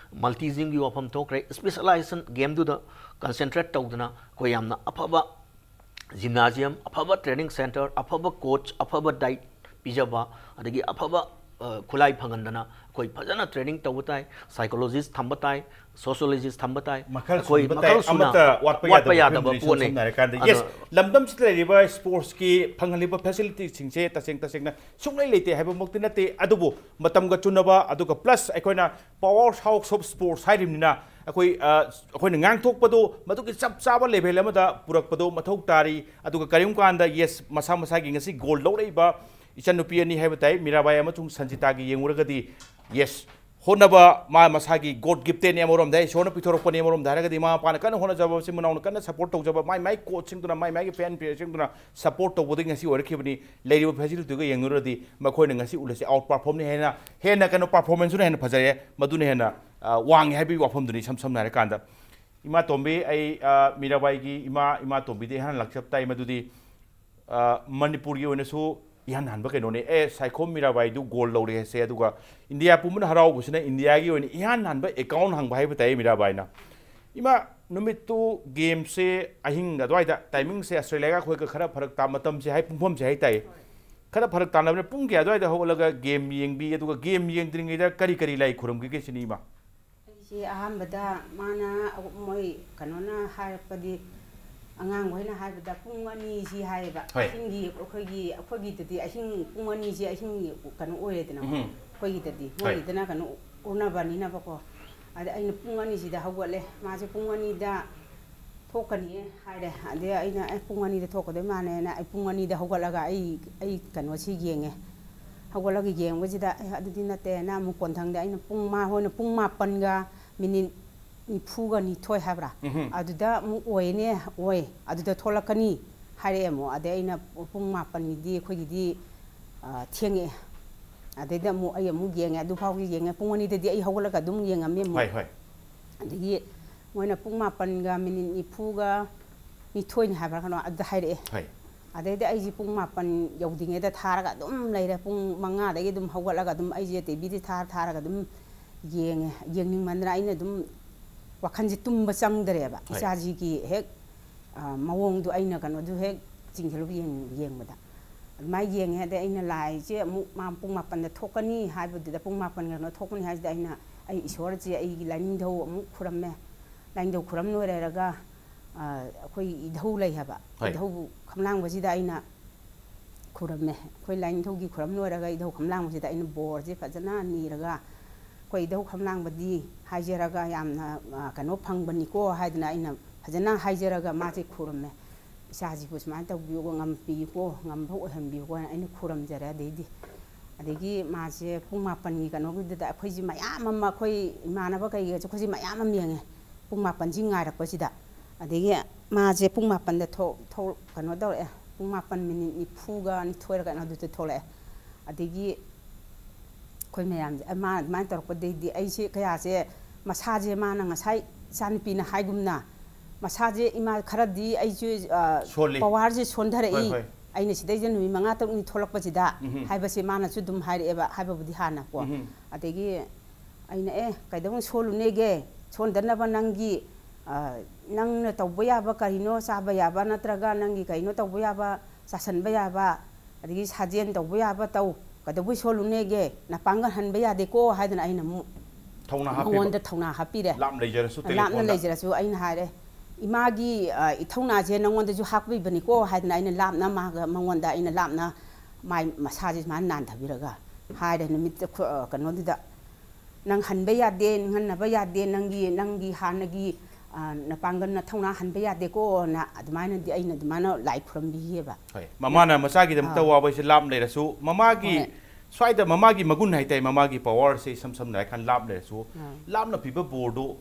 ꯃꯜꯇꯤꯖꯤꯝꯒꯤ ꯋꯥꯐꯝ ꯊꯣꯛꯈ꯭ꯔꯦ꯫ ꯁ꯭ꯄꯦꯁꯦꯂꯥꯏꯖꯦꯁꯟ ꯒꯦꯝꯗꯨꯗ ꯀꯟꯁꯦꯟꯇ꯭ꯔꯦꯠ ꯇꯧꯗꯅ ꯑꯩꯈꯣꯏ ꯌꯥꯝꯅ ꯑꯐꯕ ꯖꯤꯝꯅꯥꯖꯤꯌꯝ, ꯑꯐꯕ ꯇ꯭ꯔꯦꯅꯤꯡ ꯁꯦꯟꯇꯔ, ꯑꯐꯕ ꯀꯣꯆ, ꯑꯐꯕ ꯗꯥꯏꯠ ꯄꯤꯖꯕ, ꯑꯗꯒꯤ ꯑꯐꯕ, ꯑ, ꯈꯨꯠꯂꯥꯏ ꯐꯪꯍꯟꯗꯅ ꯑꯩꯈꯣꯏ ꯐꯖꯅ ꯇ꯭ꯔꯦꯅꯤꯡ ꯇꯧꯕ ꯇꯥꯏ꯫ ꯁꯥꯏꯀꯣꯂꯣꯖꯤꯁ ꯊꯝꯕ ꯇꯥꯏ, ꯁꯣꯁꯤꯌꯣꯂꯣꯖꯤꯁ ꯊꯝꯕ ꯇꯥꯏ꯫ ꯃꯈꯜ ꯑꯩꯈꯣꯏ ꯁꯨꯅꯕ ꯃꯈꯜ ꯇꯥꯏ, ꯁꯨꯅ ꯑꯃꯠꯇ ꯋꯥꯠꯄ ꯋꯥꯠꯄ ꯌꯥꯗꯕ ꯌꯥꯗꯕ ꯄꯣꯠꯅꯤ, ꯏꯁꯝ ꯄꯣꯠꯅꯤ꯫ ꯁꯝꯅ ꯍꯥꯏꯔꯀꯥꯟꯗ, ꯑꯗꯣ ꯌꯦꯁ, ꯂꯝꯗꯝꯁꯤꯗ ꯂꯩꯔꯤꯕ ꯁ꯭ꯄꯣꯔꯠꯁꯀꯤ ꯐꯪꯍꯜꯂꯤꯕ ꯐꯦꯁꯤꯂꯤꯇꯤꯁꯤꯡꯁꯦ ꯇꯁꯦꯡ ꯇꯁꯦꯡꯅ ꯁꯨꯡꯂꯩ ꯂꯩꯇꯦ ꯍꯥꯏꯕꯃꯛꯇꯤ ꯅꯠꯇꯦ, ꯑꯗꯨꯕꯨ ꯃꯇꯝꯒ ꯆꯨꯅꯕ, ꯑꯗꯨꯒ ꯄ꯭ꯂꯁ ꯑꯩꯈꯣꯏꯅ power house of sports ꯍꯥꯏꯔꯤꯕꯅꯤꯅ, ꯑꯩꯈꯣꯏ, ꯑ, ꯑꯩꯈꯣꯏꯅ ꯉꯥꯡꯊꯣꯛꯄꯗꯣ ꯃꯗꯨꯒꯤ ꯆꯞ ꯆꯥꯕ ꯂꯦꯚꯦꯜ ꯑꯃꯗ ꯄꯨꯔꯛꯄꯗꯣ ꯃꯊꯧ ꯇꯥꯔꯤ꯫ ꯑꯗꯨꯒ ꯀꯔꯤꯒꯨꯝꯕ ꯀꯥꯟꯗ, ꯌꯦꯁ, ꯃꯁꯥ ꯃꯁꯥꯒꯤ ꯉꯁꯤ ꯒꯣꯜ ꯂꯧꯔꯛꯏꯕ ꯏꯆꯟꯅꯨꯄꯤ ꯑꯅꯤ ꯍꯥꯏꯕ ꯇꯥꯏ, ꯃꯤꯔꯥꯕꯥꯏ ꯑꯃꯁꯨꯡ ꯁꯟꯖꯤꯇꯥꯒꯤ ꯌꯦꯡꯉꯨꯔꯒꯗꯤ, ꯌꯦꯁ, ꯍꯣꯠꯅꯕ, ꯃꯥ ꯃꯁꯥꯒꯤ God giftedꯅꯤ ꯑꯃꯔꯣꯝꯗ, ꯏꯁꯣꯔꯅ ꯄꯤꯊꯣꯔꯛꯄꯅꯤ ꯑꯃꯔꯣꯝꯗ ꯍꯥꯏꯔꯒꯗꯤ, ꯃꯃꯥ ꯃꯄꯥꯅ ꯀꯟꯅ ꯍꯣꯠꯅꯖꯕ, ꯃꯆꯤꯟ ꯃꯅꯥꯎꯅ ꯀꯟꯅ ꯁꯞꯄꯣꯔꯠ ꯇꯧꯖꯕ, ꯃꯥꯏ ꯃꯥꯏ ꯀꯣꯆꯁꯤꯡꯗꯨꯅ, ꯃꯥꯏ ꯃꯥꯏꯒꯤ ꯐꯦꯟ ꯄꯦꯌꯔꯁꯤꯡꯗꯨꯅ ꯁꯞꯄꯣꯔꯠ ꯇꯧꯕꯗꯒꯤ ꯉꯁꯤ ꯑꯣꯏꯔꯛꯈꯤꯕꯅꯤ꯫ ꯂꯩꯔꯤꯕ ꯐꯦꯁꯤꯂꯤꯇꯤꯒ ꯌꯦꯡꯅꯔꯨꯔꯗꯤ ꯃꯈꯣꯏꯅ ꯉꯁꯤ ꯎꯠꯂꯤꯁꯦ ꯑꯥꯎꯠ ꯄꯥꯔꯐꯣꯔꯝꯅꯤ ꯍꯦꯟꯅ, ꯍꯦꯟꯅ ꯀꯩꯅꯣ, ꯄꯥꯔꯐꯣꯔꯃꯦꯟꯁꯁꯨꯅ ꯍꯦꯟꯅ ꯐꯖꯔꯦ, ꯃꯗꯨꯅ ꯍꯦꯟꯅ, ꯑ, ꯋꯥꯡꯉꯦ ꯍꯥꯏꯕꯒꯤ ꯋꯥꯐꯝꯗꯨꯅꯤ ꯏꯁꯝ ꯁꯝꯅ ꯍꯥꯏꯔꯀꯥꯟꯗ꯫ ꯏꯃꯥ ꯇꯣꯝꯕꯤ, ꯑꯩ, ꯑ, ꯃꯤꯔꯥꯕꯥꯏꯒꯤ ꯏꯃꯥ, ꯏꯃꯥ ꯇꯣꯝꯕꯤꯗ ꯏꯍꯥꯟ ꯂꯥꯛꯆꯕ ꯇꯥꯏ, ꯃꯗꯨꯗꯤ, ꯑ, ꯃꯅꯤꯄꯨꯔꯒꯤ ꯑꯣꯏꯅꯁꯨ ꯏꯍꯥꯟ ꯍꯥꯟꯕ ꯀꯩꯅꯣꯅꯦ꯫ ꯑꯦ, ꯁꯥꯏꯈꯣꯝ ꯃꯤꯔꯥꯕꯥꯏꯗꯨ ꯒꯣꯜ ꯂꯧꯔꯦ ꯍꯥꯏꯁꯦ, ꯑꯗꯨꯒ ꯏꯟꯗꯤꯌꯥ ꯄꯨꯝꯕꯅ ꯍꯔꯥꯎꯕꯁꯤꯅ ꯏꯟꯗꯤꯌꯥꯒꯤ ꯑꯣꯏꯅ ꯏꯍꯥꯟ ꯍꯥꯟꯕ ꯑꯦꯀꯥꯎꯟ ꯍꯥꯡꯕ ꯍꯥꯏꯕ ꯇꯥꯏ ꯃꯤꯔꯥꯕꯥꯏꯅ꯫ ꯏꯃꯥ, ꯅꯨꯃꯤꯠꯇꯨ ꯒꯦꯝꯁꯦ ꯑꯍꯤꯡ ꯑꯗꯨꯋꯥꯏꯗ, ꯇꯥꯏꯃꯤꯡꯁꯦ ꯑꯁꯇ꯭ꯔꯦꯂꯤꯌꯥꯒ ꯑꯩꯈꯣꯏꯒ ꯈꯔ ꯐꯔꯛ ꯇꯥ, ꯃꯇꯝꯁꯦ ꯍꯥꯏ, ꯄꯨꯡꯐꯝꯁꯦ ꯍꯥꯏ ꯇꯥꯏ, ꯈꯔ ꯐꯔꯛ ꯇꯥꯅꯕꯅ ꯄꯨꯡ ꯀꯌꯥ ꯑꯗꯨꯋꯥꯏꯗ ꯍꯧꯒꯠꯂꯒ ꯒꯦꯝ ꯌꯦꯡꯕꯤ, ꯑꯗꯨꯒ ꯒꯦꯝ ꯌꯦꯡꯗ꯭ꯔꯤꯉꯩꯗ ꯀꯔꯤ ꯀꯔꯤ ꯂꯥꯏ ꯈꯨꯔꯨꯝꯈꯤꯒꯦ ꯁꯤꯅꯤ ꯏꯃꯥ? ꯑꯩꯁꯦ ꯑꯍꯥꯟꯕꯗ ꯃꯥꯅ, ꯃꯣꯏ ꯀꯩꯅꯣꯅ ꯍꯥꯏꯔꯛꯄꯗꯤ, ꯑꯉꯥꯡꯈꯩꯅ ꯍꯥꯏꯕꯗ ꯄꯨꯡ ꯑꯅꯤꯁꯤ ꯍꯥꯏꯌꯦꯕ꯫ ꯍꯣꯏ꯫ ꯏꯁꯤꯡꯒꯤ ꯑꯩꯈꯣꯏꯒꯤ, ꯑꯩꯈꯣꯏꯒꯤꯗꯗꯤ ꯑꯍꯤꯡ ꯄꯨꯡ ꯑꯅꯤꯁꯤ ꯑꯍꯤꯡ ꯀꯩꯅꯣ ꯑꯣꯏꯔꯦꯗꯅꯀꯣ꯫ ꯎꯝ꯫ ꯑꯩꯈꯣꯏꯒꯤꯗꯗꯤ, ꯍꯣꯏ꯫ ꯃꯣꯏꯒꯤꯗꯅ ꯀꯩꯅꯣ ꯎꯅꯕꯅꯤꯅꯀꯣ꯫ ꯑꯗ ꯑꯩꯅ ꯄꯨꯡ ꯑꯅꯤꯁꯤꯗ ꯍꯧꯒꯠꯂꯦ꯫ ꯃꯥꯁꯦ ꯄꯨꯡ ꯑꯅꯤꯗ ꯊꯣꯛꯀꯅꯤ ꯍꯥꯏꯔꯦ꯫ ꯑꯗꯩ ꯑꯩꯅ, "ꯑꯦ, ꯄꯨꯡ ꯑꯅꯤꯗ ꯊꯣꯛꯀꯗꯣꯏ ꯃꯥꯜꯂꯦꯅ" ꯑꯩ ꯄꯨꯡ ꯑꯅꯤꯗ ꯍꯧꯒꯠꯂꯒ ꯑꯩ, ꯑꯩ ꯀꯩꯅꯣꯁꯤ ꯌꯦꯡꯉꯦ꯫ ꯍꯧꯒꯠꯂꯒ ꯌꯦꯡꯕꯁꯤꯗ, "ꯑꯦ, ꯑꯗꯨꯗꯤ ꯅꯠꯇꯦꯅ" ꯑꯃꯨꯛ ꯀꯣꯟꯊꯪꯗ ꯑꯩꯅ ꯄꯨꯡ, ꯃꯥ ꯍꯣꯏꯅ ꯄꯨꯡ ꯃꯥꯄꯟꯒ ꯃꯤꯅꯤꯠ ꯅꯤꯐꯨꯒ ꯅꯤꯊꯣꯏ ꯍꯥꯏꯕ꯭ꯔꯥ? ꯎꯝꯍꯨꯝ꯫ ꯑꯗꯨꯗ ꯑꯃꯨꯛ ꯑꯣꯏꯅꯦ, ꯑꯣꯏ, ꯑꯗꯨꯗ ꯊꯣꯛꯂꯛꯀꯅꯤ ꯍꯥꯏꯔꯛꯑꯦ ꯑꯃꯨꯛ꯫ ꯑꯗꯩ ꯑꯩꯅ ꯄꯨꯡ ꯃꯥꯄꯟꯒꯤꯗꯤ ꯑꯩꯈꯣꯏꯒꯤꯗꯤ, ꯑ, ꯊꯦꯡꯉꯛꯑꯦ꯫ ꯑꯗꯩꯗ ꯑꯃꯨꯛ ꯑꯩ ꯑꯃꯨꯛ ꯌꯦꯡꯉꯦ, ꯑꯗꯨꯐꯥꯎꯒꯤ ꯌꯦꯡꯉꯦ꯫ ꯄꯨꯡ ꯑꯅꯤꯗꯗꯤ ꯑꯩ ꯍꯧꯒꯠꯂꯒ ꯑꯗꯨꯝ ꯌꯦꯡꯉꯝꯃꯦ ꯑꯃꯨꯛ꯫ ꯍꯣꯏ, ꯍꯣꯏ꯫ ꯑꯗꯒꯤ ꯃꯣꯏꯅ ꯄꯨꯡ ꯃꯥꯄꯟꯒ ꯃꯤꯅꯤꯠ ꯅꯤꯐꯨꯒ ꯅꯤꯊꯣꯏꯅꯤ ꯍꯥꯏꯕ꯭ꯔꯥ ꯀꯩꯅꯣ, ꯑꯗꯨꯗ ꯍꯥꯏꯔꯛꯑꯦ꯫ ꯍꯣꯏ꯫ ꯑꯗꯩꯗꯤ ꯑꯩꯁꯤ ꯄꯨꯡ ꯃꯥꯄꯟ ꯌꯧꯗ꯭ꯔꯤꯉꯩꯗ ꯊꯥꯔꯒ ꯑꯗꯨꯝ ꯂꯩꯔꯦ꯫ ꯄꯨꯡ ꯃꯉꯥꯗꯒꯤ ꯑꯗꯨꯝ ꯍꯧꯒꯠꯂꯒ ꯑꯗꯨꯝ ꯑꯩꯁꯦ ꯇꯤꯚꯤꯗꯤ ꯊꯥꯔ ꯊꯥꯔꯒ ꯑꯗꯨꯝ ꯌꯦꯡꯉꯦ꯫ ꯌꯦꯡꯅꯤꯡꯃꯟꯗꯅ ꯑꯩꯅ ꯑꯗꯨꯝ ꯋꯥꯈꯜꯁꯦ ꯇꯨꯝꯕ ꯆꯪꯗ꯭ꯔꯦꯕ꯫ ꯍꯣꯏ꯫ ꯏꯆꯥꯁꯤꯒꯤ ꯍꯦꯛ, ꯑ, ꯃꯑꯣꯡꯗꯣ ꯑꯩꯅ ꯀꯩꯅꯣꯗꯨ ꯍꯦꯛ ꯆꯤꯡꯁꯤꯜꯂꯨꯕ ꯌꯦꯡ-, ꯌꯦꯡꯕꯗ꯫ ꯑꯗꯨꯃꯥꯏꯅ ꯌꯦꯡꯉꯦ꯫ ꯑꯗꯩ ꯑꯩꯅ ꯂꯥꯏꯁꯦ ꯑꯃꯨꯛ ꯃꯥ ꯄꯨꯡ ꯃꯥꯄꯟꯗ ꯊꯣꯛꯀꯅꯤ ꯍꯥꯏꯕꯗꯨꯗ, ꯄꯨꯡ ꯃꯥꯄꯟ ꯀꯩꯅꯣ ꯊꯣꯛꯀꯅꯤ ꯍꯥꯏꯁꯤꯗ ꯑꯩꯅ, "ꯑꯩ ꯏꯁꯣꯔꯁꯦ ꯑꯩꯒꯤ ꯂꯥꯏꯅꯤꯡꯊꯧ ꯑꯃꯨꯛ ꯈꯨꯔꯝꯃꯦ꯫ ꯂꯥꯏꯅꯤꯡꯊꯧ ꯈꯨꯔꯝ ꯂꯣꯏꯔꯦꯔꯒ, ꯑ, ꯑꯩꯈꯣꯏ ꯏꯙꯧ ꯂꯩ ꯍꯥꯏꯕ꯫ ꯍꯣꯏ꯫ ꯏꯙꯧ ꯈꯝꯂꯥꯡꯕꯁꯤꯗ ꯑꯩꯅ ꯈꯨꯔꯝꯃꯦ꯫ ꯑꯩꯈꯣꯏ ꯂꯥꯏꯅꯤꯡꯊꯧꯒꯤ ꯈꯨꯔꯝ ꯂꯣꯏꯔꯒ ꯏꯙꯧ ꯈꯝꯂꯥꯡꯕꯁꯤꯗ ꯑꯩꯅ ꯕꯣꯔꯁꯦ ꯐꯖꯅ ꯅꯤꯔꯒ, ꯑꯩꯈꯣꯏ ꯏꯙꯧ ꯈꯝꯂꯥꯡꯕꯗꯤ ꯍꯥꯏꯖꯔꯒ ꯌꯥꯝꯅ, ꯑ, ꯀꯩꯅꯣ ꯐꯪꯕꯅꯤꯀꯣ" ꯍꯥꯏꯗꯅ ꯑꯩꯅ ꯐꯖꯅ ꯍꯥꯏꯖꯔꯒ ꯃꯥꯁꯦ ꯈꯨꯔꯨꯝꯃꯦ꯫ "ꯏꯆꯥꯁꯤꯕꯨ ꯁꯨꯃꯥꯏꯅ ꯇꯧꯕꯤꯌꯨꯀꯣ, ꯉꯝꯕꯤꯌꯨꯀꯣ, ꯉꯝꯕ ꯑꯣꯏꯍꯟꯕꯤꯌꯨꯀꯣ" ꯍꯥꯏꯅ ꯑꯩꯅ ꯈꯨꯔꯨꯝꯖꯔꯦ꯫ ꯑꯗꯩꯗꯤ, ꯑꯗꯒꯤ ꯃꯥꯁꯦ ꯄꯨꯡ ꯃꯥꯄꯟꯒꯤ ꯀꯩꯅꯣꯒꯤꯗꯨꯗ ꯑꯩꯈꯣꯏꯁꯤ ꯃꯌꯥꯝ ꯑꯃ, ꯑꯩꯈꯣꯏ ꯏꯃꯥꯟꯅꯕ ꯀꯩꯀꯩꯁꯦ ꯑꯩꯈꯣꯏꯁꯤ ꯃꯌꯥꯝ ꯑꯃ ꯌꯦꯡꯉꯦ꯫ ꯄꯨꯡ ꯃꯥꯄꯟꯁꯤ ꯉꯥꯏꯔꯛꯄꯁꯤꯗ꯫ ꯑꯗꯒꯤ ꯃꯥꯁꯦ ꯄꯨꯡ ꯃꯥꯄꯟꯗ ꯊꯣꯛ-, ꯊꯣꯛ-, ꯀꯩꯅꯣ ꯇꯧꯔꯛꯑꯦ꯫ ꯄꯨꯡ ꯃꯥꯄꯟ ꯃꯤꯅꯤꯠ ꯅꯤꯐꯨꯒ ꯅꯤꯊꯣꯏꯔ ꯀꯩꯅꯣ ꯑꯗꯨꯗ ꯊꯣꯛꯂꯛꯑꯦ꯫ ꯑꯗꯒꯤ ꯑꯩꯈꯣꯏ ꯃꯌꯥꯝꯁꯦ, ꯑ, ꯃꯥ ꯑꯗꯨꯃꯥꯏꯅ ꯇꯧꯔꯛꯄꯗꯩꯗꯤ ꯑꯩꯁꯦ ꯀꯌꯥꯁꯦ, ꯃꯁꯥꯁꯦ ꯃꯥꯅ ꯉꯁꯥꯏ ꯏꯆꯥꯅꯨꯄꯤꯅ ꯍꯥꯏꯒꯨꯝꯅ, ꯃꯁꯥꯁꯦ ꯏꯃꯥ ꯈꯔꯗꯤ ꯑꯩꯁꯨ, ꯑ, ꯁꯣꯜꯂꯤ꯫ ꯄꯋꯥꯔꯁꯦ ꯁꯣꯟꯊꯔꯛꯏ꯫ ꯍꯣꯏ, ꯍꯣꯏ꯫ ꯑꯩꯅ ꯁꯤꯗꯩꯗ ꯅꯨꯃꯤꯠ ꯃꯉꯥ ꯇꯔꯨꯛꯅꯤ ꯊꯣꯛꯂꯛꯄꯁꯤꯗ ꯎꯝꯍꯨꯝ꯫ ꯍꯥꯏꯕꯁꯦ ꯃꯥꯅꯁꯨ ꯑꯗꯨꯝ ꯍꯥꯏꯔꯛꯑꯦꯕ, ꯍꯥꯏꯕꯕꯨꯗꯤ ꯍꯥꯟꯅꯀꯣ꯫ ꯎꯝꯍꯨꯝ꯫ ꯑꯗꯒꯤ ꯑꯩꯅ, "ꯑꯦ, ꯀꯩꯗꯧꯅ ꯁꯣꯜꯂꯨꯅꯦꯒꯦ? ꯁꯣꯟꯗꯅꯕ ꯅꯪꯒꯤ, ꯑ, ꯅꯪꯅ ꯇꯧꯕ ꯌꯥꯕ ꯀꯔꯤꯅꯣ, ꯆꯥꯕ ꯌꯥꯕ ꯅꯠꯇ꯭ꯔꯒ ꯅꯪꯒꯤ ꯀꯩꯅꯣ ꯇꯧꯕ ꯌꯥꯕ, ꯆꯥꯁꯟꯕ ꯌꯥꯕ, ꯑꯗꯒꯤ ꯁꯥꯖꯦꯟ ꯇꯧꯕ ꯌꯥꯕ ꯇꯧ꯫ ꯀꯩꯗꯧꯕꯩ ꯁꯣꯜꯂꯨꯅꯦꯒꯦ? ꯅꯄꯥꯡꯒꯜ ꯍꯟꯕ ꯌꯥꯗꯦꯀꯣ" ꯍꯥꯏꯗꯅ ꯑꯩꯅ ꯑꯃꯨꯛ ꯊꯧꯅꯥ ꯍꯥꯞꯄꯤꯕ꯫ ꯃꯉꯣꯟꯗ ꯊꯧꯅꯥ ꯍꯥꯞꯄꯤꯔꯦ꯫ ꯂꯥꯞꯅ ꯂꯩꯖꯔꯁꯨ, ꯂꯥꯞꯅ ꯇꯦꯂꯦꯐꯣꯟꯗ꯫ ꯂꯩꯖꯔꯁꯨ ꯑꯩꯅ ꯍꯥꯏꯔꯦ, "ꯏꯃꯥꯒꯤ, ꯑ, ꯏꯊꯧꯅꯥꯁꯦ ꯅꯉꯣꯟꯗꯁꯨ ꯍꯥꯞꯄꯤꯕꯅꯤꯀꯣ" ꯍꯥꯏꯗꯅ ꯑꯩꯅ ꯂꯥꯞꯅ ꯃꯥꯒ, ꯃꯉꯣꯟꯗ ꯑꯩꯅ ꯂꯥꯞꯅ ꯃꯥꯏ ꯃꯁꯥꯁꯦ ꯁꯨꯃꯥꯏꯅ ꯅꯥꯟꯊꯕꯤꯔꯒ ꯍꯥꯏꯔꯦ꯫ ꯅꯨꯃꯤꯠꯇ ꯈꯨ-, ꯑ, ꯀꯩꯅꯣꯗꯨꯗ, "ꯅꯪ ꯍꯟꯕ ꯌꯥꯗꯦ, ꯅꯤꯡꯍꯟꯅꯕ ꯌꯥꯗꯦ, ꯅꯪꯒꯤ, ꯅꯪꯒꯤ ꯍꯥꯟꯅꯒꯤ, ꯑ, ꯅꯄꯥꯡꯒꯜ ꯅꯊꯧꯅꯥ ꯍꯟꯕ ꯌꯥꯗꯦꯀꯣꯅ" ꯑꯗꯨꯃꯥꯏꯅꯗꯤ ꯑꯩꯅ ꯑꯗꯨꯃꯥꯏꯅ ꯂꯥꯏ ꯈꯨꯔꯨꯝꯕꯤꯌꯦꯕ꯫ ꯍꯣꯏ꯫ ꯃꯃꯥꯅ ꯃꯆꯥꯒꯤꯗꯃꯛꯇ ꯑꯥ꯫ ꯋꯥꯕ ꯍꯥꯏꯁꯦ ꯂꯥꯞꯅ ꯂꯩꯔꯁꯨ, ꯃꯃꯥꯒꯤ ꯍꯣꯏ꯫ ꯁ꯭ꯋꯥꯏꯗ ꯃꯃꯥꯒꯤ ꯃꯒꯨꯟ ꯍꯥꯏꯇꯥꯔꯦ, ꯃꯃꯥꯒꯤ ꯄꯋꯥꯔꯁꯦ ꯏꯁꯝ ꯁꯝꯅ ꯍꯥꯏꯔꯀꯥꯟꯗ ꯂꯥꯞ ꯂꯩꯔꯁꯨ, ꯂꯥꯞꯅ ꯄꯤꯕ ꯕꯣꯔꯗꯨ,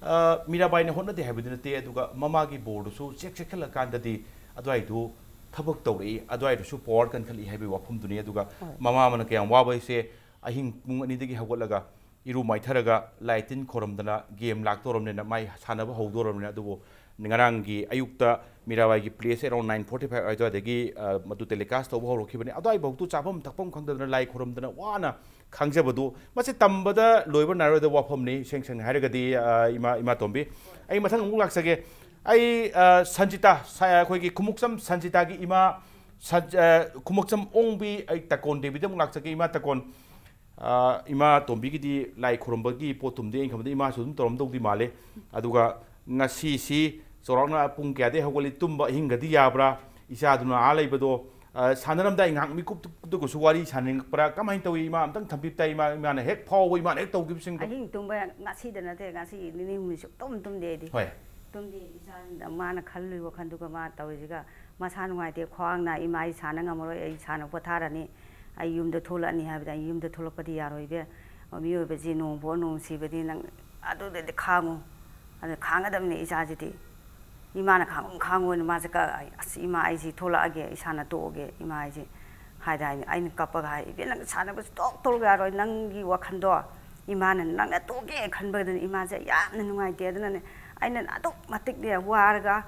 ꯑ, ꯃꯤꯔꯥꯕꯥꯏꯅ ꯍꯣꯠꯅꯗꯦ ꯍꯥꯏꯕꯗꯤ ꯅꯠꯇꯦ, ꯑꯗꯨꯒ ꯃꯃꯥꯒꯤ ꯕꯣꯔꯗꯨꯁꯨ ꯆꯦꯛ ꯆꯦꯛꯁꯤꯜꯂꯀꯥꯟꯗꯗꯤ ꯑꯗꯨꯋꯥꯏꯗꯨ ꯊꯕꯛ ꯇꯧꯔꯛꯏ, ꯑꯗꯨꯋꯥꯏꯗꯨꯁꯨ ꯄꯋꯥꯔ ꯀꯟꯈꯠꯂꯛꯏ ꯍꯥꯏꯕꯒꯤ ꯋꯥꯐꯝꯗꯨꯅꯤ꯫ ꯑꯗꯨꯒ ꯍꯣꯏ꯫ ꯃꯃꯥ ꯑꯃꯅ ꯀꯌꯥꯝ ꯋꯥꯕ ꯍꯥꯏꯁꯦ, ꯑꯍꯤꯡ ꯄꯨꯡ ꯑꯅꯤꯗꯒꯤ ꯍꯧꯒꯠꯂꯒ ꯏꯔꯨ ꯃꯥꯏꯊꯔꯒ ꯂꯥꯏ ꯇꯤꯟ ꯈꯣꯏꯔꯝꯗꯅ ꯒꯦꯝ ꯂꯥꯛꯇꯧꯔꯕꯅꯤꯅ, ꯃꯥꯏ ꯁꯥꯟꯅꯕ ꯍꯧꯗꯧꯔꯕꯅꯤꯅ, ꯑꯗꯨꯕꯨ ꯉꯔꯥꯡꯒꯤ ꯑꯌꯨꯛꯇ ꯃꯤꯔꯥꯕꯥꯏꯒꯤ ꯄ꯭ꯂꯦꯁꯦ around nine forty five ꯑꯗꯨꯋꯥꯏꯗꯒꯤ, ꯑ, ꯃꯗꯨ telecast ꯇꯧꯕ ꯍꯧꯔꯛꯈꯤꯕꯅꯤ꯫ ꯑꯗꯨꯋꯥꯏꯐꯥꯎꯗꯨ ꯆꯥꯐꯝ ꯊꯛꯐꯝ ꯈꯪꯗꯗꯅ ꯂꯥꯏ ꯈꯨꯔꯨꯝꯗꯅ ꯋꯥꯅ ꯈꯥꯡꯖꯕꯗꯨ, ꯃꯁꯤ ꯇꯝꯕꯗ ꯂꯣꯏꯕ ꯅꯥꯏꯔꯣꯏꯗꯕ ꯋꯥꯐꯝꯅꯤ, ꯏꯁꯦꯡ ꯁꯦꯡꯅ ꯍꯥꯏꯔꯒꯗꯤ, ꯑ, ꯏꯃꯥ, ꯏꯃꯥ ꯇꯣꯝꯕꯤ꯫ ꯑꯩ ꯃꯊꯪ ꯑꯃꯨꯛ ꯂꯥꯛꯆꯒꯦ꯫ ꯑꯩ, ꯑ, ꯁꯟꯖꯤꯇꯥ, ꯁ-, ꯑꯩꯈꯣꯏꯒꯤ ꯈꯨꯃꯨꯛꯆꯝ ꯁꯟꯖꯤꯇꯥꯒꯤ ꯏꯃꯥ, ꯁꯟ-, ꯑ, ꯈꯨꯃꯨꯛꯆꯝ ꯑꯣꯡꯕꯤ, ꯑꯩ ꯇꯀꯣꯟ ꯗꯦꯕꯤꯗ ꯑꯃꯨꯛ ꯂꯥꯛꯆꯒꯦ꯫ ꯏꯃꯥ ꯇꯀꯣꯟ, ꯑ, ꯏꯃꯥ ꯇꯣꯝꯕꯤꯒꯤꯗꯤ ꯂꯥꯏ ꯈꯨꯔꯨꯝꯕꯒꯤ ꯄꯣꯠꯇꯨꯝꯗꯤ ꯑꯩꯅ ꯈꯟꯕꯗ ꯏꯃꯥꯁꯨ ꯑꯗꯨꯝ ꯇꯧꯔꯝꯗꯧꯗꯤ ꯃꯥꯜꯂꯦ꯫ ꯑꯗꯨꯒ ꯉꯁꯤꯁꯤ ꯆꯥꯎꯔꯥꯛꯅ ꯄꯨꯡ ꯀꯌꯥꯗꯩ ꯍꯧꯒꯠꯂꯤ, ꯇꯨꯝꯕ ꯑꯍꯤꯡꯒꯗꯤ ꯌꯥꯕ꯭ꯔꯥ? ꯏꯆꯥꯗꯨꯅ ꯑꯥ ꯂꯩꯕꯗꯣ, ꯑ, ꯁꯥꯟꯅꯔꯝꯗꯥꯏ ꯉꯥꯏꯍꯥꯛ ꯃꯤꯀꯨꯞꯇꯨꯒꯁꯨ ꯋꯥꯔꯤ ꯁꯥꯟꯅꯅꯤꯡꯉꯛꯄ꯭ꯔꯥ? ꯀꯃꯥꯏꯅ ꯇꯧꯏ? ꯏꯃꯥ ꯑꯝꯇꯪ ꯊꯝꯕꯤꯕ ꯇꯥꯏ, ꯏꯃꯥ, ꯏꯃꯥꯅ ꯍꯦꯛ ꯐꯥꯎꯕ, ꯏꯃꯥꯅ ꯍꯦꯛ ꯇꯧꯈꯤꯕꯁꯤꯡꯗꯣ꯫ ꯑꯍꯤꯡ ꯇꯨꯝꯕ ꯉꯁꯤꯗ ꯅꯠꯇꯦ, ꯉꯁꯤ ꯅꯤꯅꯤ ꯍꯨꯝꯅꯤ ꯁꯨꯛꯇꯨꯝ ꯇꯨꯝꯗꯦ ꯑꯩꯗꯤ꯫ ꯍꯣꯏ꯫ ꯇꯨꯝꯗꯦ, ꯏꯆꯥꯁꯤꯡꯗ ꯃꯥꯅ ꯈꯜꯂꯨꯏ ꯋꯥꯈꯜꯗꯨꯒ ꯃꯥ ꯇꯧꯔꯤꯁꯤꯒ꯫ ꯃꯁꯥ ꯅꯨꯡꯉꯥꯏꯇꯦ, ꯈ꯭ꯋꯥꯡ ꯅꯥꯏ, ꯏꯃꯥ ꯑꯩ ꯁꯥꯟꯅ ꯉꯝꯃꯔꯣꯏ, ꯑꯩ ꯁꯥꯟꯅ ꯄꯣꯊꯥꯔꯅꯤ, ꯑꯩ ꯌꯨꯝꯗ ꯊꯣꯛꯂꯛꯑꯅꯤ ꯍꯥꯏꯕꯗ ꯑꯩ ꯌꯨꯝꯗ ꯊꯣꯛꯂꯛꯄꯗꯤ ꯌꯥꯔꯣꯏ ꯏꯕꯦꯝ꯫ ꯃꯤꯑꯣꯏꯕꯁꯤ ꯅꯣꯡ ꯄꯣꯛꯑ ꯅꯣꯡ ꯁꯤꯕꯗꯤ ꯅꯪ ꯑꯗꯨꯗꯗꯤ ꯈꯥꯡꯉꯨ꯫ ꯑꯗ ꯈꯥꯡꯒꯗꯕꯅꯤ ꯏꯆꯥꯁꯤꯗꯤ꯫ ꯏꯃꯥꯅ ꯈꯥꯡꯉꯨ ꯈꯥꯡꯉꯨꯅ ꯃꯥꯁꯦ ꯀ-, "ꯑꯁ ꯏꯃꯥ ꯑꯩꯁꯤ ꯊꯣꯛꯂꯛꯑꯒꯦ, ꯏꯁꯥꯅ ꯇꯣꯛꯑꯒꯦ ꯏꯃꯥ ꯑꯩꯁꯦ" ꯍꯥꯏꯗꯥꯏꯅꯦ꯫ ꯑꯩꯅ ꯀꯞꯄꯒ ꯍꯥꯏ, "ꯏꯕꯦꯝ ꯅꯪ ꯁꯥꯟꯅꯕꯁꯨ ꯇꯣꯛ ꯇꯣꯛꯂꯒ ꯌꯥꯔꯣꯏ, ꯅꯪꯒꯤ ꯋꯥꯈꯜꯗꯣ ꯏꯃꯥꯅ ꯅꯪꯅ ꯇꯣꯛꯀꯦ ꯈꯟꯕꯗꯅ ꯏꯃꯥꯁꯦ ꯌꯥꯝꯅ ꯅꯨꯡꯉꯥꯏꯇꯦ꯫ ꯑꯗꯨꯅꯅꯦ ꯑꯩꯅ ꯑꯗꯨꯛ ꯃꯇꯤꯛꯅꯦ ꯋꯥꯔꯒ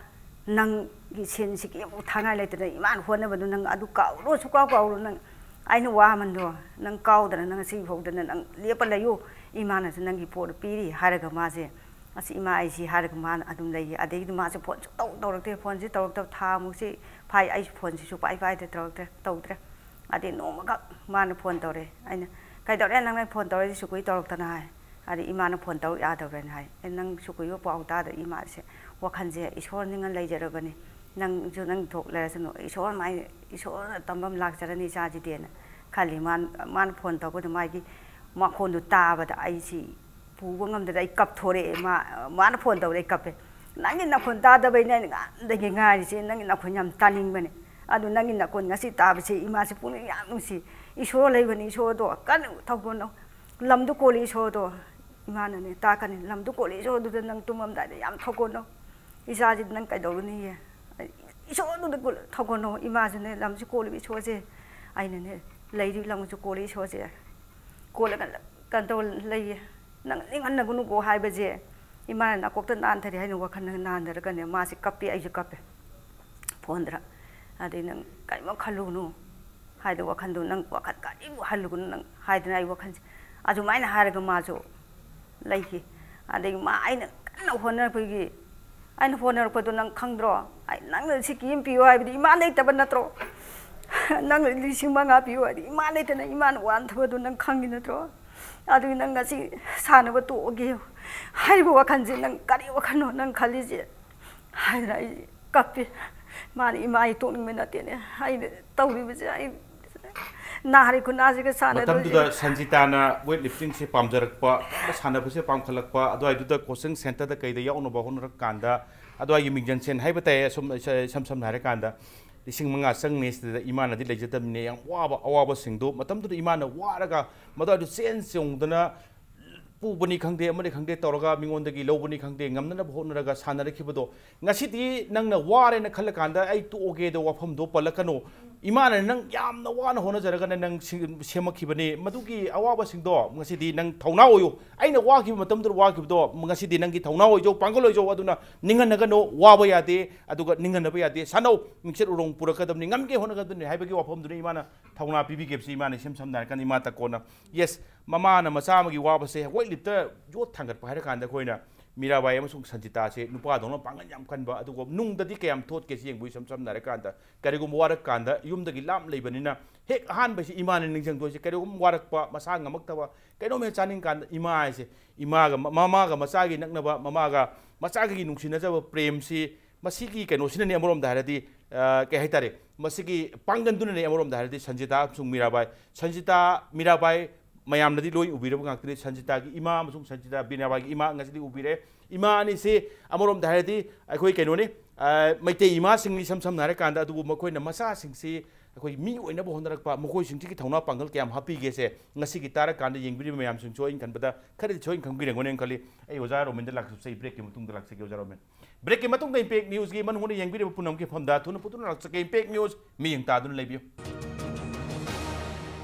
ꯅꯪꯒꯤ ꯁꯦꯟꯁꯤꯒꯤ ꯑꯃꯨꯛ ꯊꯥꯉꯥꯏ ꯂꯩꯇꯅ ꯏꯃꯥꯅ ꯍꯣꯠꯅꯕꯗꯨ ꯅꯪ ꯑꯗꯨ ꯀꯥꯎꯔꯣ, ꯁꯨꯀꯥꯎ ꯀꯥꯎꯔꯣ ꯅꯪ꯫ ꯑꯩꯅ ꯋꯥꯃꯟꯗꯣ ꯅꯪ ꯀꯥꯎꯗꯅ ꯅꯪ ꯉꯁꯤ ꯐꯥꯎꯗꯅ ꯅꯪ ꯂꯦꯞꯄ ꯂꯩꯌꯨ, ꯏꯃꯥꯅꯁꯨ ꯅꯪꯒꯤ ꯄꯣꯠ ꯄꯤꯔꯤ" ꯍꯥꯏꯔꯒ ꯃꯥꯁꯦ, ꯑꯁ ꯏꯃꯥ ꯑꯩꯁꯤ ꯍꯥꯏꯔꯒ ꯃꯥꯅ ꯑꯗꯨꯝ ꯂꯩꯌꯦ꯫ ꯑꯗꯩꯗꯤ ꯃꯥꯁꯦ ꯐꯣꯟ ꯁꯨꯡꯇꯧ ꯇꯧꯔꯛꯇꯦ꯫ ꯐꯣꯟꯁꯦ ꯇꯧꯔꯛꯇꯕ ꯊꯥ ꯑꯃꯨꯛꯁꯤ ꯐꯥꯏ, ꯑꯩꯁꯨ ꯐꯣꯟꯁꯤꯁꯨ ꯄꯥꯏ ꯄꯥꯏꯗꯦ, ꯇꯧꯔꯛꯇ꯭ꯔꯦ, ꯇꯧꯗ꯭ꯔꯦ꯫ ꯑꯗꯩ ꯅꯣꯡꯃꯈꯛ ꯃꯥꯅ ꯐꯣꯟ ꯇꯧꯔꯦ꯫ ꯑꯩꯅ, "ꯀꯩꯗꯧꯔꯦ ꯅꯪꯅ ꯐꯣꯟ ꯇꯧꯔꯛꯏꯁꯤ ꯁꯨꯛꯀꯨꯏ ꯇꯧꯔꯛꯇꯅ?" ꯍꯥꯏ꯫ ꯑꯗꯩ ꯏꯃꯥꯅ ꯐꯣꯟ ꯇꯧꯔꯛ ꯌꯥꯗꯕ꯭ꯔꯅ ꯍꯥꯏ꯫ ꯑꯦ, ꯅꯪ ꯁꯨꯛꯀꯨꯏꯕ ꯄꯥꯎ ꯇꯥꯗ ꯏꯃꯥꯁꯦ ꯋꯥꯈꯜꯁꯦ ꯏꯁꯣꯔ ꯅꯤꯡꯉ ꯂꯩꯖꯔꯕꯅꯤ꯫ ꯅꯪꯁꯨ ꯅꯪ ꯊꯣꯛ ꯂꯩꯔꯁꯅꯨ꯫ ꯏꯁꯣꯔ ꯃꯥꯏ, ꯏꯁꯣꯔꯅ ꯇꯝꯕ ꯑꯃ ꯂꯥꯛꯆꯔꯅꯤ ꯏꯆꯥꯁꯤꯗꯤꯅ ꯈꯜꯂꯤ꯫ ꯃꯥꯅ, ꯃꯥꯅ ꯐꯣꯟ ꯇꯧꯕꯗ ꯃꯥꯒꯤ ꯃꯈꯣꯟꯗꯨ ꯇꯥꯕꯗ ꯑꯩꯁꯤ ꯄꯨꯕ ꯉꯝꯗꯗꯅ ꯑꯩ ꯀꯞꯊꯣꯔꯛꯑꯦ꯫ ꯃꯥ, ꯃꯥꯅ ꯐꯣꯟ ꯇꯧꯔꯦ, ꯑꯩ ꯀꯞꯄꯦ꯫ "ꯅꯪꯒꯤ ꯅꯈꯣꯟ ꯇꯥꯗꯕꯩꯅꯦ ꯑꯩꯅ ꯉꯥꯟꯗꯒꯤ ꯉꯥꯏꯔꯤꯁꯦ, ꯅꯪꯒꯤ ꯅꯈꯣꯟ ꯌꯥꯝ ꯇꯥꯅꯤꯡꯕꯅꯦ꯫ ꯑꯗꯨ ꯅꯪꯒꯤ ꯅꯈꯣꯟ ꯉꯁꯤ ꯇꯥꯕꯁꯦ ꯏꯃꯥꯁꯦ ꯄꯨꯛꯅꯤꯡ ꯌꯥꯝ ꯅꯨꯡꯁꯤ꯫ ꯏꯁꯣꯔ ꯂꯩꯕꯅꯤ, ꯏꯁꯣꯔꯗꯣ ꯀꯟꯅ ꯊꯧꯒꯠꯅꯧ꯫ ꯂꯝꯗꯨ ꯀꯣꯜꯂꯤ ꯏꯁꯣꯔꯗꯣ꯫ ꯏꯃꯥꯅꯅꯦ ꯇꯥꯛꯀꯅꯤ, "ꯂꯝꯗꯨ ꯀꯣꯜꯂꯤ ꯏꯁꯣꯔꯗꯨꯗ ꯅꯪ ꯇꯨꯝꯃꯝꯗꯥꯏꯗ ꯌꯥꯝ ꯊꯧꯒꯠꯅꯧ꯫ ꯏꯆꯥꯁꯤꯗꯤ ꯅꯪ ꯀꯩꯗꯧꯒꯅꯤꯌꯦ?" ꯏꯁꯣꯔꯗꯨꯗ ꯀꯣꯜ-, ꯊꯧꯒꯠꯅꯧ꯫ ꯏꯃꯥꯁꯤꯅꯦ ꯂꯝꯁꯤ ꯀꯣꯜꯂꯤꯕ ꯏꯁꯣꯔꯁꯦ, ꯑꯩꯅꯅꯦ ꯂꯩꯔꯤꯕ ꯂꯝꯁꯨ ꯀꯣꯜꯂꯤ ꯏꯁꯣꯔꯁꯦ, ꯀꯣꯜꯂꯒ ꯀꯩꯅꯣ ꯇꯧꯔ ꯂꯩꯌꯦ꯫ "ꯅꯪ ꯅꯤꯡꯍꯟꯅꯒꯅꯨꯀꯣ" ꯍꯥꯏꯕꯁꯦ ꯏꯃꯥꯅ ꯅꯥꯀꯣꯛꯇ ꯅꯥꯟꯊꯔꯦ ꯍꯥꯏꯅ ꯋꯥꯈꯜ ꯅꯥꯟꯊꯔꯒꯅꯦ ꯃꯥꯁꯦ ꯀꯞꯄꯦ, ꯑꯩꯁꯨ ꯀꯞꯄꯦ꯫ ꯐꯣꯟꯗ꯭ꯔ ꯑꯗꯩ "ꯅꯪ ꯀꯔꯤꯝ ꯈꯜꯂꯨꯅꯨ" ꯍꯥꯏꯗꯣ, ꯋꯥꯈꯜꯗꯣ ꯅꯪ ꯋꯥꯈꯜ ꯀꯔꯤꯕꯨ ꯍꯜꯂꯨꯒꯅꯨ ꯅꯪ ꯍꯥꯏꯗꯅ ꯑꯩ ꯋꯥꯈꯜꯁꯦ ꯑꯗꯨꯃꯥꯏꯅ ꯍꯥꯏꯔꯒ ꯃꯥꯁꯨ ꯂꯩꯈꯤ꯫ ꯑꯗꯒꯤ ꯃꯥ ꯑꯩꯅ ꯀꯟꯅ ꯍꯣꯠꯅꯔꯛꯄꯒꯤ, ꯑꯩꯅ ꯍꯣꯠꯅꯔꯛꯄꯗꯣ ꯅꯪ ꯈꯪꯗ꯭ꯔꯣ? ꯑꯩ ꯅꯪꯅ ꯁꯤꯀꯤ ꯑꯃ ꯄꯤꯌꯨ ꯍꯥꯏꯕꯗꯤ ꯏꯃꯥ ꯂꯩꯇꯕ ꯅꯠꯇ꯭ꯔꯣ? ꯅꯪꯅ ꯂꯤꯁꯤꯡ ꯃꯉꯥ ꯄꯤꯌꯨ ꯍꯥꯏꯗꯤ ꯏꯃꯥ ꯂꯩꯇꯅ ꯏꯃꯥꯅ ꯋꯥꯟꯊꯕꯗꯣ ꯅꯪ ꯈꯪꯉꯤ ꯅꯠꯇ꯭ꯔꯣ? ꯑꯗꯨꯒꯤ ꯅꯪ ꯉꯁꯤ ꯁꯥꯟꯅꯕ ꯇꯣꯛꯑꯒꯦ ꯍꯥꯏꯔꯤꯕ ꯋꯥꯈꯜꯁꯦ ꯅꯪ ꯀꯔꯤ ꯋꯥꯈꯜꯅꯣ ꯅꯪ ꯈꯜꯂꯤꯁꯦ? ꯍꯥꯏꯗꯅ ꯑꯩ ꯀꯞꯄꯤ꯫ ꯃꯥꯅ "ꯏꯃꯥ, ꯑꯩ ꯇꯣꯛꯅꯤꯡꯕ ꯅꯠꯇꯦꯅꯦ, ꯑꯩꯅ ꯇꯧꯔꯤꯕꯁꯦ ꯑꯩ ꯅꯥꯔꯤ ꯈꯨꯅꯥꯁꯤꯒ ꯁꯥꯟꯅꯗꯣꯏꯁꯦ"꯫ ꯃꯇꯝꯗꯨꯗ ꯁꯟꯖꯤꯇꯥꯅ ꯋꯦꯠ ꯂꯤꯐꯇꯤꯡꯁꯦ ꯄꯥꯝꯖꯔꯛꯄ, ꯁꯥꯟꯅꯕꯁꯦ ꯄꯥꯝꯈꯠꯂꯛꯄ, ꯑꯗꯨꯋꯥꯏꯗꯨꯗ ꯀꯣꯆꯤꯡ ꯁꯦꯟꯇꯔꯗ ꯀꯩꯗ ꯌꯥꯎꯅꯕ ꯍꯣꯠꯅꯔꯛ ꯀꯥꯟꯗ ꯑꯗꯨꯋꯥꯏꯒꯤ ꯃꯤꯡꯖꯟꯁꯦꯟ ꯍꯥꯏꯕ ꯇꯥꯏ꯫ ꯑꯁꯨꯝ ꯏꯁꯝ ꯁꯝꯅ ꯍꯥꯏꯔꯀꯥꯟꯗ ꯂꯤꯁꯤꯡ ꯃꯉꯥ ꯆꯪꯅꯤ꯫ ꯁꯤꯗ ꯏꯃꯥꯅꯗꯤ ꯂꯩꯖꯗꯕꯅꯤꯅ ꯌꯥꯝ ꯋꯥꯕ ꯑꯋꯥꯕꯁꯤꯡꯗꯣ ꯃꯇꯝꯗꯨꯗ ꯏꯃꯥꯅ ꯋꯥꯔꯒ ꯃꯗꯨꯋꯥꯏꯗꯨ ꯆꯦꯟ ꯆꯣꯡꯗꯅ ꯄꯨꯕꯅꯤ ꯈꯪꯗꯦ, ꯑꯃꯅꯤ ꯈꯪꯗꯦ ꯇꯧꯔꯒ ꯃꯤꯉꯣꯟꯗꯒꯤ ꯂꯧꯕꯅꯤ ꯈꯪꯗꯦ, ꯉꯝꯅꯅꯕ ꯍꯣꯠꯅꯔꯒ ꯁꯥꯟꯅꯔꯛꯈꯤꯕꯗꯣ, ꯉꯁꯤꯗꯤ ꯅꯪꯅ ꯋꯥꯔꯦꯅ ꯈꯜꯂꯀꯥꯟꯗ ꯑꯩ ꯇꯣꯛꯑꯒꯦꯗ ꯋꯥꯐꯝꯗꯣ ꯄꯜꯂꯛꯀꯅꯨ꯫ ꯏꯃꯥꯅ ꯅꯪ ꯌꯥꯝꯅ ꯋꯥꯅ ꯍꯣꯠꯅꯖꯔꯒꯅ ꯅꯪ ꯁꯤ-, ꯁꯦꯝꯃꯛꯈꯤꯕꯅꯤ꯫ ꯃꯗꯨꯒꯤ ꯑꯋꯥꯕꯁꯤꯡꯗꯣ ꯉꯁꯤꯗꯤ ꯅꯪ ꯊꯧꯅꯥ ꯑꯣꯏꯌꯨ꯫ ꯑꯩꯅ ꯋꯥꯈꯤꯕ ꯃꯇꯝꯗꯨꯗ ꯋꯥꯈꯤꯕꯗꯣ ꯉꯁꯤꯗꯤ ꯅꯪꯒꯤ ꯊꯧꯅꯥ ꯑꯣꯏꯖꯧ, ꯄꯥꯡꯒꯜ ꯑꯣꯏꯖꯧ꯫ ꯑꯗꯨꯅ ꯅꯤꯡꯍꯟꯅꯒꯅꯨ, ꯋꯥꯕ ꯌꯥꯗꯦ, ꯑꯗꯨꯒ ꯅꯤꯡꯍꯟꯅꯕ ꯌꯥꯗꯦ꯫ ꯁꯥꯟꯅꯧ, ꯃꯤꯡꯆꯠ ꯎꯔꯣꯡ ꯄꯨꯔꯛꯀꯗꯕꯅꯤ, ꯉꯝꯒꯦ ꯍꯣꯠꯅꯒꯗꯕꯅꯤ ꯍꯥꯏꯕꯒꯤ ꯋꯥꯐꯝꯗꯨꯅ ꯏꯃꯥꯅ ꯊꯧꯅꯥ ꯄꯤꯕꯤꯈꯤꯕꯁꯤ꯫ ꯏꯃꯥꯅ ꯏꯁꯝ ꯁꯝꯅ ꯍꯥꯏꯔꯀꯥꯟꯗ ꯏꯃꯥ ꯇꯀꯣꯅ, ꯌꯦꯁ, ꯃꯃꯥꯅ ꯃꯆꯥ ꯑꯃꯒꯤ ꯋꯥꯕꯁꯦ ꯋꯦꯠ ꯂꯤꯐꯇ ꯌꯣꯠ ꯊꯥꯡꯒꯠꯄ ꯍꯥꯏꯔꯀꯥꯟꯗ ꯑꯩꯈꯣꯏꯅ ꯃꯤꯔꯥꯕꯥꯏ ꯑꯃꯁꯨꯡ ꯁꯟꯖꯤꯇꯥꯁꯦ ꯅꯨꯄꯥꯗꯧꯅ ꯄꯥꯡꯒꯜ ꯌꯥꯝ ꯀꯟꯕ, ꯑꯗꯨꯒ ꯅꯨꯡꯗꯗꯤ ꯀꯌꯥꯝ ꯊꯣꯠꯀꯦ ꯁꯤ ꯌꯦꯡꯕ꯫ ꯏꯁꯝ ꯁꯝꯅ ꯍꯥꯏꯔꯀꯥꯟꯗ ꯀꯔꯤꯒꯨꯝꯕ ꯋꯥꯔꯛ ꯀꯥꯟꯗ ꯌꯨꯝꯗꯒꯤ ꯂꯥꯞ ꯂꯩꯕꯅꯤꯅ ꯍꯦꯛ ꯑꯍꯥꯟꯕꯁꯤ ꯏꯃꯥꯅ ꯅꯤꯡꯁꯤꯡꯗꯣꯏꯁꯦ꯫ ꯀꯔꯤꯒꯨꯝꯕ ꯋꯥꯔꯛꯄ, ꯃꯁꯥ ꯉꯝꯃꯛꯇꯕ, ꯀꯩꯅꯣꯝ ꯍꯦꯛ ꯆꯥꯅꯤꯡ ꯀꯥꯟꯗ ꯏꯃꯥ ꯍꯥꯏꯁꯦ, ꯏꯃꯥꯒ ꯃ-, ꯃꯃꯥꯒ ꯃꯆꯥꯒꯤ ꯅꯛꯅꯕ, ꯃꯃꯥꯒ ꯃꯆꯥꯒꯤ ꯅꯨꯡꯁꯤꯅꯖꯕ ꯄ꯭ꯔꯦꯝꯁꯤ, ꯃꯁꯤꯒꯤ ꯀꯩꯅꯣꯁꯤꯅꯅꯦ ꯑꯃꯔꯣꯝꯗ ꯍꯥꯏꯔꯗꯤ, ꯑ, ꯀꯩ ꯍꯥꯏꯇꯥꯔꯦ, ꯃꯁꯤꯒꯤ ꯄꯥꯡꯒꯟꯗꯨꯅꯅꯦ ꯑꯃꯔꯣꯝꯗ ꯍꯥꯏꯔꯗꯤ ꯁꯟꯖꯤꯇꯥ ꯑꯃꯁꯨꯡ ꯃꯤꯔꯥꯕꯥꯏ, ꯁꯟꯖꯤꯇꯥ, ꯃꯤꯔꯥꯕꯥꯏ ꯃꯌꯥꯝꯅꯗꯤ ꯂꯣꯏ ꯎꯕꯤꯔꯕ ꯉꯥꯛꯇꯅꯤ꯫ ꯁꯟꯖꯤꯇꯥꯒꯤ ꯏꯃꯥ ꯑꯃꯁꯨꯡ ꯁꯟꯖꯤꯇꯥ ꯃꯤꯔꯥꯕꯥꯏꯒꯤ ꯏꯃꯥ ꯉꯁꯤꯗꯤ ꯎꯕꯤꯔꯦ꯫ ꯏꯃꯥ ꯑꯅꯤꯁꯤ ꯑꯃꯔꯣꯝꯗ ꯍꯥꯏꯔꯗꯤ ꯑꯩꯈꯣꯏ ꯀꯩꯅꯣꯅꯤ, ꯑ, ꯃꯩꯇꯩ ꯏꯃꯥꯁꯤꯡꯅꯤ ꯏꯁꯝ ꯁꯝꯅ ꯍꯥꯏꯔꯀꯥꯟꯗ, ꯑꯗꯨꯕꯨ ꯃꯈꯣꯏꯅ ꯃꯆꯥꯁꯤꯡꯁꯤ ꯑꯩꯈꯣꯏ ꯃꯤ ꯑꯣꯏꯅꯕ ꯍꯣꯠꯅꯔꯛꯄ ꯃꯈꯣꯏꯁꯤꯡꯁꯤꯒꯤ ꯊꯧꯅꯥ ꯄꯥꯡꯒꯜ ꯀꯌꯥꯝ ꯍꯥꯞꯄꯤꯒꯦꯁꯦ ꯉꯁꯤꯒꯤ ꯇꯥꯔꯀꯥꯟꯗ ꯌꯦꯡꯕꯤꯔꯤꯕ ꯃꯌꯥꯝꯁꯤꯡꯁꯨ ꯑꯩꯅ ꯈꯟꯕꯗ ꯈꯔꯗꯤ ꯁꯣꯏꯅ ꯈꯪꯕꯤꯔꯝꯒꯅꯦꯅ ꯈꯜꯂꯤ꯫ ꯑꯩ ꯑꯣꯖꯥ ꯔꯣꯃꯦꯟꯗ ꯂꯥꯛꯆꯁꯦ, ꯕ꯭ꯔꯦꯛꯀꯤ ꯃꯇꯨꯡꯗ ꯂꯥꯛꯆꯒꯦ ꯑꯣꯖꯥ ꯔꯣꯃꯦꯟ꯫ ꯕ꯭ꯔꯦꯛꯀꯤ ꯃꯇꯨꯡꯗ ꯏꯝꯄꯦꯛ ꯅ꯭ꯌꯨꯁꯀꯤ ꯃꯅꯨꯡꯗ ꯌꯦꯡꯕꯤꯔꯤꯕ ꯄꯨꯝꯅꯃꯛꯀꯤ ꯃꯐꯝꯗ ꯊꯨꯅ ꯄꯨꯠꯇꯨꯅ ꯂꯥꯛꯆꯒꯦ꯫ ꯏꯝꯄꯦꯛ ꯅ꯭ꯌꯨꯁ, ꯃꯤꯠꯌꯦꯡ ꯇꯥꯗꯨꯅ ꯂꯩꯕꯤꯌꯨ꯫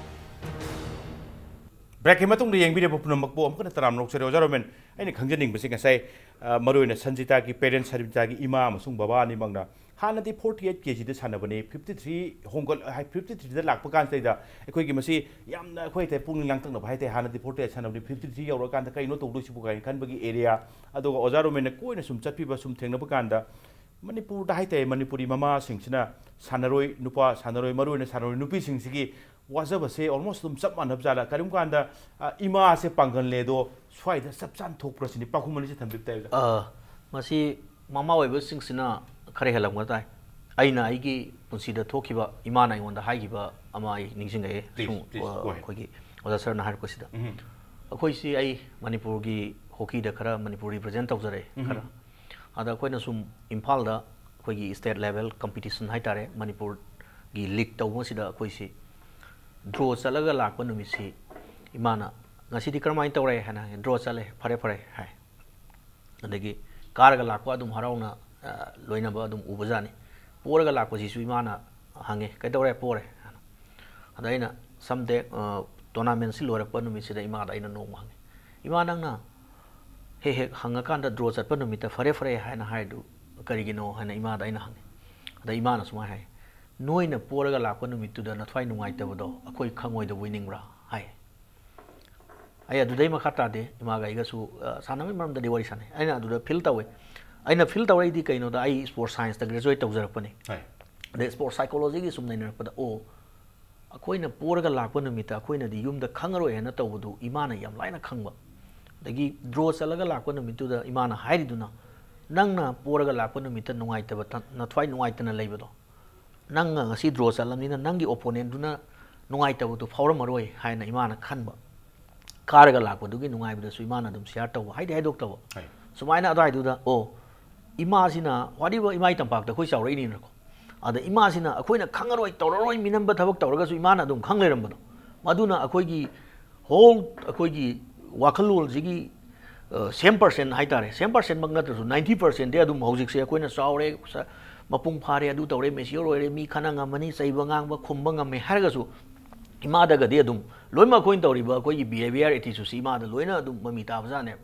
ꯕ꯭ꯔꯦꯛꯀꯤ ꯃꯇꯨꯡꯗ ꯌꯦꯡꯕꯤꯔꯤꯕ ꯄꯨꯝꯅꯃꯛꯄꯨ ꯑꯃꯨꯛ ꯍꯟꯅ ꯇꯔꯥꯝꯅ ꯑꯣꯛꯆꯔꯤ꯫ ꯑꯣꯖꯥ ꯔꯣꯃꯦꯟ, ꯑꯩꯅ ꯈꯪꯖꯅꯤꯡꯕꯁꯦ ꯉꯁꯥꯏ, ꯑ, ꯃꯔꯨꯑꯣꯏꯅ ꯁꯟꯖꯤꯇꯥꯒꯤ ꯄꯦꯔꯦꯟꯁ, ꯁꯟꯖꯤꯇꯥꯒꯤ ꯏꯃꯥ ꯑꯃꯁꯨꯡ ꯕꯕꯥ ꯑꯅꯤꯃꯛꯅ ꯍꯥꯟꯅꯗꯤ ꯐꯣꯔꯇꯤ ꯑꯩꯠ ꯀꯦ ꯖꯤꯗ ꯁꯥꯟꯅꯕꯅꯤ, ꯐꯤꯐꯇꯤ ꯊ꯭ꯔꯤ ꯍꯣꯡꯒꯠ-, ꯍꯥꯏ, ꯐꯤꯐꯇꯤ ꯊ꯭ꯔꯤꯗ ꯂꯥꯛꯄ ꯀꯥꯟꯁꯤꯗꯩꯗ ꯑꯩꯈꯣꯏꯒꯤ ꯃꯁꯤ ꯌꯥꯝꯅ ꯑꯩꯈꯣꯏ ꯍꯥꯏ ꯇꯥꯔꯦ ꯄꯨꯛꯅꯤꯡ ꯂꯥꯡꯇꯛꯅꯕ ꯍꯥꯏ ꯇꯥꯔꯦ꯫ ꯍꯥꯟꯅꯗꯤ ꯐꯣꯔꯇꯤ ꯑꯩꯠ ꯁꯥꯟꯅꯕꯅꯤ, ꯐꯤꯐꯇꯤ ꯊ꯭ꯔꯤ ꯌꯧꯔꯀꯥꯟꯗ ꯀꯩꯅꯣ ꯇꯧꯗꯣꯏꯁꯤꯕꯨ ꯀꯥꯏꯅ ꯈꯟꯕꯒꯤ ꯑꯦꯔꯤꯌꯥ꯫ ꯑꯗꯨꯒ ꯑꯣꯖꯥ ꯔꯣꯃꯦꯟꯅ ꯀꯣꯏꯅ ꯁꯨꯝ ꯆꯠꯄꯤꯕ, ꯁꯨꯝ ꯊꯦꯡꯅꯕ ꯀꯥꯟꯗ ꯃꯅꯤꯄꯨꯔꯗ ꯍꯥꯏ ꯇꯥꯔꯦ ꯃꯅꯤꯄꯨꯔꯤ ꯃꯃꯥꯁꯤꯡꯁꯤꯅ ꯁꯥꯟꯅꯔꯣꯏ ꯅꯨꯄꯥ, ꯁꯥꯟꯅꯔꯣꯏ, ꯃꯔꯨꯑꯣꯏꯅ ꯁꯥꯟꯅꯔꯣꯏ ꯅꯨꯄꯤꯁꯤꯡꯁꯤꯒꯤ ꯋꯥꯖꯕꯁꯦ almost ꯑꯗꯨꯝ ꯆꯞ ꯃꯥꯟꯅꯕ ꯖꯥꯠꯂ? ꯀꯔꯤꯒꯨꯝꯕ ꯀꯥꯟꯗ, ꯑ, ꯏꯃꯥꯁꯦ ꯄꯥꯡꯒꯜ ꯂꯩ ꯑꯗꯣ ꯁ꯭ꯋꯥꯏꯗ ꯆꯞ ꯆꯥꯅ ꯊꯣꯛꯄ꯭ꯔꯥ ꯁꯤꯅꯤ꯫ ꯄꯥꯎꯈꯨꯝ ꯑꯅꯤꯁꯦ ꯊꯝꯕꯤꯕ ꯇꯥꯏ ꯑꯣꯖꯥ꯫ ꯑ, ꯃꯁꯤ ꯃꯃꯥ ꯑꯣꯏꯕꯁꯤꯡꯁꯤꯅ ꯈꯔ ꯍꯦꯜꯂꯝꯒ ꯇꯥꯏ꯫ ꯑꯩꯅ ꯑꯩꯒꯤ ꯄꯨꯟꯁꯤꯗ ꯊꯣꯛꯈꯤꯕ, ꯏꯃꯥꯅ ꯑꯩꯉꯣꯟꯗ ꯍꯥꯏꯈꯤꯕ ꯑꯃ ꯑꯩ ꯅꯤꯡꯁꯤꯡꯉꯛꯑꯦ꯫ Please, ꯁꯨꯝ, please, ꯑ, go ahead. ꯑꯩꯈꯣꯏꯒꯤ ꯑꯣꯖꯥ ꯁꯔꯅ ꯍꯥꯏꯔꯛꯄꯁꯤꯗ꯫ ꯎꯝ꯫ ꯑꯩꯈꯣꯏꯁꯤ, ꯑꯩ ꯃꯅꯤꯄꯨꯔꯒꯤ ꯍꯣꯀꯤꯗ ꯈꯔ ꯃꯅꯤꯄꯨꯔ represent ꯇꯧꯖꯔꯛꯑꯦ ꯎꯝ꯫ ꯈꯔ꯫ ꯑꯗ ꯑꯩꯈꯣꯏꯅ ꯁꯨꯝ ꯏꯝꯐꯥꯜꯗ ꯑꯩꯈꯣꯏꯒꯤ state level competition ꯍꯥꯏ ꯇꯥꯔꯦ, ꯃꯅꯤꯄꯨꯔꯒꯤ league ꯇꯧꯕꯁꯤꯗ ꯑꯩꯈꯣꯏꯁꯤ draw ꯆꯠꯂꯒ ꯂꯥꯛꯄ ꯅꯨꯃꯤꯠꯁꯤ ꯏꯃꯥꯅ, "ꯉꯁꯤꯗꯤ ꯀꯔꯝꯍꯥꯏꯅ ꯇꯧꯔꯦ?" ꯍꯥꯏꯅ ꯍꯪꯉꯦ꯫ "Draw ꯆꯠꯂꯦ, ꯐꯔꯦ ꯐꯔꯦ" ꯍꯥꯏ꯫ ꯑꯗꯒꯤ ꯀꯥꯔꯒ ꯂꯥꯛꯄ ꯑꯗꯨꯝ ꯍꯔꯥꯎꯅ, ꯑ, ꯂꯣꯏꯅꯕ ꯑꯗꯨꯝ ꯎꯕꯖꯥꯠꯅꯤ꯫ ꯄꯣꯔꯒ ꯂꯥꯛꯄꯁꯤꯁꯨ ꯏꯃꯥꯅ ꯍꯪꯉꯦ, "ꯀꯩꯗꯧꯔꯦ, ꯄꯣꯔꯦ?" ꯍꯥꯏꯅ꯫ ꯑꯗ ꯑꯩꯅ someday, ꯑ, tournamentꯁꯤ ꯂꯣꯏꯔꯛꯄ ꯅꯨꯃꯤꯠꯁꯤꯗ ꯏꯃꯥꯗ ꯑꯩꯅ ꯅꯣꯡꯃ ꯍꯪꯉꯦ, "ꯏꯃꯥ, ꯅꯪꯅ ꯍꯦꯛ ꯍꯦꯛ ꯍꯪꯉꯀꯥꯟꯗ draw ꯆꯠꯄ ꯅꯨꯃꯤꯠꯇ ꯐꯔꯦ ꯐꯔꯦ ꯍꯥꯏꯅ ꯍꯥꯏꯗꯨ ꯀꯔꯤꯒꯤꯅꯣ?" ꯍꯥꯏꯅ ꯏꯃꯥꯗ ꯑꯩꯅ ꯍꯪꯉꯦ꯫ ꯑꯗ ꯏꯃꯥꯅ ꯁꯨꯃꯥꯏꯅ ꯍꯥꯏ, "ꯅꯣꯏꯅ ꯄꯣꯔꯒ ꯂꯥꯛꯄ ꯅꯨꯃꯤꯠꯇꯨꯗ ꯅꯊ꯭ꯋꯥꯏ ꯅꯨꯡꯉꯥꯏꯇꯕꯗꯣ ꯑꯩꯈꯣꯏ ꯈꯪꯉꯣꯏꯗꯕꯣꯏ ꯅꯤꯡꯕ꯭ꯔꯥ?" ꯍꯥꯏ꯫ ꯑꯩ ꯑꯗꯨꯗꯩ ꯃꯈꯥ ꯇꯥꯗꯦ, ꯏꯃꯥꯒ ꯑꯩꯒꯁꯨ, ꯑ, ꯁꯥꯟꯅꯕꯒꯤ ꯃꯔꯝꯗꯗꯤ ꯋꯥꯔꯤ ꯁꯥꯟꯅꯩ꯫ ꯑꯩꯅ ꯑꯗꯨꯗ feel ꯇꯧꯋꯦ꯫ ꯑꯩꯅ feel ꯇꯧꯔꯛꯏꯗꯤ ꯀꯩꯅꯣꯗ, ꯑꯩ sports scienceꯇ graduate ꯇꯧꯖꯔꯛꯄꯅꯤ꯫ ꯍꯣꯏ꯫ ꯑꯗꯩ sports psychologyꯒꯤ ꯁꯨꯝ ꯅꯩꯅꯔꯛꯄꯗ, ꯑꯣ, ꯑꯩꯈꯣꯏꯅ ꯄꯣꯔꯒ ꯂꯥꯛꯄ ꯅꯨꯃꯤꯠꯇ ꯑꯩꯈꯣꯏꯅꯗꯤ ꯌꯨꯝꯗ ꯈꯪꯉꯔꯣꯏ ꯍꯥꯏꯅ ꯇꯧꯕꯗꯨ ꯏꯃꯥꯅ ꯌꯥꯝ ꯂꯥꯏꯅ ꯈꯪꯕ꯫ ꯑꯗꯒꯤ draw ꯆꯠꯂꯒ ꯂꯥꯛꯄ ꯅꯨꯃꯤꯠꯇꯨꯗ ꯏꯃꯥꯅ ꯍꯥꯏꯔꯤꯗꯨꯅ, "ꯅꯪꯅ ꯄꯣꯔꯒ ꯂꯥꯛꯄ ꯅꯨꯃꯤꯠꯇ ꯅꯨꯡꯉꯥꯏꯇꯕ ꯊ-, ꯅꯊ꯭ꯋꯥꯏ ꯅꯨꯡꯉꯥꯏꯇꯅ ꯂꯩꯕꯗꯣ, ꯅꯪꯅ ꯉꯁꯤ draw ꯆꯠꯂꯝꯅꯤꯅ ꯅꯪꯒꯤ opponentꯗꯨꯅ ꯅꯨꯡꯉꯥꯏꯇꯕꯗꯨ ꯐꯥꯎꯔꯝꯃꯔꯣꯏ" ꯍꯥꯏꯅ ꯏꯃꯥꯅ ꯈꯟꯕ꯫ ꯀꯥꯔꯒ ꯂꯥꯛꯄꯗꯨꯒꯤ ꯅꯨꯡꯉꯥꯏꯕꯗꯁꯨ ꯏꯃꯥꯅ ꯑꯗꯨꯝ share ꯇꯧꯕ, ꯍꯥꯏꯗꯤ ꯍꯥꯏꯗꯣꯛꯇꯕ꯫ ꯍꯣꯏ꯫ ꯁꯨꯃꯥꯏꯅ ꯑꯗꯨꯋꯥꯏꯗꯨꯗ, ꯑꯣ, ꯏꯃꯥꯁꯤꯅ, ꯋꯥꯔꯤꯕ ꯏꯃꯥ ꯏꯇꯝꯄꯥꯛꯇ ꯑꯩꯈꯣꯏ ꯆꯥꯎꯔꯛꯏꯅꯤꯅꯀꯣ, ꯑꯗ ꯏꯃꯥꯁꯤꯅ ꯑꯩꯈꯣꯏꯅ ꯈꯪꯉꯔꯣꯏ, ꯇꯧꯔꯔꯣꯏ, ꯃꯤꯅꯝꯕ ꯊꯕꯛ ꯇꯧꯔꯒꯁꯨ ꯏꯃꯥꯅ ꯑꯗꯨꯝ ꯈꯪ ꯂꯩꯔꯝꯕꯗꯣ, ꯃꯗꯨꯅ ꯑꯩꯈꯣꯏꯒꯤ ꯍꯣꯜ ꯑꯩꯈꯣꯏꯒꯤ ꯋꯥꯈꯜꯂꯣꯟꯁꯤꯒꯤ ꯁꯦꯝ ꯄꯥꯔꯁꯦꯟ ꯍꯥꯏꯇꯥꯔꯦ, ꯁꯦꯝ ꯄꯥꯔꯁꯦꯟꯃꯛ ꯅꯠꯇ꯭ꯔꯁꯨ ꯅꯥꯏꯟꯇꯤ ꯄꯥꯔꯁꯦꯟꯗꯤ ꯑꯗꯨꯝ ꯍꯧꯖꯤꯛꯁꯦ ꯑꯩꯈꯣꯏꯅ ꯆꯥꯎꯔꯦ, ꯃꯄꯨꯡ ꯐꯥꯔꯦ, ꯑꯗꯨ ꯇꯧꯔꯦ, ꯃꯦꯆꯤꯌꯣꯔ ꯑꯣꯏꯔꯦ, ꯃꯤ ꯈꯠꯅ ꯉꯝꯃꯅꯤ, ꯆꯩꯕ ꯉꯥꯡꯕ ꯈꯨꯝꯕ ꯉꯝꯃꯦ ꯍꯥꯏꯔꯒꯁꯨ ꯏꯃꯥꯗꯒꯗꯤ ꯑꯗꯨꯝ ꯂꯣꯏꯅꯃꯛ ꯑꯩꯈꯣꯏꯅ ꯇꯧꯔꯤꯕ ꯑꯩꯈꯣꯏꯒꯤ ꯕꯤꯍꯦꯕꯤꯌꯔ ꯑꯦꯇꯤꯆꯨꯠꯁꯤ ꯏꯃꯥꯗ ꯂꯣꯏꯅ ꯑꯗꯨꯝ ꯃꯃꯤ ꯇꯥꯕꯖꯥꯠꯅꯦꯕ꯫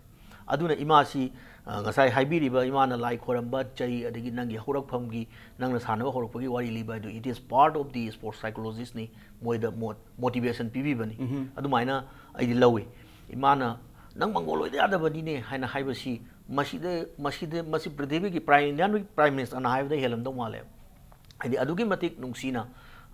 ꯑꯗꯨꯅ ꯏꯃꯥꯁꯤ ꯉꯁꯥꯏ ꯍꯥꯏꯕꯤꯔꯤꯕ ꯏꯃꯥꯅ ꯂꯥꯏ ꯈꯣꯏꯔꯝꯕ, ꯆꯩ, ꯑꯗꯒꯤ ꯅꯪꯒꯤ ꯍꯧꯔꯛꯐꯝꯒꯤ, ꯅꯪꯅ ꯁꯥꯟꯅꯕ ꯍꯧꯔꯛꯄꯒꯤ ꯋꯥꯔꯤ ꯂꯤꯕ ꯍꯥꯏꯗꯨ, it is part of the sports psychologistꯅꯤ, ꯃꯣꯏꯗ ꯃꯣꯇꯤꯚꯦꯁꯟ ꯄꯤꯕꯤꯕꯅꯤ꯫ ꯑꯗꯨꯃꯥꯏꯅ ꯑꯩꯗꯤ ꯂꯧꯏ꯫ ꯏꯃꯥꯅ ꯅꯪ ꯃꯪꯒꯣꯜ ꯑꯣꯏꯗ ꯌꯥꯗꯕꯅꯤꯅꯦ ꯍꯥꯏꯅ ꯍꯥꯏꯕꯁꯤ ꯃꯁꯤꯗ ꯃꯁꯤꯗ ꯃꯁꯤ ꯄ꯭ꯔꯤꯊꯤꯕꯤꯒꯤ ꯄ꯭ꯔꯥꯏꯝ ꯏꯟꯗꯤꯌꯥꯟ ꯄ꯭ꯔꯥꯏꯝ ꯃꯤꯅꯤꯁꯇꯔꯅ ꯍꯥꯏꯕꯗ ꯍꯦꯜꯂꯝꯗꯧ ꯃꯥꯜꯂꯦ꯫ ꯍꯥꯏꯗꯤ ꯑꯗꯨꯛꯀꯤ ꯃꯇꯤꯛ ꯅꯨꯡꯁꯤꯅ,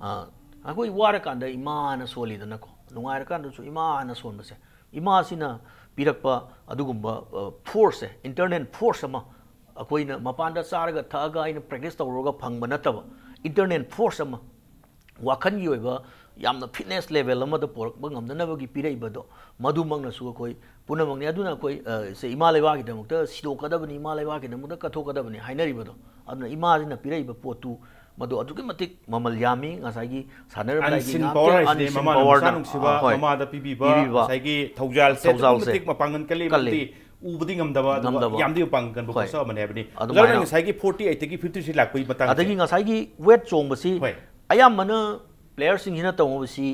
ꯑꯩꯈꯣꯏ ꯋꯥꯔꯀꯥꯟꯗ ꯏꯃꯥꯅ ꯁꯣꯜꯂꯤꯗꯅꯀꯣ, ꯅꯨꯡꯉꯥꯏꯔꯀꯥꯟꯗꯁꯨ ꯏꯃꯥꯅ ꯁꯣꯟꯕꯁꯦ, ꯏꯃꯥꯁꯤꯅ ꯄꯤꯔꯛꯄ ꯑꯗꯨꯒꯨꯝꯕ ꯐꯣꯔꯁꯁꯦ, ꯏꯟꯇꯔꯅꯦꯜ ꯐꯣꯔꯁ ꯑꯃ, ꯑꯩꯈꯣꯏꯅ ꯃꯄꯥꯟꯗ ꯆꯥꯔꯒ ꯊꯛꯑꯒ ꯑꯩꯅ ꯄ꯭ꯔꯦꯛꯇꯤꯁ ꯇꯧꯔꯨꯔꯒ ꯐꯪꯕ ꯅꯠꯇꯕ, ꯏꯟꯇꯔꯅꯦꯜ ꯐꯣꯔꯁ ꯑꯃ, ꯋꯥꯈꯜꯒꯤ ꯑꯣꯏꯕ ꯌꯥꯝꯅ ꯐꯤꯠꯅꯦꯁ ꯂꯦꯚꯦꯜ ꯑꯃꯗ ꯄꯨꯔꯛꯄ ꯉꯝꯅꯅꯕꯒꯤ ꯄꯤꯔꯛꯏꯕꯗꯣ, ꯃꯗꯨꯃꯛꯅꯁꯨ ꯑꯩꯈꯣꯏ ꯄꯨꯝꯅꯃꯛꯅꯤ꯫ ꯑꯗꯨꯅ ꯑꯩꯈꯣꯏ ꯁꯦ ꯏꯃꯥ ꯂꯩꯕꯥꯛꯀꯤꯗꯃꯛꯇ ꯁꯤꯗꯣꯛꯀꯗꯕꯅꯤ, ꯏꯃꯥ ꯂꯩꯕꯥꯛꯀꯤꯗꯃꯛꯇ ꯀꯠꯊꯣꯛꯀꯗꯕꯅꯤ ꯍꯥꯏꯅꯔꯤꯕꯗꯣ, ꯑꯗꯨꯅ ꯏꯃꯥꯁꯤꯅ ꯄꯤꯔꯛꯏꯕ ꯄꯣꯠꯇꯨ ꯃꯗꯨ ꯑꯗꯨꯛꯀꯤ ꯃꯇꯤꯛ ꯃꯃꯜ ꯌꯥꯝꯃꯤ꯫ ꯉꯁꯥꯏꯒꯤ ꯁꯥꯟꯅꯔꯝꯗꯥꯏꯒꯤ unseen power ꯍꯥꯏꯁꯤꯗꯤ unseen ꯃꯃꯥꯅ powerꯅ, ꯃꯆꯥꯅꯨꯡꯁꯤꯕ ꯑ, ꯍꯣꯏ꯫ ꯃꯃꯥꯗ ꯄꯤꯕꯤꯕ ꯄꯤꯕꯤꯕ ꯉꯁꯥꯏꯒꯤ ꯊꯧꯖꯥꯜꯁꯦ ꯑꯗꯨꯛꯀꯤ ꯊꯧꯖꯥꯜꯁꯦ ꯃꯇꯤꯛ ꯃꯄꯥꯡꯒꯜ ꯀꯜꯂꯤ, ꯀꯜꯂꯤ꯫ ꯑꯃꯗꯤ ꯎꯕꯗꯤ ꯉꯝꯗꯕ, ꯑꯗꯨꯒ ꯉꯝꯗꯕ꯫ ꯌꯥꯝꯗꯤ ꯃꯄꯥꯡꯒꯜ ꯀꯟꯕ ꯍꯣꯏ꯫ ꯄꯣꯠꯁꯛ ꯑꯃꯅꯦ ꯍꯥꯏꯕꯅꯤ꯫ ꯑꯗꯨꯃꯥꯏꯅ ꯑꯣꯖꯥꯅ ꯉꯁꯥꯏꯒꯤ ꯐꯣꯔꯇꯤ ꯑꯩꯠꯇꯒꯤ ꯐꯤꯐꯇꯤ ꯊ꯭ꯔꯤ ꯂꯥꯛꯄꯒꯤ ꯃꯇꯥꯡꯁꯦ꯫ ꯑꯗꯒꯤ ꯉꯁꯥꯏꯒꯤ ꯋꯦꯠ ꯆꯣꯡꯕꯁꯤ ꯍꯣꯏ꯫ ꯑꯌꯥꯝꯕꯅ ꯄ꯭ꯂꯦꯌꯔꯁꯤꯡꯁꯤꯅ ꯇꯧꯕꯁꯤ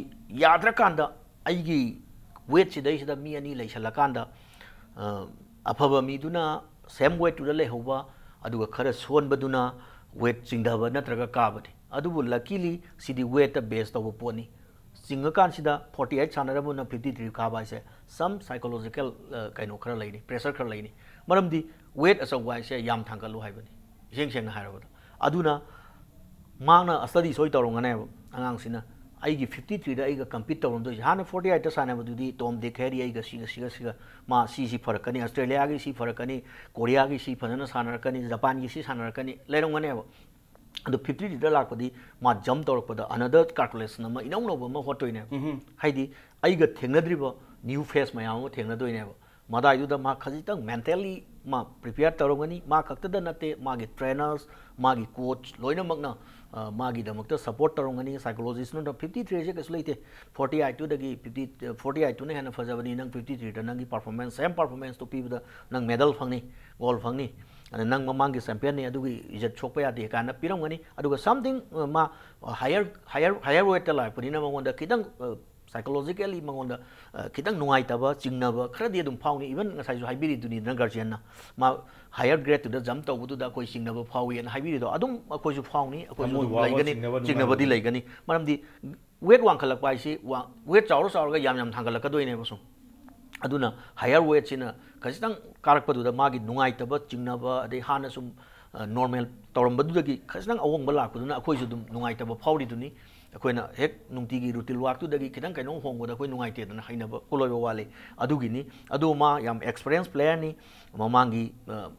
ꯌꯥꯗ꯭ꯔꯀꯥꯟꯗ ꯑꯩꯒꯤ ꯋꯦꯠꯁꯤꯗꯩꯁꯤꯗ ꯃꯤ ꯑꯅꯤ ꯂꯩꯁꯜꯂꯀꯥꯟꯗ, ꯑ, ꯑꯐꯕ ꯃꯤꯗꯨꯅ ꯁꯦꯝ ꯋꯦꯠꯇꯨꯗ ꯂꯩꯍꯧꯕ, ꯑꯗꯨꯒ ꯈꯔ ꯁꯣꯟꯕꯗꯨꯅ ꯋꯦꯠ ꯆꯤꯡꯊꯕ ꯅꯠꯇ꯭ꯔꯒ ꯀꯥꯕꯅꯤ꯫ ꯑꯗꯨꯕꯨ luckily ꯁꯤꯗꯤ ꯋꯦꯠꯇ ꯕꯦꯁ ꯇꯧꯕ ꯄꯣꯠꯅꯤ꯫ ꯆꯤꯡꯉꯀꯥꯟꯁꯤꯗ ꯐꯣꯔꯇꯤ ꯑꯩꯠ ꯁꯥꯟꯅꯔꯕꯅ ꯐꯤꯐꯇꯤ ꯊ꯭ꯔꯤ ꯀꯥꯕ ꯍꯥꯏꯁꯦ some psychological, ꯑ, ꯀꯩꯅꯣ ꯈꯔ ꯂꯩꯅꯤ, ꯄ꯭ꯔꯦꯁꯔ ꯈꯔ ꯂꯩꯅꯤ꯫ ꯃꯔꯝꯗꯤ ꯋꯦꯠ ꯑꯆꯧꯕ ꯍꯥꯏꯁꯦ ꯌꯥꯝ ꯊꯥꯡꯒꯠꯂꯨ ꯍꯥꯏꯕꯅꯤ, ꯏꯁꯦꯡ ꯁꯦꯡꯅ ꯍꯥꯏꯔꯕꯗ꯫ ꯑꯗꯨꯅ ꯃꯍꯥꯛꯅ ꯁ꯭ꯇꯗꯤ ꯁꯣꯏ ꯇꯧꯔꯝꯒꯅꯦꯕ, ꯑꯉꯥꯡꯁꯤꯅ ꯑꯩꯒꯤ ꯐꯤꯐꯇꯤ ꯊ꯭ꯔꯤꯗ ꯑꯩꯒ ꯀꯝꯄꯤꯠ ꯇꯧꯔꯝꯗꯣꯏꯁꯦ꯫ ꯍꯥꯟꯅ ꯐꯣꯔꯇꯤ ꯑꯩꯠꯇ ꯁꯥꯟꯅꯕꯗꯨꯗꯤ ꯇꯣꯝ ꯗꯤꯛ ꯍꯦꯔꯤ ꯑꯩꯒ ꯁꯤꯒ, ꯁꯤꯒ, ꯁꯤꯒ, ꯃꯥ ꯁꯤꯁꯤ ꯐꯔꯛꯀꯅꯤ, ꯑꯁꯇ꯭ꯔꯦꯂꯤꯌꯥꯒꯤ ꯁꯤ ꯐꯔꯛꯀꯅꯤ, ꯀꯣꯔꯤꯌꯥꯒꯤ ꯁꯤ ꯐꯖꯅ ꯁꯥꯟꯅꯔꯛꯀꯅꯤ, ꯖꯄꯥꯟꯒꯤ ꯁꯤ ꯁꯥꯟꯅꯔꯛꯀꯅꯤ ꯂꯩꯔꯝꯒꯅꯦꯕ꯫ ꯑꯗꯣ ꯐꯤꯐꯇꯤ ꯊ꯭ꯔꯤꯗ ꯂꯥꯛꯄꯗꯤ ꯃꯥ ꯖꯝꯞ ꯇꯧꯔꯛꯄꯗ another calculation ꯑꯃ, ꯏꯅꯧ ꯅꯧꯕ ꯑꯃ ꯍꯣꯠꯇꯣꯏꯅꯦꯕ꯫ ꯎꯝꯍꯨꯝ꯫ ꯍꯥꯏꯗꯤ ꯑꯩꯒ ꯊꯦꯡꯅꯗ꯭ꯔꯤꯕ ꯅ꯭ꯌꯨ ꯐꯦꯁ ꯃꯌꯥꯝ ꯑꯃ ꯊꯦꯡꯅꯗꯣꯏꯅꯦꯕ꯫ ꯃꯗꯥꯏꯗꯨꯗ ꯃꯥ ꯈꯖꯤꯛꯇꯪ mentally ꯃꯥ prepare ꯇꯧꯔꯝꯒꯅꯤ꯫ ꯃꯥ ꯈꯛꯇꯗ ꯅꯠꯇꯦ, ꯃꯥꯒꯤ trainers, ꯃꯥꯒꯤ coach ꯂꯣꯏꯅꯃꯛꯅ, ꯑ, ꯃꯥꯒꯤꯗꯃꯛꯇ support ꯇꯧꯔꯝꯒꯅꯤ꯫ Psychologist ꯅ fifty three ꯁꯦ ꯀꯩꯁꯨ ꯂꯩꯇꯦ, forty eight ꯇꯨꯗꯒꯤ fifty, forty eight ꯇꯨꯅ ꯍꯦꯟꯅ ꯐꯖꯕꯅꯤ, ꯅꯪ fifty three ꯗ ꯅꯪꯒꯤ performance, same performance ꯇꯨ ꯄꯤꯕꯗ ꯅꯪ medal ꯐꯪꯅꯤ, gold ꯐꯪꯅꯤ, ꯑꯗ ꯅꯪ ꯃꯃꯥꯡꯒꯤ champion ꯅꯤ, ꯑꯗꯨꯒꯤ ꯏꯖꯠ ꯁꯣꯛꯄ ꯌꯥꯗꯦ ꯀꯥꯏꯅ ꯄꯤꯔꯝꯒꯅꯤ꯫ ꯑꯗꯨꯒ something, ꯑ, ꯃꯥ higher, higher, higher weight ꯇ ꯂꯥꯛꯄꯅꯤꯅ ꯃꯉꯣꯟꯗ ꯈꯤꯇꯪ, ꯑ, psychologically ꯃꯉꯣꯟꯗ, ꯑ, ꯈꯤꯇꯪ ꯅꯨꯡꯉꯥꯏꯇꯕ, ꯆꯤꯡꯅꯕ ꯈꯔꯗꯤ ꯑꯗꯨꯝ ꯐꯥꯎꯅꯤ꯫ Even ꯉꯁꯥꯏꯁꯨ ꯍꯥꯏꯕꯤꯔꯤꯗꯨꯅꯤꯗꯅ guardian ꯅ, ꯃꯥ higher grade ꯇꯨꯗ jump ꯇꯧꯕꯗꯨꯗ ꯑꯩꯈꯣꯏ ꯆꯤꯡꯅꯕ ꯐꯥꯎꯏꯅ ꯍꯥꯏꯕꯤꯔꯤꯗꯣ, ꯑꯗꯨꯝ ꯑꯩꯈꯣꯏꯁꯨ ꯐꯥꯎꯅꯤ, ꯑꯩꯈꯣꯏꯁꯨ ꯊꯃꯣꯏ ꯑꯗꯨꯝ ꯋꯥꯕ, ꯂꯩꯒꯅꯤ, ꯆꯤꯡꯅꯕ ꯑꯗꯨꯝ ꯆꯤꯡꯅꯕꯗꯤ ꯂꯩꯔꯝꯒꯅꯤ꯫ ꯂꯩꯒꯅꯤ꯫ ꯃꯔꯝꯗꯤ weight ꯋꯥꯡꯈꯠꯂꯛꯄ ꯍꯥꯏꯁꯤ ꯋꯥ-, weight ꯆꯥꯎꯔ ꯆꯥꯎꯔꯒ ꯌꯥꯝ ꯌꯥꯝ ꯊꯥꯡꯒꯠꯂꯛꯀꯗꯣꯏꯅꯦꯕ ꯁꯨꯝ꯫ ꯑꯗꯨꯅ higher weight ꯁꯤꯅ ꯈꯖꯤꯛꯇꯪ ꯀꯥꯔꯛꯄꯗꯨꯗ ꯃꯥꯒꯤ ꯅꯨꯡꯉꯥꯏꯇꯕ, ꯆꯤꯡꯅꯕ, ꯑꯗꯩ ꯍꯥꯟꯅ ꯁꯨꯝ, ꯑ, normal ꯇꯧꯔꯝꯕꯗꯨꯗꯒꯤ ꯈꯖꯤꯛꯇꯪ ꯑꯍꯣꯡꯕ ꯂꯥꯛꯄꯗꯨꯅ ꯑꯩꯈꯣꯏꯁꯨ ꯑꯗꯨꯝ ꯅꯨꯡꯉꯥꯏꯇꯕ ꯐꯥꯎꯔꯤꯗꯨꯅꯤ꯫ ꯑꯩꯈꯣꯏꯅ ꯍꯦꯛ ꯅꯨꯡꯇꯤꯒꯤ routine work ꯇꯨꯗꯒꯤ ꯈꯤꯇꯪ ꯀꯩꯅꯣꯝ ꯍꯣꯡꯕꯗ ꯑꯩꯈꯣꯏ ꯅꯨꯡꯉꯥꯏꯇꯦꯗꯅ ꯍꯩꯅꯕ ꯀꯨꯜꯂꯣꯏꯕ ꯋꯥꯠꯂꯤ꯫ ꯑꯗꯨꯒꯤꯅꯤ꯫ ꯑꯗꯨ ꯃꯥ ꯌꯥꯝ experience player ꯅꯤ꯫ ꯃꯃꯥꯡꯒꯤ, ꯑ,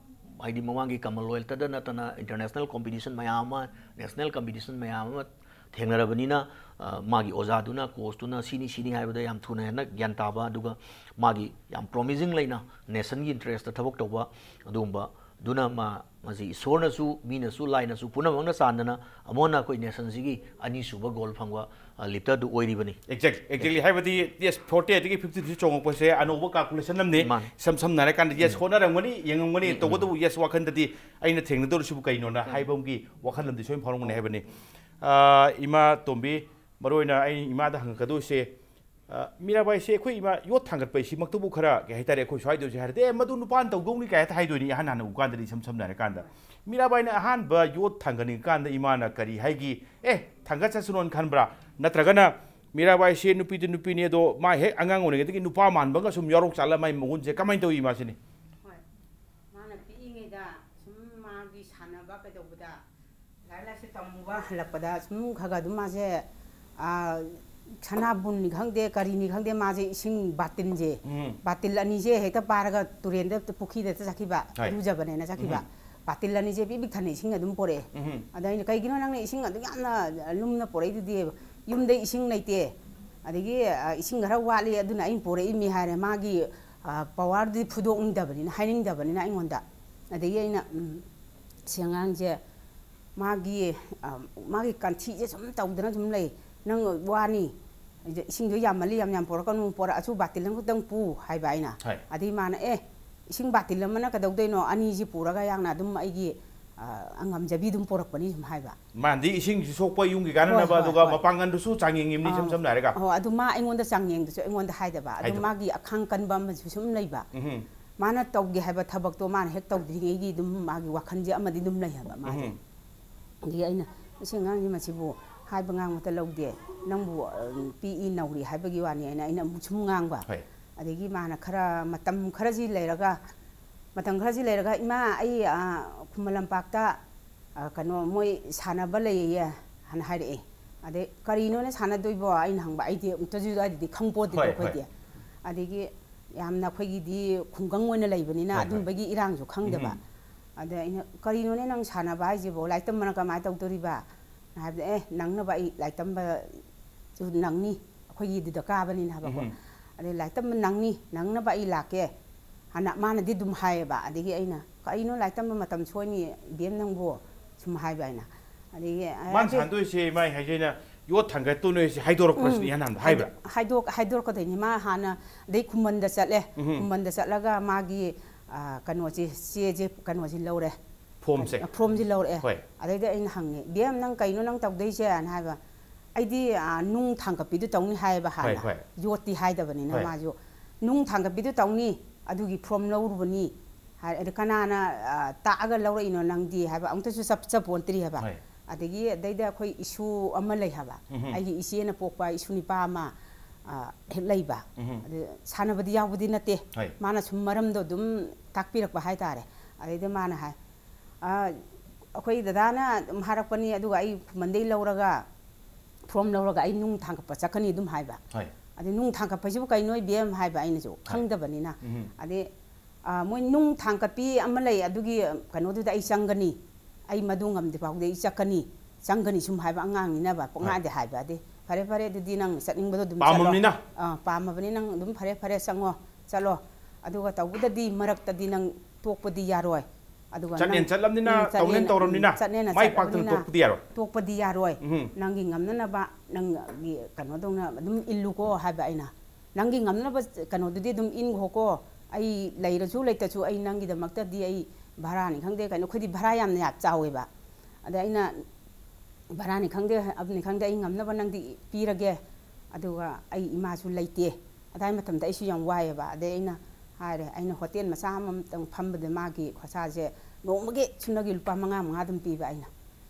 ꯍꯥꯏꯗꯤ ꯃꯃꯥꯡꯒꯤ Commonwealth ꯇ ꯅꯠꯇꯅ international competition ꯃꯌꯥꯝ ꯑꯃ, national competition ꯃꯌꯥꯝ ꯑꯃ ꯊꯦꯡꯅꯔꯕꯅꯤꯅ, ꯑ, ꯃꯥꯒꯤ ꯑꯣꯖꯥꯗꯨꯅ, coach ꯇꯨꯅ ꯁꯤꯅꯤ, ꯁꯤꯅꯤ ꯍꯥꯏꯕꯗ ꯌꯥꯝ ꯊꯨꯅ ꯍꯦꯟꯅ ꯒ꯭ꯌꯥꯟ ꯇꯥꯕ, ꯑꯗꯨꯒ ꯃꯥꯒꯤ ꯌꯥꯝ promising ꯂꯩꯅ nation ꯒꯤ interest ꯇ ꯊꯕꯛ ꯇꯧꯕ, ꯑꯗꯨꯒꯨꯝꯕ ꯑꯗꯨꯅ ꯃꯥ, ꯃꯁꯤ ꯏꯁꯣꯔꯅꯁꯨ, ꯃꯤꯅꯁꯨ, ꯂꯥꯏꯅꯁꯨ ꯄꯨꯝꯅꯃꯛꯅ ꯆꯥꯟꯗꯅ ꯑꯃꯨꯛ ꯍꯟꯅ ꯑꯩꯈꯣꯏ nation ꯁꯤꯒꯤ ꯑꯅꯤꯁꯨꯕ gold ꯐꯪꯕ, ꯑ, lifter ꯗꯨ ꯑꯣꯏꯔꯤꯕꯅꯤ꯫ Exactly, exactly꯫ ꯍꯥꯏꯕꯗꯤ, yes, forty eight ꯇꯒꯤ fifty three ꯆꯣꯡꯉꯛꯄꯁꯦ ꯑꯅꯧꯕ calculation ꯑꯃꯅꯤ꯫ ꯃꯥꯅꯤ꯫ ꯏꯁꯝ ꯁꯝꯅ ꯍꯥꯏꯔꯀꯥꯟꯗ, yes, ꯎꯝ꯫ ꯍꯣꯠꯅꯔꯝꯒꯅꯤ, ꯌꯦꯡꯉꯝꯒꯅꯤ, ꯎꯝ, ꯎꯝ꯫ ꯇꯧꯕꯇꯕꯨ, yes, ꯋꯥꯈꯟꯗꯗꯤ ꯑꯩꯅ ꯊꯦꯡꯅꯗꯧꯔꯤꯁꯤꯕꯨ ꯀꯩꯅꯣꯅ ꯎꯝ꯫ ꯍꯥꯏꯕ ꯑꯃꯒꯤ ꯋꯥꯈꯜꯂꯣꯟꯗꯤ ꯁꯣꯏꯅ ꯐꯥꯎꯔꯝꯒꯅꯤ ꯍꯥꯏꯕꯅꯤ꯫ ꯑ, ꯏꯃꯥ ꯇꯣꯝꯕꯤ, ꯃꯔꯨ ꯑꯣꯏꯅ ꯑꯩ ꯏꯃꯥꯗ ꯍꯪꯉꯛꯀꯗꯣꯏꯁꯦ, ꯑ, ꯃꯤꯔꯥꯕꯥꯏꯁꯦ ꯑꯩꯈꯣꯏ ꯏꯃꯥ ꯌꯣꯠ ꯊꯥꯡꯒꯠꯄ ꯍꯥꯏꯁꯤ ꯃꯛꯇꯕꯨ ꯈꯔ, ꯀꯩ ꯍꯥꯏꯇꯥꯔꯦ, ꯑꯩꯈꯣꯏ ꯁ꯭ꯋꯥꯏꯗ ꯍꯧꯖꯤꯛ ꯍꯥꯏꯔꯗꯤ, "ꯑꯦ, ꯃꯗꯨ ꯅꯨꯄꯥꯅ ꯇꯧꯗꯧꯅꯤ" ꯀꯥꯏ ꯍꯦꯛꯇ ꯍꯥꯏꯗꯣꯏꯅꯤ, ꯑꯍꯟ ꯍꯥꯟꯅ ꯎ ꯀꯥꯟꯗꯗꯤ, ꯏꯁꯝ ꯁꯝꯅ ꯍꯥꯏꯔꯀꯥꯟꯗ꯫ ꯃꯤꯔꯥꯕꯥꯏꯅ ꯑꯍꯥꯟꯕ ꯌꯣꯠ ꯊꯥꯡꯒꯠꯅꯤꯡꯉꯀꯥꯟꯗ ꯏꯃꯥꯅ ꯀꯔꯤ ꯍꯥꯏꯈꯤ? "ꯑꯦ, ꯊꯥꯡꯒꯠ ꯆꯠꯁꯅꯣꯅ" ꯈꯟꯕ꯭ꯔꯥ? ꯅꯠꯇ꯭ꯔꯒꯅ ꯃꯤꯔꯥꯕꯥꯏꯁꯦ ꯅꯨꯄꯤꯗꯤ ꯅꯨꯄꯤꯅꯤ, ꯑꯗꯣ ꯃꯥ ꯍꯦꯛ ꯑꯉꯥꯡ ꯑꯣꯏꯔꯤꯉꯩꯗꯒꯤ ꯅꯨꯄꯥ ꯃꯥꯟꯕꯒ ꯁꯨꯝ ꯌꯥꯎꯔꯛ ꯆꯥꯠꯂ, ꯃꯥꯏ ꯃꯒꯨꯟꯁꯦ ꯀꯃꯥꯏꯅ ꯇꯧꯏ ꯃꯥꯁꯤꯅꯤ? ꯍꯣꯏ, ꯃꯥꯅ ꯄꯤꯛꯏꯉꯩꯗ ꯁꯨꯝ ꯃꯥꯒꯤ ꯁꯥꯟꯅꯕ ꯀꯩꯗꯧꯕꯗ ꯂꯥꯏꯔꯤꯛ ꯂꯥꯏꯁꯨ ꯇꯝꯃꯨꯕ ꯍꯜꯂꯛꯄꯗ ꯁꯨꯝ ꯈꯔ ꯈꯔ ꯑꯗꯨꯝ ꯃꯥꯁꯦ, ꯑꯥ, ꯁꯅꯥꯕꯨꯟꯅꯤ ꯈꯪꯗꯦ, ꯀꯔꯤꯅꯤ ꯈꯪꯗꯦ, ꯃꯥꯁꯦ ꯏꯁꯤꯡ ꯕꯥꯇꯤꯟꯁꯦ, ꯎꯝ꯫ ꯕꯥꯇꯤꯜ ꯑꯅꯤꯁꯦ ꯍꯦꯛꯇ ꯄꯥꯏꯔꯒ ꯇꯨꯔꯦꯟꯗ ꯄꯨꯈ꯭ꯔꯤꯗ ꯍꯦꯛꯇ ꯆꯠꯈꯤꯕ, ꯍꯣꯏ꯫ ꯏꯔꯨꯖꯕꯅꯦꯅ ꯆꯠꯈꯤꯕ꯫ ꯎꯝ꯫ ꯕꯥꯇꯤꯜ ꯑꯅꯤꯁꯦ ꯄꯤꯛ ꯄꯤꯛ ꯊꯟꯅ ꯏꯁꯤꯡ ꯑꯗꯨꯝ ꯄꯣꯔꯛꯑꯦ꯫ ꯎꯝ꯫ ꯑꯗ ꯑꯩꯅ, "ꯀꯩꯒꯤꯅꯣ ꯅꯪꯅ ꯏꯁꯤꯡ ꯑꯗꯨꯛ ꯌꯥꯝꯅ ꯂꯨꯝꯅ ꯄꯣꯔꯛꯏꯗꯨꯗꯤ? ꯌꯨꯝꯗ ꯏꯁꯤꯡ ꯂꯩꯇꯦ, ꯑꯗꯒꯤ, ꯑ, ꯏꯁꯤꯡ ꯈꯔ ꯋꯥꯠꯂꯤ, ꯑꯗꯨꯅ ꯑꯩꯅ ꯄꯣꯔꯛꯏꯃꯤ" ꯍꯥꯏꯔꯦ꯫ ꯃꯥꯒꯤ ꯄꯋꯥꯔꯗꯨꯗꯤ ꯐꯨꯗꯣꯛꯅꯤꯡꯗꯕꯅꯤꯅ, ꯍꯥꯏꯅꯤꯡꯗꯕꯅꯤꯅ ꯑꯩꯉꯣꯟꯗ꯫ ꯑꯗꯒꯤ ꯑꯩꯅ, "ꯎꯝ, ꯁꯤ ꯑꯉꯥꯡꯁꯦ ꯃꯥꯒꯤ, ꯑ, ꯃꯥꯒꯤ ꯀꯟꯊꯤꯁꯦ ꯁꯨꯝ ꯇꯧꯗꯅ ꯁꯨꯝ ꯂꯩ꯫ ꯅꯪ ꯋꯥꯅꯤ꯫ ꯏꯁꯤꯡꯗꯣ ꯌꯥꯝꯃꯜꯂꯤ, ꯌꯥꯝ ꯌꯥꯝ ꯄꯣꯔꯛꯀꯅꯨ, ꯄꯣꯔꯛꯑꯁꯨ ꯕꯥꯇꯤꯜ ꯑꯃꯈꯛꯇꯪ ꯄꯨ" ꯍꯥꯏꯕ ꯑꯩꯅ꯫ ꯍꯣꯏ꯫ ꯑꯗꯩ ꯃꯥꯅ, "ꯑꯦ, ꯏꯁꯤꯡ ꯕꯥꯇꯤꯜ ꯑꯃꯅ ꯀꯩꯗꯧꯗꯣꯏꯅꯣ? ꯑꯅꯤꯁꯤ ꯄꯨꯔꯒ ꯌꯥꯝꯅ ꯑꯗꯨꯝ ꯑꯩꯒꯤ, ꯑ, ꯉꯝꯖꯕꯤ ꯑꯗꯨꯝ ꯄꯣꯔꯛꯄꯅꯤ" ꯁꯨꯝ ꯍꯥꯏꯕ꯫ ꯃꯥꯅꯗꯤ ꯏꯁꯤꯡꯁꯨ ꯁꯣꯛꯄ ꯌꯨꯝꯒꯤ ꯀꯥꯟꯅꯅꯕ, ꯍꯣꯏ, ꯍꯣꯏ, ꯑꯗꯨꯒ ꯍꯣꯏ꯫ ꯃꯄꯥꯡꯒꯜꯗꯨꯁꯨ ꯆꯥꯡꯌꯦꯡ ꯌꯦꯡꯅꯤ, ꯏꯁꯝ ꯑꯥ꯫ ꯁꯝꯅ ꯍꯥꯏꯔꯒ꯫ ꯑꯣ, ꯑꯗꯨ ꯃꯥ ꯑꯩꯉꯣꯟꯗ ꯆꯥꯡꯌꯦꯡꯗꯨꯁꯨ ꯑꯩꯉꯣꯟꯗ ꯍꯥꯏꯗꯕ꯫ ꯑꯗꯨ ꯍꯥꯏꯗꯕ꯫ ꯃꯥꯒꯤ ꯑꯈꯥꯡ ꯀꯟꯕ ꯑꯃꯁꯨ ꯁꯨꯝ ꯂꯩꯕ꯫ ꯎꯝꯍꯨꯝ꯫ ꯃꯥꯅ ꯇꯧꯒꯦ ꯍꯥꯏꯕ ꯊꯕꯛꯇꯣ ꯃꯥꯅ ꯍꯦꯛ ꯇꯧꯗ꯭ꯔꯤꯉꯩꯒꯤ ꯑꯗꯨꯝ ꯃꯥꯒꯤ ꯋꯥꯈꯜꯁꯦ ꯑꯃꯗꯤ ꯑꯗꯨꯝ ꯂꯩ ꯍꯥꯏꯕ ꯃꯥꯁꯦ꯫ ꯎꯝꯍꯨꯝ꯫ ꯑꯗꯒꯤ ꯑꯩꯅ, "ꯃꯁꯤ ꯑꯉꯥꯡꯁꯤ ꯃꯁꯤꯕꯨ ꯍꯥꯏꯕ ꯉꯥꯡꯕꯇ ꯂꯧꯗꯦ, ꯅꯪꯕꯨ, ꯑ, ꯄꯤꯛꯏ ꯅꯧꯔꯤ ꯍꯥꯏꯕꯒꯤ ꯋꯥꯅꯤ" ꯍꯥꯏꯅ ꯑꯩꯅ ꯑꯃꯨꯛ ꯁꯨꯝ ꯉꯥꯡꯕ꯫ ꯍꯣꯏ꯫ ꯑꯗꯒꯤ ꯃꯥꯅ ꯈꯔ ꯃꯇꯝ ꯈꯔꯁꯤ ꯂꯩꯔꯒ, ꯃꯇꯝ ꯈꯔꯁꯤ ꯂꯩꯔꯒ, "ꯏꯃꯥ, ꯑꯩ, ꯑ, ꯈꯨꯃꯟ ꯂꯝꯄꯥꯛꯇ, ꯑ, ꯀꯩꯅꯣ, ꯃꯣꯏ ꯁꯥꯟꯅꯕ ꯂꯩꯌꯦ" ꯍꯥꯏꯅ ꯍꯥꯏꯔꯛꯑꯦ꯫ ꯑꯗꯩ, "ꯀꯔꯤꯅꯣꯅꯦ ꯁꯥꯟꯅꯗꯣꯏꯕꯣ?" ꯑꯩꯅ ꯍꯪꯕ, ꯑꯩꯗꯤ ꯑꯃꯨꯛꯇꯁꯨ ꯑꯗꯨꯋꯥꯏꯗꯗꯤ ꯈꯪꯄꯣꯠꯇꯦꯗꯣ ꯍꯣꯏ, ꯑꯩꯈꯣꯏꯗꯤ꯫ ꯍꯣꯏ꯫ ꯑꯗꯒꯤ ꯌꯥꯝꯅ ꯑꯩꯈꯣꯏꯒꯤꯗꯤ ꯈꯨꯡꯒꯪ ꯑꯣꯏꯅ ꯂꯩꯕꯅꯤꯅ ꯍꯣꯏ, ꯍꯣꯏ꯫ ꯑꯗꯨꯝꯕꯒꯤ ꯏꯔꯥꯡꯁꯨ ꯈꯪꯗꯕ꯫ ꯎꯝ꯫ ꯑꯗ ꯑꯩꯅ, "ꯀꯔꯤꯅꯣꯅꯦ ꯅꯪ ꯁꯥꯟꯅꯕ ꯍꯥꯏꯁꯤꯕꯣ? ꯂꯥꯏꯔꯤꯛ ꯇꯝꯕꯅ ꯀꯃꯥꯏꯅ ꯇꯧꯗꯣꯔꯤꯕ?" ꯍꯥꯏꯕꯗ, "ꯑꯦ, ꯅꯪꯅꯕ ꯑꯩ ꯂꯥꯏꯔꯤꯛ ꯇꯝꯕꯁꯨ ꯅꯪꯅꯤ, ꯑꯩꯈꯣꯏꯒꯤꯗꯨꯗ ꯀꯥꯕꯅꯤꯅ" ꯍꯥꯏꯕꯀꯣ꯫ ꯎꯝ꯫ ꯑꯗꯩ, "ꯂꯥꯏꯔꯤꯛ ꯇꯝꯕ ꯅꯪꯅꯤ, ꯅꯪꯅꯕ ꯑꯩ ꯂꯥꯛꯀꯦ" ꯍꯥꯏꯅ ꯃꯥꯅꯗꯤ ꯑꯗꯨꯝ ꯍꯥꯏꯌꯦꯕ꯫ ꯑꯗꯒꯤ ꯑꯩꯅ, "ꯀꯔꯤꯅꯣ ꯂꯥꯏꯔꯤꯛ ꯇꯝꯕ ꯃꯇꯝ ꯁꯣꯏꯅꯤ, ꯏꯕꯦꯝ ꯅꯪꯕꯨ?" ꯁꯨꯝ ꯍꯥꯏꯕ ꯑꯩꯅ꯫ ꯑꯗꯒꯤ, ꯑ, ꯃꯥꯅ ꯑꯗꯨ ꯁꯥꯟꯗꯣꯏꯁꯦ, ꯃꯥꯏ ꯍꯥꯏꯁꯦ, ꯑꯩꯅ ꯌꯣꯠ ꯊꯥꯡꯒꯠꯇꯣꯏꯅꯦ ꯁꯤ ꯍꯥꯏꯗꯣꯔꯛꯄ꯭ꯔꯁꯤꯅꯤ ꯎꯝ꯫ ꯏꯍꯥꯟ ꯍꯥꯟꯕꯗ ꯍꯥꯏꯕ꯭ꯔꯥ? ꯍꯥꯏꯗꯣꯛ-, ꯍꯥꯏꯗꯣꯔꯛꯀꯗꯣꯏꯅꯤ꯫ ꯃꯥ ꯍꯥꯟꯅ ꯑꯗꯩ ꯈꯨꯃꯟꯗ ꯆꯠꯂꯦ꯫ ꯎꯝ꯫ ꯈꯨꯃꯟꯗ ꯆꯠꯂꯒ ꯃꯥꯒꯤ, ꯑ, ꯀꯩꯅꯣꯁꯦ, ꯆꯦꯁꯦ, ꯀꯩꯅꯣꯁꯦ ꯂꯧꯔꯦ꯫ ꯐꯣꯝꯁꯦ꯫ ꯐꯣꯝꯁꯦ ꯂꯧꯔꯛꯑꯦ꯫ ꯍꯣꯏ꯫ ꯑꯗꯩꯗ ꯑꯩꯅ ꯍꯪꯉꯦ, "ꯏꯕꯦꯝ, ꯅꯪ ꯀꯩꯅꯣ ꯅꯪ ꯇꯧꯗꯣꯏꯁꯦ?" ꯍꯥꯏꯅ ꯍꯥꯏꯕ꯫ "ꯑꯩꯗꯤ, ꯑ, ꯅꯨꯡ ꯊꯥꯡꯒꯠꯄꯤꯗꯨ ꯇꯧꯅꯤ" ꯍꯥꯏꯌꯦꯕ ꯍꯣꯏ, ꯍꯥꯟꯅ꯫ ꯍꯣꯏ꯫ ꯌꯣꯠꯇꯤ ꯍꯥꯏꯗꯕꯅꯤꯅ ꯍꯣꯏ꯫ ꯃꯥꯁꯨ, "ꯅꯨꯡ ꯊꯥꯡꯒꯠꯄꯤꯗꯨ ꯇꯧꯅꯤ, ꯑꯗꯨꯒꯤ ꯐꯣꯝ ꯂꯧꯔꯨꯕꯅꯤ" ꯍꯥꯏ꯫ "ꯑꯗ ꯀꯅꯥꯅ, ꯑ, ꯇꯥꯛꯑꯒ ꯂꯧꯔꯛꯏꯅꯣ ꯅꯪꯗꯤ?" ꯍꯥꯏꯕ꯫ "ꯑꯃꯨꯛꯇꯁꯨ ꯆꯞ-, ꯆꯠꯄꯣꯟꯇ꯭ꯔꯤ" ꯍꯥꯏꯕ꯫ ꯍꯣꯏ꯫ ꯑꯗꯒꯤ ꯑꯗꯩꯗ ꯑꯩꯈꯣꯏ ꯏꯁꯨ ꯑꯃ ꯂꯩ ꯍꯥꯏꯕ꯫ ꯎꯝꯍꯨꯝ꯫ ꯑꯩꯒꯤ ꯏꯆꯦꯅ ꯄꯣꯛꯄ ꯏꯁꯨ ꯅꯤꯄꯥ ꯑꯃ, ꯑ, ꯍꯦꯛ ꯂꯩꯕ꯫ ꯎꯝꯍꯨꯝ꯫ ꯑꯗꯨ ꯁꯥꯟꯅꯕꯗꯤ ꯌꯥꯎꯕꯗꯤ ꯅꯠꯇꯦ꯫ ꯍꯣꯏ꯫ ꯃꯥꯅ ꯁꯨꯝ ꯃꯔꯝꯗꯣ ꯑꯗꯨꯝ ꯇꯥꯛꯄꯤꯔꯛꯄ ꯍꯥꯏꯇꯥꯔꯦ꯫ ꯑꯗꯩꯗ ꯃꯥꯅ ꯍꯥꯏ, "ꯑ, ꯑꯩꯈꯣꯏ ꯗꯗꯥꯅ ꯑꯗꯨꯝ ꯍꯥꯏꯔꯛꯄꯅꯤ, ꯑꯗꯨꯒ ꯑꯩ ꯈꯨꯃꯟꯗꯩ ꯂꯧꯔꯒ, ꯐꯣꯝ ꯂꯧꯔꯒ ꯑꯩ ꯅꯨꯡ ꯊꯥꯡꯒꯠꯄ ꯆꯠꯀꯅꯤ" ꯑꯗꯨꯝ ꯍꯥꯏꯕ꯫ ꯍꯣꯏ꯫ ꯑꯗꯩ, "ꯅꯨꯡ ꯊꯥꯡꯒꯠꯄꯁꯤꯕꯨ ꯀꯩꯅꯣ ꯏꯕꯦꯝ?" ꯍꯥꯏꯕ ꯑꯩꯅꯁꯨ ꯍꯣꯏ꯫ ꯈꯪꯗꯕꯅꯤꯅ꯫ ꯎꯝꯍꯨꯝ꯫ ꯑꯗꯩ, "ꯑ, ꯃꯣꯏ ꯅꯨꯡ ꯊꯥꯡꯒꯠꯄꯤ ꯑꯃ ꯂꯩ, ꯑꯗꯨꯒꯤ ꯀꯩꯅꯣꯗꯨꯗ ꯑꯩ ꯆꯪꯒꯅꯤ, ꯑꯩ ꯃꯗꯨ ꯉꯝꯗ꯭ꯔꯤ ꯐꯥꯎꯗꯤ ꯑꯩ ꯆꯠꯀꯅꯤ, ꯆꯪꯒꯅꯤ" ꯁꯨꯝ ꯍꯥꯏꯕ, ꯑꯉꯥꯡꯅꯤꯅꯕ ꯍꯣꯏ꯫ ꯄꯨꯡꯍꯥꯗꯤ ꯍꯥꯏꯕ꯫ ꯑꯗꯩ, "ꯐꯔꯦ, ꯐꯔꯦ, ꯑꯗꯨꯗꯤ ꯅꯪ ꯆꯠꯅꯤꯡꯕꯗꯣ ꯑꯗꯨꯝ ꯆꯠꯂꯣ꯫ ꯄꯥꯝꯃꯕꯅꯤꯅ꯫ ꯑ, ꯄꯥꯝꯃꯕꯅꯤ ꯅꯪ ꯑꯗꯨꯝ, ꯐꯔꯦ, ꯐꯔꯦ, ꯆꯪꯉꯣ, ꯆꯠꯂꯣ" ꯑꯗꯨꯒ ꯇꯧꯕꯗꯗꯤ ꯃꯔꯛꯇꯗꯤ ꯅꯪ ꯇꯣꯛꯄꯗꯤ ꯌꯥꯔꯣꯏ꯫ ꯑꯗꯨꯒ ꯆꯠꯅꯦꯅ ꯅꯪ, ꯆꯠꯂꯝꯅꯤꯅ, ꯎꯝ, ꯆꯠꯅꯦꯅ, ꯇꯧꯅꯦꯅ ꯎꯝ, ꯇꯧꯔꯝꯅꯤꯅ, ꯆꯠꯅꯦꯅ ꯃꯥꯏ ꯄꯥꯛꯇꯅ ꯆꯠꯂꯕꯅꯤꯅ ꯇꯣꯛꯄꯗꯤ ꯌꯥꯔꯣꯏ꯫ ꯇꯣꯛꯄꯗꯤ ꯌꯥꯔꯣꯏ꯫ ꯎꯝ꯫ ꯅꯪꯒꯤ ꯉꯝꯅꯅꯕ, ꯅꯪꯒꯤ ꯀꯩꯅꯣꯗꯧꯅ ꯑꯗꯨꯝ ꯏꯜꯂꯨꯀꯣ ꯍꯥꯏꯕ ꯑꯩꯅ꯫ ꯅꯪꯒꯤ ꯉꯝꯅꯕ ꯀꯩꯅꯣꯗꯨꯗꯤ ꯑꯗꯨꯝ ꯏꯟꯈꯣꯀꯣ꯫ ꯑꯩ ꯂꯩꯔꯁꯨ ꯂꯩꯇ꯭ꯔꯁꯨ ꯑꯩ ꯅꯪꯒꯤꯗꯃꯛꯇꯗꯤ ꯑꯩ ꯚꯔꯥꯅꯤ ꯈꯪꯗꯦ, ꯀꯩꯅꯣ, ꯑꯩꯈꯣꯏꯗꯤ ꯚꯔꯥ ꯌꯥꯝꯅ ꯌꯥꯝ ꯆꯥꯎꯋꯦꯕ꯫ ꯑꯗ ꯑꯩꯅ ꯚꯔꯥꯅꯤ ꯈꯪꯗꯦ, ꯑꯗꯨꯅꯤ ꯈꯪꯗꯦ, ꯑꯩ ꯉꯝꯅꯕ ꯅꯪꯗꯤ ꯄꯤꯔꯒꯦ꯫ ꯑꯗꯨꯒ ꯑꯩ ꯏꯃꯥꯁꯨ ꯂꯩꯇꯦ꯫ ꯑꯗꯥꯏ ꯃꯇꯝꯗ ꯑꯩꯁꯨ ꯌꯥꯝ ꯋꯥꯏꯑꯦꯕ꯫ ꯑꯗꯩ ꯑꯩꯅ ꯍꯥꯏꯔꯦ, ꯑꯩꯅ ꯍꯣꯇꯦꯜ ꯃꯆꯥ ꯑꯃꯇꯪ ꯐꯝꯕꯗ ꯃꯥꯒꯤ ꯈꯣꯔꯁꯥꯁꯦ ꯅꯣꯡꯃꯒꯤ ꯁꯨꯞꯅꯒꯤ ꯂꯨꯄꯥ ꯃꯉꯥ ꯃꯉꯥ ꯑꯗꯨꯝ ꯄꯤꯕ ꯑꯩꯅ꯫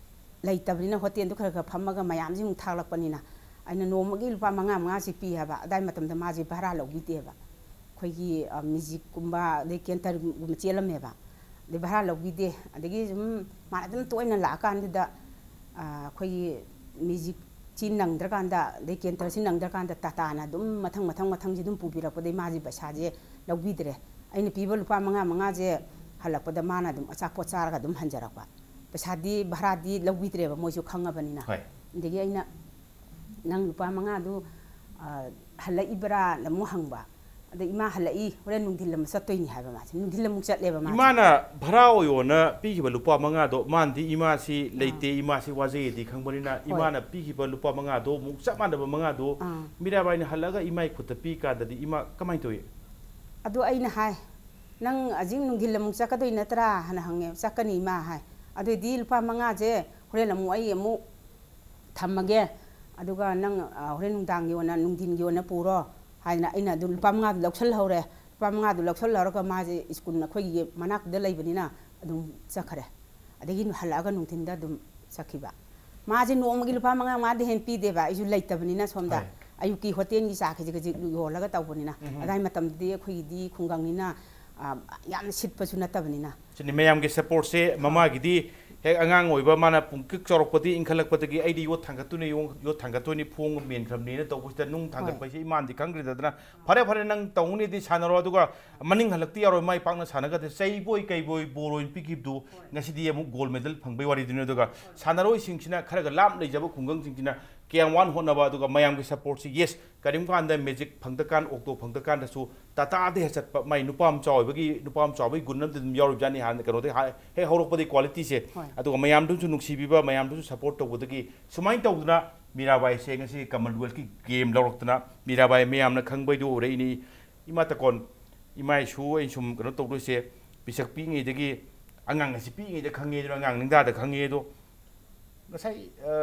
ꯂꯩꯇꯕꯅꯤꯅ ꯍꯣꯇꯦꯜꯗꯨ ꯈꯔ ꯈꯔ ꯐꯝꯃꯒ ꯃꯌꯥꯝꯁꯤ ꯑꯃꯨꯛ ꯊꯥꯛꯂꯛꯄꯅꯤꯅ ꯑꯩꯅ ꯅꯣꯡꯃꯒꯤ ꯂꯨꯄꯥ ꯃꯉꯥ ꯃꯉꯥꯁꯤ ꯄꯤ ꯍꯥꯏꯕ꯫ ꯑꯗꯥꯏ ꯃꯇꯝꯗ ꯃꯥꯁꯦ ꯚꯔꯥ ꯂꯧꯕꯤꯗꯦꯕ꯫ ꯑꯩꯈꯣꯏꯒꯤ, ꯑ, ꯃ꯭ꯌꯨꯖꯤꯛꯀꯨꯝꯕ ꯑꯗꯩ ꯀꯦꯟꯇꯔꯒꯨꯝꯕ ꯆꯦꯜꯂꯝꯃꯦꯕ꯫ ꯑꯗꯩ ꯚꯔꯥ ꯂꯧꯕꯤꯗꯦ꯫ ꯑꯗꯒꯤ ꯁꯨꯝ ꯃꯥꯅ ꯑꯗꯨꯝ ꯇꯣꯏꯅ ꯂꯥꯛꯑꯀꯥꯟꯗꯨꯗ, ꯑ, ꯑꯩꯈꯣꯏꯒꯤ ꯃ꯭ꯌꯨꯖꯤꯛꯁꯤ ꯅꯪꯗ꯭ꯔꯀꯥꯟꯗ, ꯑꯗꯩ ꯀꯦꯟꯇꯔꯁꯤ ꯅꯪꯗ꯭ꯔꯀꯥꯟꯗ ꯇꯥꯇꯥꯅ ꯑꯗꯨꯝ ꯃꯊꯪ, ꯃꯊꯪ, ꯃꯊꯪꯁꯤ ꯑꯗꯨꯝ ꯄꯨꯕꯤꯔꯛꯄꯗꯩ ꯃꯥꯁꯦ ꯄꯩꯁꯥꯁꯦ ꯂꯧꯕꯤꯗ꯭ꯔꯦ꯫ ꯑꯩꯅ ꯄꯤꯕ ꯂꯨꯄꯥ ꯃꯉꯥ ꯃꯉꯥꯁꯦ ꯍꯜꯂꯛꯄꯗ ꯃꯥꯅ ꯑꯗꯨꯝ ꯑꯆꯥꯄꯣꯠ ꯆꯥꯔꯒ ꯑꯗꯨꯝ ꯍꯟꯖꯔꯛꯄ꯫ ꯄꯩꯁꯥꯗꯤ, ꯚꯔꯥꯗꯤ ꯂꯧꯕꯤꯗ꯭ꯔꯦꯕ ꯃꯣꯏꯁꯨ ꯈꯪꯉꯕꯅꯤꯅ꯫ ꯍꯣꯏ꯫ ꯑꯗꯒꯤ ꯑꯩꯅ, "ꯅꯪ ꯂꯨꯄꯥ ꯃꯉꯥꯗꯨ, ꯑ, ꯍꯜꯂꯛꯏꯕ꯭ꯔꯥꯅ?" ꯑꯃꯨꯛ ꯍꯪꯕ꯫ ꯑꯗ, "ꯏꯃꯥ, ꯍꯜꯂꯛꯏ, ꯍꯣꯔꯦꯟ ꯅꯨꯡꯊꯤꯜ ꯑꯃ ꯆꯠꯇꯣꯏꯅꯤ," ꯍꯥꯏꯕ ꯃꯥꯁꯦ꯫ ꯅꯨꯡꯊꯤꯜ ꯑꯃꯨꯛ ꯆꯠꯂꯦꯕ ꯃꯥꯁꯦ꯫ ꯏꯃꯥꯅ ꯚꯔꯥ ꯑꯣꯏꯌꯣꯅ ꯄꯤꯈꯤꯕ ꯂꯨꯄꯥ ꯃꯉꯥꯗꯣ, ꯃꯥꯅꯗꯤ ꯏꯃꯥꯁꯤ ꯑꯥ꯫ ꯂꯩꯇꯦ, ꯏꯃꯥꯁꯤ ꯋꯥꯖꯩꯌꯦꯗꯤ ꯈꯪꯕꯅꯤꯅ, ꯍꯣꯏ꯫ ꯏꯃꯥꯅ ꯄꯤꯈꯤꯕ ꯂꯨꯄꯥ ꯃꯉꯥꯗꯣ ꯑꯃꯨꯛ ꯆꯞ ꯃꯥꯟꯅꯕ ꯃꯉꯥꯗꯣ ꯑꯥ꯫ ꯃꯤꯔꯥꯕꯥꯏꯅ ꯍꯜꯂꯛꯑꯒ ꯏꯃꯥꯒꯤ ꯈꯨꯠꯇ ꯄꯤ ꯀꯥꯟꯗꯗꯤ ꯏꯃꯥ ꯀꯃꯥꯏꯅ ꯇꯧꯏ? ꯑꯗꯨ ꯑꯩꯅ ꯍꯥꯏ, "ꯅꯪ ꯍꯧꯖꯤꯛ ꯅꯨꯡꯊꯤꯜ ꯑꯃꯨꯛ ꯆꯠꯀꯗꯣꯏ ꯅꯠꯇ꯭ꯔꯥ?" ꯍꯥꯏꯅ ꯍꯪꯉꯦ꯫ "ꯆꯠꯀꯅꯤ, ꯏꯃꯥ," ꯍꯥꯏ꯫ "ꯑꯗꯨꯑꯣꯏꯗꯤ ꯂꯨꯄꯥ ꯃꯉꯥꯁꯦ ꯍꯣꯔꯦꯟ ꯑꯃꯨꯛ ꯑꯩ ꯑꯃꯨꯛ ꯊꯝꯃꯒꯦ, ꯑꯗꯨꯒ ꯅꯪ, ꯑ, ꯍꯣꯔꯦꯟ ꯅꯨꯡꯗꯥꯡꯒꯤ ꯑꯣꯏꯅ, ꯅꯨꯡꯊꯤꯟꯒꯤ ꯑꯣꯏꯅ ꯄꯨꯔꯣ," ꯍꯥꯏꯗꯅ ꯑꯩꯅ ꯑꯗꯨꯝ ꯂꯨꯄꯥ ꯃꯉꯥꯗꯨ ꯂꯧꯁꯜꯍꯧꯔꯦ꯫ ꯂꯨꯄꯥ ꯃꯉꯥꯗꯨ ꯂꯧꯁꯜꯍꯧꯔꯒ ꯃꯥꯁꯦ ꯁ꯭ꯀꯨꯜ ꯑꯩꯈꯣꯏꯒꯤ ꯃꯅꯥꯛꯇꯨꯗ ꯂꯩꯕꯅꯤꯅ ꯑꯗꯨꯝ ꯆꯠꯈ꯭ꯔꯦ꯫ ꯑꯗꯒꯤ ꯍꯜꯂꯛꯑꯒ ꯅꯨꯡꯊꯤꯟꯗ ꯑꯗꯨꯝ ꯆꯠꯈꯤꯕ꯫ ꯃꯥꯁꯦ ꯅꯣꯡꯃꯒꯤ ꯂꯨꯄꯥ ꯃꯉꯥ ꯃꯉꯥꯗꯤ ꯍꯦꯟꯅ ꯄꯤꯗꯦꯕ, ꯑꯩꯁꯨ ꯂꯩꯇꯕꯅꯤꯅ ꯁꯣꯝꯗ꯫ ꯍꯣꯏ꯫ ꯑꯌꯨꯛꯀꯤ ꯍꯣꯇꯦꯜꯒꯤ ꯆꯥ ꯈꯖꯤꯛ ꯈꯖꯤꯛ ꯌꯣꯜꯂꯒ ꯇꯧꯕꯅꯤꯅ꯫ ꯎꯝ꯫ ꯑꯗꯥꯏ ꯃꯇꯝꯗꯗꯤ ꯑꯩꯈꯣꯏꯒꯤꯗꯤ ꯈꯨꯡꯒꯪꯅꯤꯅ, ꯑ, ꯌꯥꯝꯅ ꯁꯤꯠꯄꯁꯨ ꯅꯠꯇꯕꯅꯤꯅ꯫ ꯃꯌꯥꯝꯒꯤ ꯁꯄꯣꯔꯠꯁꯦ ꯃꯃꯥꯒꯤꯗꯤ ꯍꯦꯛ ꯑꯉꯥꯡ ꯑꯣꯏꯕ ꯃꯥꯅ ꯄꯨꯡꯀꯛ ꯆꯥꯎꯔꯛꯄꯗꯤ ꯏꯟꯈꯠꯂꯛꯄꯗꯒꯤ ꯑꯩꯗꯤ ꯌꯣꯠ ꯊꯥꯡꯒꯠꯇꯣꯏꯅꯤ, ꯌꯣ- ꯌꯣꯠ ꯊꯥꯡꯒꯠꯇꯣꯏꯅꯤ, ꯐꯣꯡꯕ ꯃꯦꯟꯈ꯭ꯔꯕꯅꯤꯅ ꯇꯧꯕꯁꯤꯗ ꯅꯨꯡ ꯊꯥꯡꯒꯠꯄ ꯍꯥꯏꯁꯦ ꯏꯃꯥꯟꯗꯤ ꯈꯪꯗ꯭ꯔꯤꯗꯗꯅ ꯐꯔꯦ ꯐꯔꯦ ꯅꯪ ꯇꯧꯅꯤꯗꯤ ꯁꯥꯟꯅꯔꯣ, ꯑꯗꯨꯒ ꯃꯅꯤꯡ ꯍꯜꯂꯛꯇꯤ ꯌꯥꯔꯣꯏ, ꯃꯥꯏ ꯄꯥꯛꯅ ꯁꯥꯟꯅꯒꯗ ꯆꯩꯕꯣꯏ ꯀꯩꯕꯣꯏ ꯕꯣꯔ ꯑꯣꯏꯅ ꯄꯤꯈꯤꯕꯗꯨ ꯉꯁꯤꯗꯤ ꯑꯃꯨꯛ ꯒꯣꯜ ꯃꯦꯗꯜ ꯐꯪꯕꯩ ꯋꯥꯔꯤꯗꯨꯅꯤ꯫ ꯑꯗꯨꯒ ꯁꯥꯟꯅꯔꯣꯏꯁꯤꯡꯁꯤꯅ ꯈꯔꯒ ꯂꯥꯞ ꯂꯩꯖꯕ ꯈꯨꯡꯒꯪꯁꯤꯡꯁꯤꯅ ꯀꯌꯥꯝ ꯋꯥꯅ ꯍꯣꯠꯅꯕ, ꯑꯗꯨꯒ ꯃꯌꯥꯝꯒꯤ ꯁꯄꯣꯔꯠꯁꯤ ꯌꯦꯁ ꯀꯔꯤꯒꯨꯝ ꯀꯥꯟꯗ ꯃꯦꯖꯤꯛ ꯐꯪꯗꯀꯥꯟ ꯑꯣꯛꯇꯣ ꯐꯪꯗꯀꯥꯟꯗꯁꯨ ꯇꯥꯇꯥꯗ ꯍꯦꯛ ꯆꯠꯄ ꯃꯥꯏ ꯅꯨꯄꯥ ꯃꯆꯥ ꯑꯣꯏꯕꯒꯤ ꯅꯨꯄꯥ ꯃꯆꯥ ꯑꯣꯏꯕꯒꯤ ꯒꯨꯟ ꯑꯃꯗꯤ ꯑꯗꯨꯝ ꯌꯥꯎꯔꯤꯕꯖꯥꯠꯅꯤ ꯍꯥꯟꯅ ꯀꯩꯅꯣꯗꯒꯤ ꯍꯥ- ꯍꯦꯛ ꯍꯧꯔꯛꯄꯗꯒꯤ ꯀ꯭ꯋꯥꯂꯤꯇꯤꯁꯦ꯫ ꯑꯗꯨꯒ ꯃꯌꯥꯝꯗꯨꯁꯨ ꯅꯨꯡꯁꯤꯕꯤꯕ ꯃꯌꯥꯝꯗꯨꯁꯨ ꯁꯄꯣꯔꯠ ꯇꯧꯕꯗꯒꯤ ꯁꯨꯃꯥꯏꯅ ꯇꯧꯗꯅ ꯃꯤꯔꯥꯕꯥꯏꯁꯦ ꯉꯁꯤ ꯀꯃꯟꯋꯦꯜꯊꯀꯤ ꯒꯦꯝ ꯂꯧꯔꯛꯇꯅ ꯃꯤꯔꯥꯕꯥꯏ ꯃꯌꯥꯝꯅ ꯈꯪꯕꯩꯗꯨ ꯑꯣꯏꯔꯛꯏꯅꯤ꯫ ꯏꯃꯥ ꯇꯀꯣꯟ ꯏꯃꯥ ꯏꯁꯨ ꯑꯩꯅ ꯁꯨꯝ ꯀꯩꯅꯣ ꯇꯧꯗꯣꯏꯁꯦ ꯄꯤꯁꯛ ꯄꯤꯛꯏꯉꯩꯗꯒꯤ ꯑꯉꯥꯡ ꯑꯁꯤ ꯄꯤꯛꯏꯉꯩꯗ ꯈꯪꯉꯦ ꯑꯗꯨꯅ ꯑꯉꯥꯡ ꯅꯤꯡꯗꯥꯗ ꯈꯪꯉꯦ ꯑꯗꯣ ꯉꯁꯥꯏ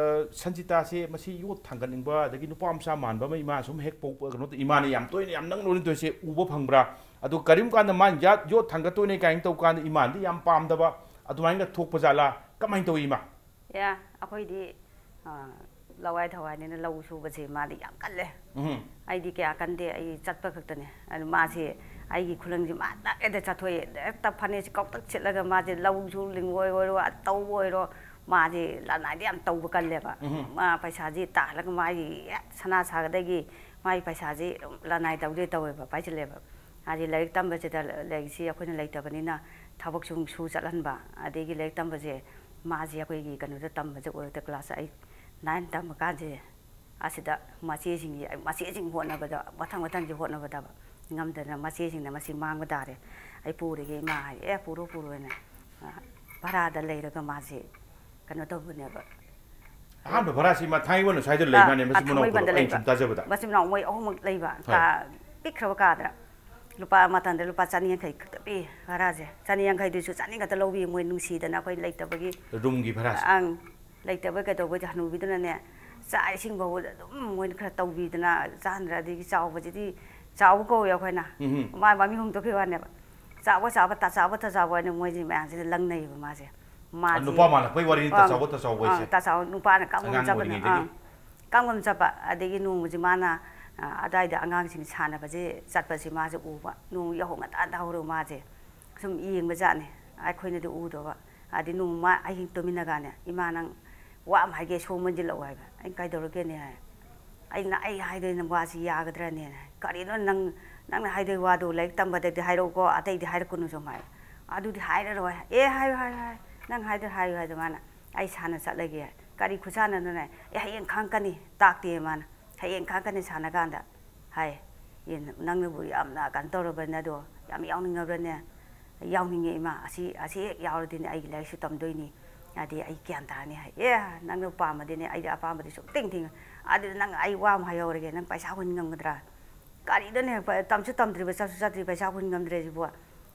ꯁꯟꯖꯤꯇꯥꯁꯦ ꯃꯁꯤ ꯌꯣꯠ ꯊꯥꯡꯒꯠꯅꯤꯡꯕ ꯑꯗꯒꯤ ꯅꯨꯄꯥ ꯃꯆꯥ ꯃꯥꯟꯕ ꯑꯃ ꯏꯃꯥ ꯁꯨꯝ ꯍꯦꯛ ꯄꯣꯛꯄ ꯀꯩꯅꯣ ꯏꯃꯥꯅ ꯌꯥꯝ ꯇꯣꯏꯅ ꯌꯥꯝ ꯅꯪ ꯂꯣꯏꯅ ꯇꯧꯔꯤꯁꯦ ꯎꯕ ꯐꯪꯕ꯭ꯔꯥ? ꯑꯗꯨ ꯀꯔꯤꯒꯨꯝꯕ ꯀꯥꯟꯗ ꯃꯥꯅ ꯌꯥꯠ- ꯌꯣꯠ ꯊꯥꯡꯒꯠꯇꯣꯏꯅꯦ ꯀꯥꯏꯅ ꯇꯧ ꯀꯥꯟꯗ ꯏꯃꯥꯅꯗꯤ ꯌꯥꯝ ꯄꯥꯝꯗꯕ ꯑꯗꯨꯃꯥꯏꯅ ꯊꯣꯛꯄ ꯖꯥꯠꯂꯥ? ꯀꯃꯥꯏꯅ ꯇꯧꯏ ꯏꯃꯥ? ꯑꯦ ꯑꯩꯈꯣꯏꯗꯤ ꯂꯋꯥꯏ ꯊꯋꯥꯏꯅꯤꯅ ꯂꯧ ꯁꯨꯕꯁꯦ ꯃꯥꯗꯤ ꯌꯥꯝ ꯀꯜꯂꯦ꯫ ꯑꯩꯗꯤ ꯀꯌꯥ ꯀꯟꯗꯦ, ꯑꯩ ꯆꯠꯄ ꯈꯛꯇꯅꯦ꯫ ꯑꯗꯨ ꯃꯥꯁꯦ ꯑꯩꯒꯤ ꯈꯨꯂꯪꯁꯦ ꯃꯥ ꯅꯛꯑꯦꯗ ꯆꯠꯊꯣꯛꯑꯦ, ꯍꯦꯛꯇ ꯐꯅꯦꯛꯁꯦ ꯀꯧꯇꯛ ꯁꯤꯠꯂꯒ ꯃꯥꯁꯦ ꯂꯧꯁꯨ ꯂꯤꯡꯕ ꯑꯣꯏꯔꯣ ꯇꯧꯕ ꯑꯣꯏꯔꯣ ꯃꯥꯁꯦ ꯂꯅꯥꯏꯗ ꯌꯥꯝ ꯇꯧꯕ ꯀꯜꯂꯦꯕ꯫ ꯃꯥ ꯄꯩꯁꯥꯁꯦ ꯇꯥꯜꯂꯒ ꯃꯥꯒꯤ ꯍꯦꯛ ꯁꯅꯥ ꯁꯥꯒꯗꯒꯤ ꯃꯥꯒꯤ ꯄꯩꯁꯥꯁꯦ ꯂꯅꯥꯏ ꯇꯧꯗꯦ ꯇꯧꯋꯦꯕ ꯄꯥꯏꯁꯤꯜꯂꯦꯕ꯫ ꯃꯥꯁꯦ ꯂꯥꯏꯔꯤꯛ ꯇꯝꯕꯁꯤꯗ ꯂꯥꯏꯔꯤꯛꯁꯤ ꯑꯩꯈꯣꯏꯅ ꯂꯩꯇꯕꯅꯤꯅ ꯊꯕꯛꯁꯨ ꯁꯨ ꯆꯠꯍꯟꯕ ꯑꯗꯒꯤ ꯂꯥꯏꯔꯤꯛ ꯇꯝꯕꯁꯦ ꯃꯥꯁꯦ ꯑꯩꯈꯣꯏꯒꯤ ꯀꯩꯅꯣꯗ ꯇꯝꯕꯁꯦ ꯑꯣꯏꯔꯗ ꯀ꯭ꯂꯥꯁ ꯑꯩꯠ ꯅꯥꯏꯟ ꯇꯝꯕ ꯀꯥꯟꯁꯦ ꯑꯁꯤꯗ ꯃꯆꯦꯁꯤꯡꯒꯤ ꯃꯆꯦꯁꯤꯡ ꯍꯣꯠꯅꯕꯗ ꯃꯊꯪ ꯃꯊꯪꯁꯦ ꯍꯣꯠꯅꯕꯗ ꯉꯝꯗꯅ ꯃꯆꯦꯁꯤꯡꯅ ꯃꯁꯤ ꯃꯥꯡꯕ ꯇꯥꯔꯦ ꯑꯩ ꯄꯨꯔꯒꯦ ꯏꯃꯥ ꯍꯥꯏ ꯑꯦ ꯄꯨꯔꯣ ꯄꯨꯔꯣꯅ ꯚꯔꯥꯗ ꯂꯩꯔꯒ ꯃꯥꯁꯦ ꯀꯩꯅꯣ ꯇꯧꯕꯅꯦꯕ꯫ ꯑꯍꯥꯟꯕ ꯚꯔꯥꯁꯤ ꯃꯥ ꯊꯥꯡꯃꯩꯕꯟ ꯁ꯭ꯋꯥꯏꯗ ꯂꯩ ꯃꯥꯅꯦ ꯃꯁꯤ ꯃꯅꯥꯎ ꯊꯥꯡꯃꯩꯕꯟꯗ ꯑꯩꯅ ꯂꯩꯕ ꯁꯨꯝ ꯇꯥꯖꯕꯗ꯫ ꯃꯆꯤꯟ ꯃꯅꯥꯎ ꯃꯣꯏ ꯑꯍꯨꯝꯃꯛ ꯂꯩꯕ ꯀꯥ ꯄꯤꯛꯈ꯭ꯔꯕ ꯀꯥꯗ꯭ꯔꯥ ꯂꯨꯄꯥ ꯃꯇꯝꯗ ꯂꯨꯄꯥ ꯆꯅꯤ ꯌꯥꯡꯈꯩ ꯈꯛꯇ ꯄꯤ ꯚꯔꯥꯁꯦ꯫ ꯆꯅꯤ ꯌꯥꯡꯈꯩꯗꯨꯁꯨ ꯆꯅꯤ ꯈꯛꯇ ꯂꯧꯕꯤ ꯃꯣꯏ ꯅꯨꯡꯁꯤꯗꯅ ꯑꯩꯈꯣꯏ ꯂꯩꯇꯕꯒꯤ꯫ ꯔꯨꯝꯒꯤ ꯚꯔꯥꯁꯦ꯫ ꯑꯪ ꯂꯩꯇꯕ ꯀꯩꯗꯧꯕꯗꯤ ꯍꯅꯨꯕꯤꯗꯨꯅꯅꯦ ꯆꯥꯛ ꯏꯁꯤꯡ ꯐꯥꯎꯕꯗ ꯑꯗꯨꯝ ꯃꯣꯏꯅ ꯈꯔ ꯇꯧꯕꯤꯗꯅ ꯆꯥꯍꯟꯗ꯭ꯔ ꯑꯗꯒꯤ ꯆꯥꯎꯕꯁꯤꯗꯤ ꯆꯥꯎꯕ ꯀꯧꯋꯦ ꯑꯩꯈꯣꯏꯅ꯫ ꯃꯥ ꯃꯃꯤꯡ ꯍꯣꯡꯗꯣꯛꯈꯤꯕ ꯋꯥꯅꯦꯕ꯫ ꯆꯥꯎꯕ ꯆꯥꯎꯕ ꯇꯥ ꯆꯥꯎꯕ ꯇꯥ ꯆꯥꯎꯕ ꯍꯥꯏꯅ ꯃꯣꯏꯁꯤ ꯃꯌꯥꯝꯁꯤꯅ ꯂꯪꯅꯩꯌꯦꯕ ꯃꯥꯁꯦ꯫ ꯃꯥꯁꯦ ꯅꯨꯄꯥ ꯃꯥꯜꯂꯛꯄꯩ ꯋꯥꯔꯤꯅꯤ ꯇꯥ ꯆꯥꯎꯕ ꯇꯥ ꯆꯥꯎꯕ ꯍꯥꯏꯁꯦ꯫ ꯇꯥ ꯆꯥꯎꯕ ꯅꯨꯄꯥꯅ ꯀꯝ ꯉꯝ ꯆꯠꯄꯅ꯫ ꯀꯝ ꯉꯝ ꯆꯠꯄ ꯑꯗꯒꯤ ꯅꯣꯡꯃꯁꯦ ꯃꯥꯅ ꯑꯗꯥꯏꯗ ꯑꯉꯥꯡꯁꯤꯡ ꯁꯥꯟꯅꯕꯁꯦ ꯆꯠꯄꯁꯦ ꯃꯥꯁꯦ ꯎꯕ ꯅꯣꯡ ꯌꯥꯍꯧ ꯉꯟꯇꯥ ꯇꯥꯍꯧꯔꯒ ꯃꯥꯁꯦ ꯁꯨꯝ ꯌꯦꯡꯕꯖꯥꯠꯅꯤ꯫ ꯑꯩꯈꯣꯏꯅꯗꯤ ꯎꯗꯕ꯫ ꯑꯗꯤ ꯅꯣꯡꯃ ꯑꯍꯤꯡ ꯇꯨꯃꯤꯟꯅ ꯀꯥꯟꯗ, "ꯏꯃꯥ, ꯅꯪ ꯋꯥ ꯑꯃ ꯍꯥꯏꯒꯦ, ꯁꯣ ꯃꯟꯁꯤꯜꯂꯛꯑꯣ" ꯍꯥꯏꯕ꯫ ꯑꯩꯅ, "ꯀꯩꯗꯧꯔꯒꯦꯅꯦ?" ꯍꯥꯏ꯫ ꯑꯩꯅ, "ꯑꯩ ꯍꯥꯏꯗꯣꯏꯅ ꯋꯥꯁꯤ ꯌꯥꯒꯗ꯭ꯔꯅꯦꯅ"꯫ "ꯀꯔꯤꯅꯣ ꯅꯪ, ꯅꯪꯅ ꯍꯥꯏꯗꯣꯏ ꯋꯥꯗꯣ ꯂꯥꯏꯔꯤꯛ ꯇꯝꯕꯗꯗꯤ ꯍꯥꯏꯔꯛꯎꯀꯣ, ꯑꯇꯩꯗꯤ ꯍꯥꯏꯔꯛꯀꯅꯨ" ꯁꯨꯝ ꯍꯥꯏ꯫ "ꯑꯗꯨꯗꯤ ꯍꯥꯏꯔꯔꯣꯏ"꯫ "ꯑꯦ, ꯍꯥꯏꯌꯨ, ꯍꯥꯏꯌꯨ, ꯍꯥꯏꯌꯨ, ꯅꯪ ꯍꯥꯏꯗꯣꯏ ꯍꯥꯏꯌꯨ" ꯍꯥꯏꯗꯣ ꯃꯥꯅ꯫ "ꯑꯩ ꯁꯥꯟꯅ ꯆꯠꯂꯒꯦ"꯫ "ꯀꯔꯤ ꯈꯨꯁꯥꯟꯅꯅꯣꯅꯦ?" "ꯑꯦ, ꯍꯌꯦꯡ ꯈꯪꯉꯛꯀꯅꯤ", ꯇꯥꯛꯇꯦ ꯃꯥꯅ꯫ "ꯍꯌꯦꯡ ꯈꯪꯉꯛꯀꯅꯤ ꯁꯥꯟꯅ ꯀꯥꯟꯗ"꯫ ꯍꯥꯏ꯫ "ꯑꯦ, ꯅꯪꯅꯕꯨ ꯌꯥꯝꯅ ꯀꯩꯅꯣ ꯇꯧꯔꯕꯅꯦ ꯑꯗꯣ, ꯌꯥꯝ ꯌꯥꯎꯅꯤꯡꯉꯕ꯭ꯔꯅꯦ?" "ꯌꯥꯎꯅꯤꯡꯉꯦ ꯏꯃꯥ, ꯑꯁꯤ, ꯑꯁꯤ ꯍꯦꯛ ꯌꯥꯎꯔꯗꯤꯅꯦ ꯑꯩꯒꯤ ꯂꯥꯏꯔꯤꯛꯁꯨ ꯇꯝꯗꯣꯏꯅꯤ, ꯑꯗꯤ ꯑꯩ ꯒ꯭ꯌꯥꯟ ꯇꯥꯔꯅꯤ" ꯍꯥꯏ꯫ "ꯑꯦ, ꯅꯪꯅ ꯄꯥꯝꯃꯗꯤꯅꯦ ꯑꯩꯗꯤ ꯑꯄꯥꯝꯕꯗꯤ ꯁꯨꯡꯇꯤꯡ ꯊꯤꯡꯉ-, ꯑꯗꯨꯗꯤ ꯅꯪ ꯑꯩ ꯋꯥ ꯑꯃ ꯍꯥꯏꯍꯧꯔꯒꯦ, ꯅꯪ ꯄꯩꯁꯥ ꯍꯨꯟ ꯉꯝꯒꯗ꯭ꯔꯥ?" "ꯀꯔꯤꯅꯣꯅꯦ, ꯄ-, ꯇꯝꯁꯨ ꯇꯝꯗ꯭ꯔꯤꯕ, ꯆꯠꯁꯨ ꯆꯠꯇ꯭ꯔꯤ, ꯄꯩꯁꯥ ꯍꯨꯟ ꯉꯝꯗ꯭ꯔꯦ ꯁꯤꯕꯨ"꯫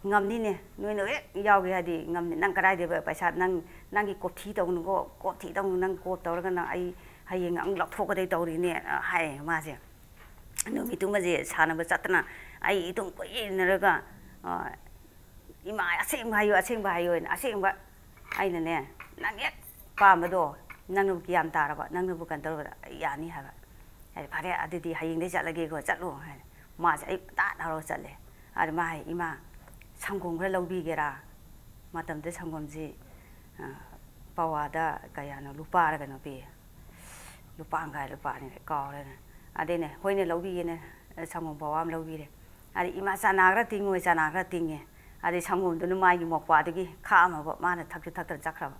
"ꯉꯝꯅꯤꯅꯦ, ꯅꯣꯏꯅ ꯍꯦꯛ ꯌꯥꯎꯒꯦ ꯍꯥꯏꯗꯤ ꯉꯝꯅꯤ꯫ ꯅꯪ ꯀꯗꯥꯏꯗꯩ ꯄꯩꯁꯥ, ꯅꯪ, ꯅꯪꯒꯤ ꯀꯣꯐꯤ ꯇꯧꯅꯨꯀꯣ, ꯀꯣꯐꯤ ꯇꯧꯅꯨ, ꯅꯪ ꯀꯣꯞ ꯇꯧꯔꯒ ꯅꯪ ꯑꯩ ꯍꯌꯦꯡ ꯑꯃꯨꯛ ꯂꯧꯊꯣꯛꯀꯗꯣꯏ ꯇꯧꯔꯤꯅꯦ" ꯍꯥꯏ ꯃꯥꯁꯦ꯫ ꯅꯨꯃꯤꯠꯇꯨꯃꯁꯦ ꯁꯥꯟꯅꯕ ꯆꯠꯇꯅ ꯑꯩ ꯏꯇꯨꯡ ꯀꯣꯏꯏꯟ ꯏꯟꯅꯔꯒ, ꯑ, "ꯏꯃꯥ, ꯑꯁꯦꯡꯕ ꯍꯥꯏꯌꯨ, ꯑꯁꯦꯡꯕ ꯍꯥꯏꯌꯨ" ꯍꯥꯏꯅ꯫ ꯑꯩꯅꯅꯦ, "ꯅꯪ ꯍꯦꯛ ꯄꯥꯝꯕꯗꯣ, ꯅꯪꯅꯕꯨ ꯒ꯭ꯌꯥꯟ ꯇꯥꯔꯕ, ꯅꯪꯅꯕꯨ ꯀꯩꯅꯣ ꯇꯧꯔꯕꯗ ꯑꯩ ꯌꯥꯅꯤ" ꯍꯥꯏꯕ꯫ ꯑꯩ, "ꯐꯔꯦ, ꯑꯗꯨꯗꯤ ꯍꯌꯦꯡꯗꯩ ꯆꯠꯂꯒꯦꯀꯣ, ꯆꯠꯂꯣ" ꯍꯥꯏꯅ꯫ ꯃꯥꯁꯦ ꯑꯌꯨꯛ ꯉꯟꯇꯥ ꯍꯧꯔꯒ ꯆꯠꯂꯦ꯫ ꯑꯗ ꯃꯥ ꯍꯥꯏ, "ꯏꯃꯥ, ꯁꯪꯒꯣꯝ ꯈꯔ ꯂꯧꯕꯤꯒꯦꯔꯥ?" ꯃꯇꯝꯗꯨꯗ ꯁꯪꯒꯣꯝꯁꯤ, ꯑ, ꯄꯋꯥꯗ ꯀꯌꯥꯅꯣ, ꯂꯨꯄꯥꯔ ꯀꯩꯅꯣ ꯄꯤꯌꯦ꯫ ꯂꯨꯄꯥ ꯑꯃ ꯈꯥꯏ, ꯂꯨꯄꯥ ꯑꯅꯤ ꯈꯥꯏ, ꯀꯥꯎꯔꯦꯅꯦ꯫ ꯑꯗꯩꯅꯦ, "ꯍꯣꯏꯅꯦ, ꯂꯧꯕꯤꯒꯦꯅꯦ", ꯁꯪꯒꯣꯝ ꯄꯋꯥ ꯑꯃ ꯂꯧꯕꯤꯔꯦ꯫ ꯑꯗꯩ, "ꯏꯃꯥ, ꯆꯅꯥ ꯈꯔ ꯇꯤꯡꯉꯣꯏ", ꯆꯅꯥ ꯈꯔ ꯇꯤꯡꯉꯦ꯫ ꯑꯗꯩ ꯁꯪꯒꯣꯝꯗꯨꯅ ꯃꯥꯒꯤ ꯃꯣꯄꯥꯗꯨꯒꯤ ꯈꯥꯛꯑꯝꯃꯕ, ꯃꯥꯅ ꯊꯛꯁꯨ ꯊꯛꯇꯅ ꯆꯠꯈ꯭ꯔꯕ꯫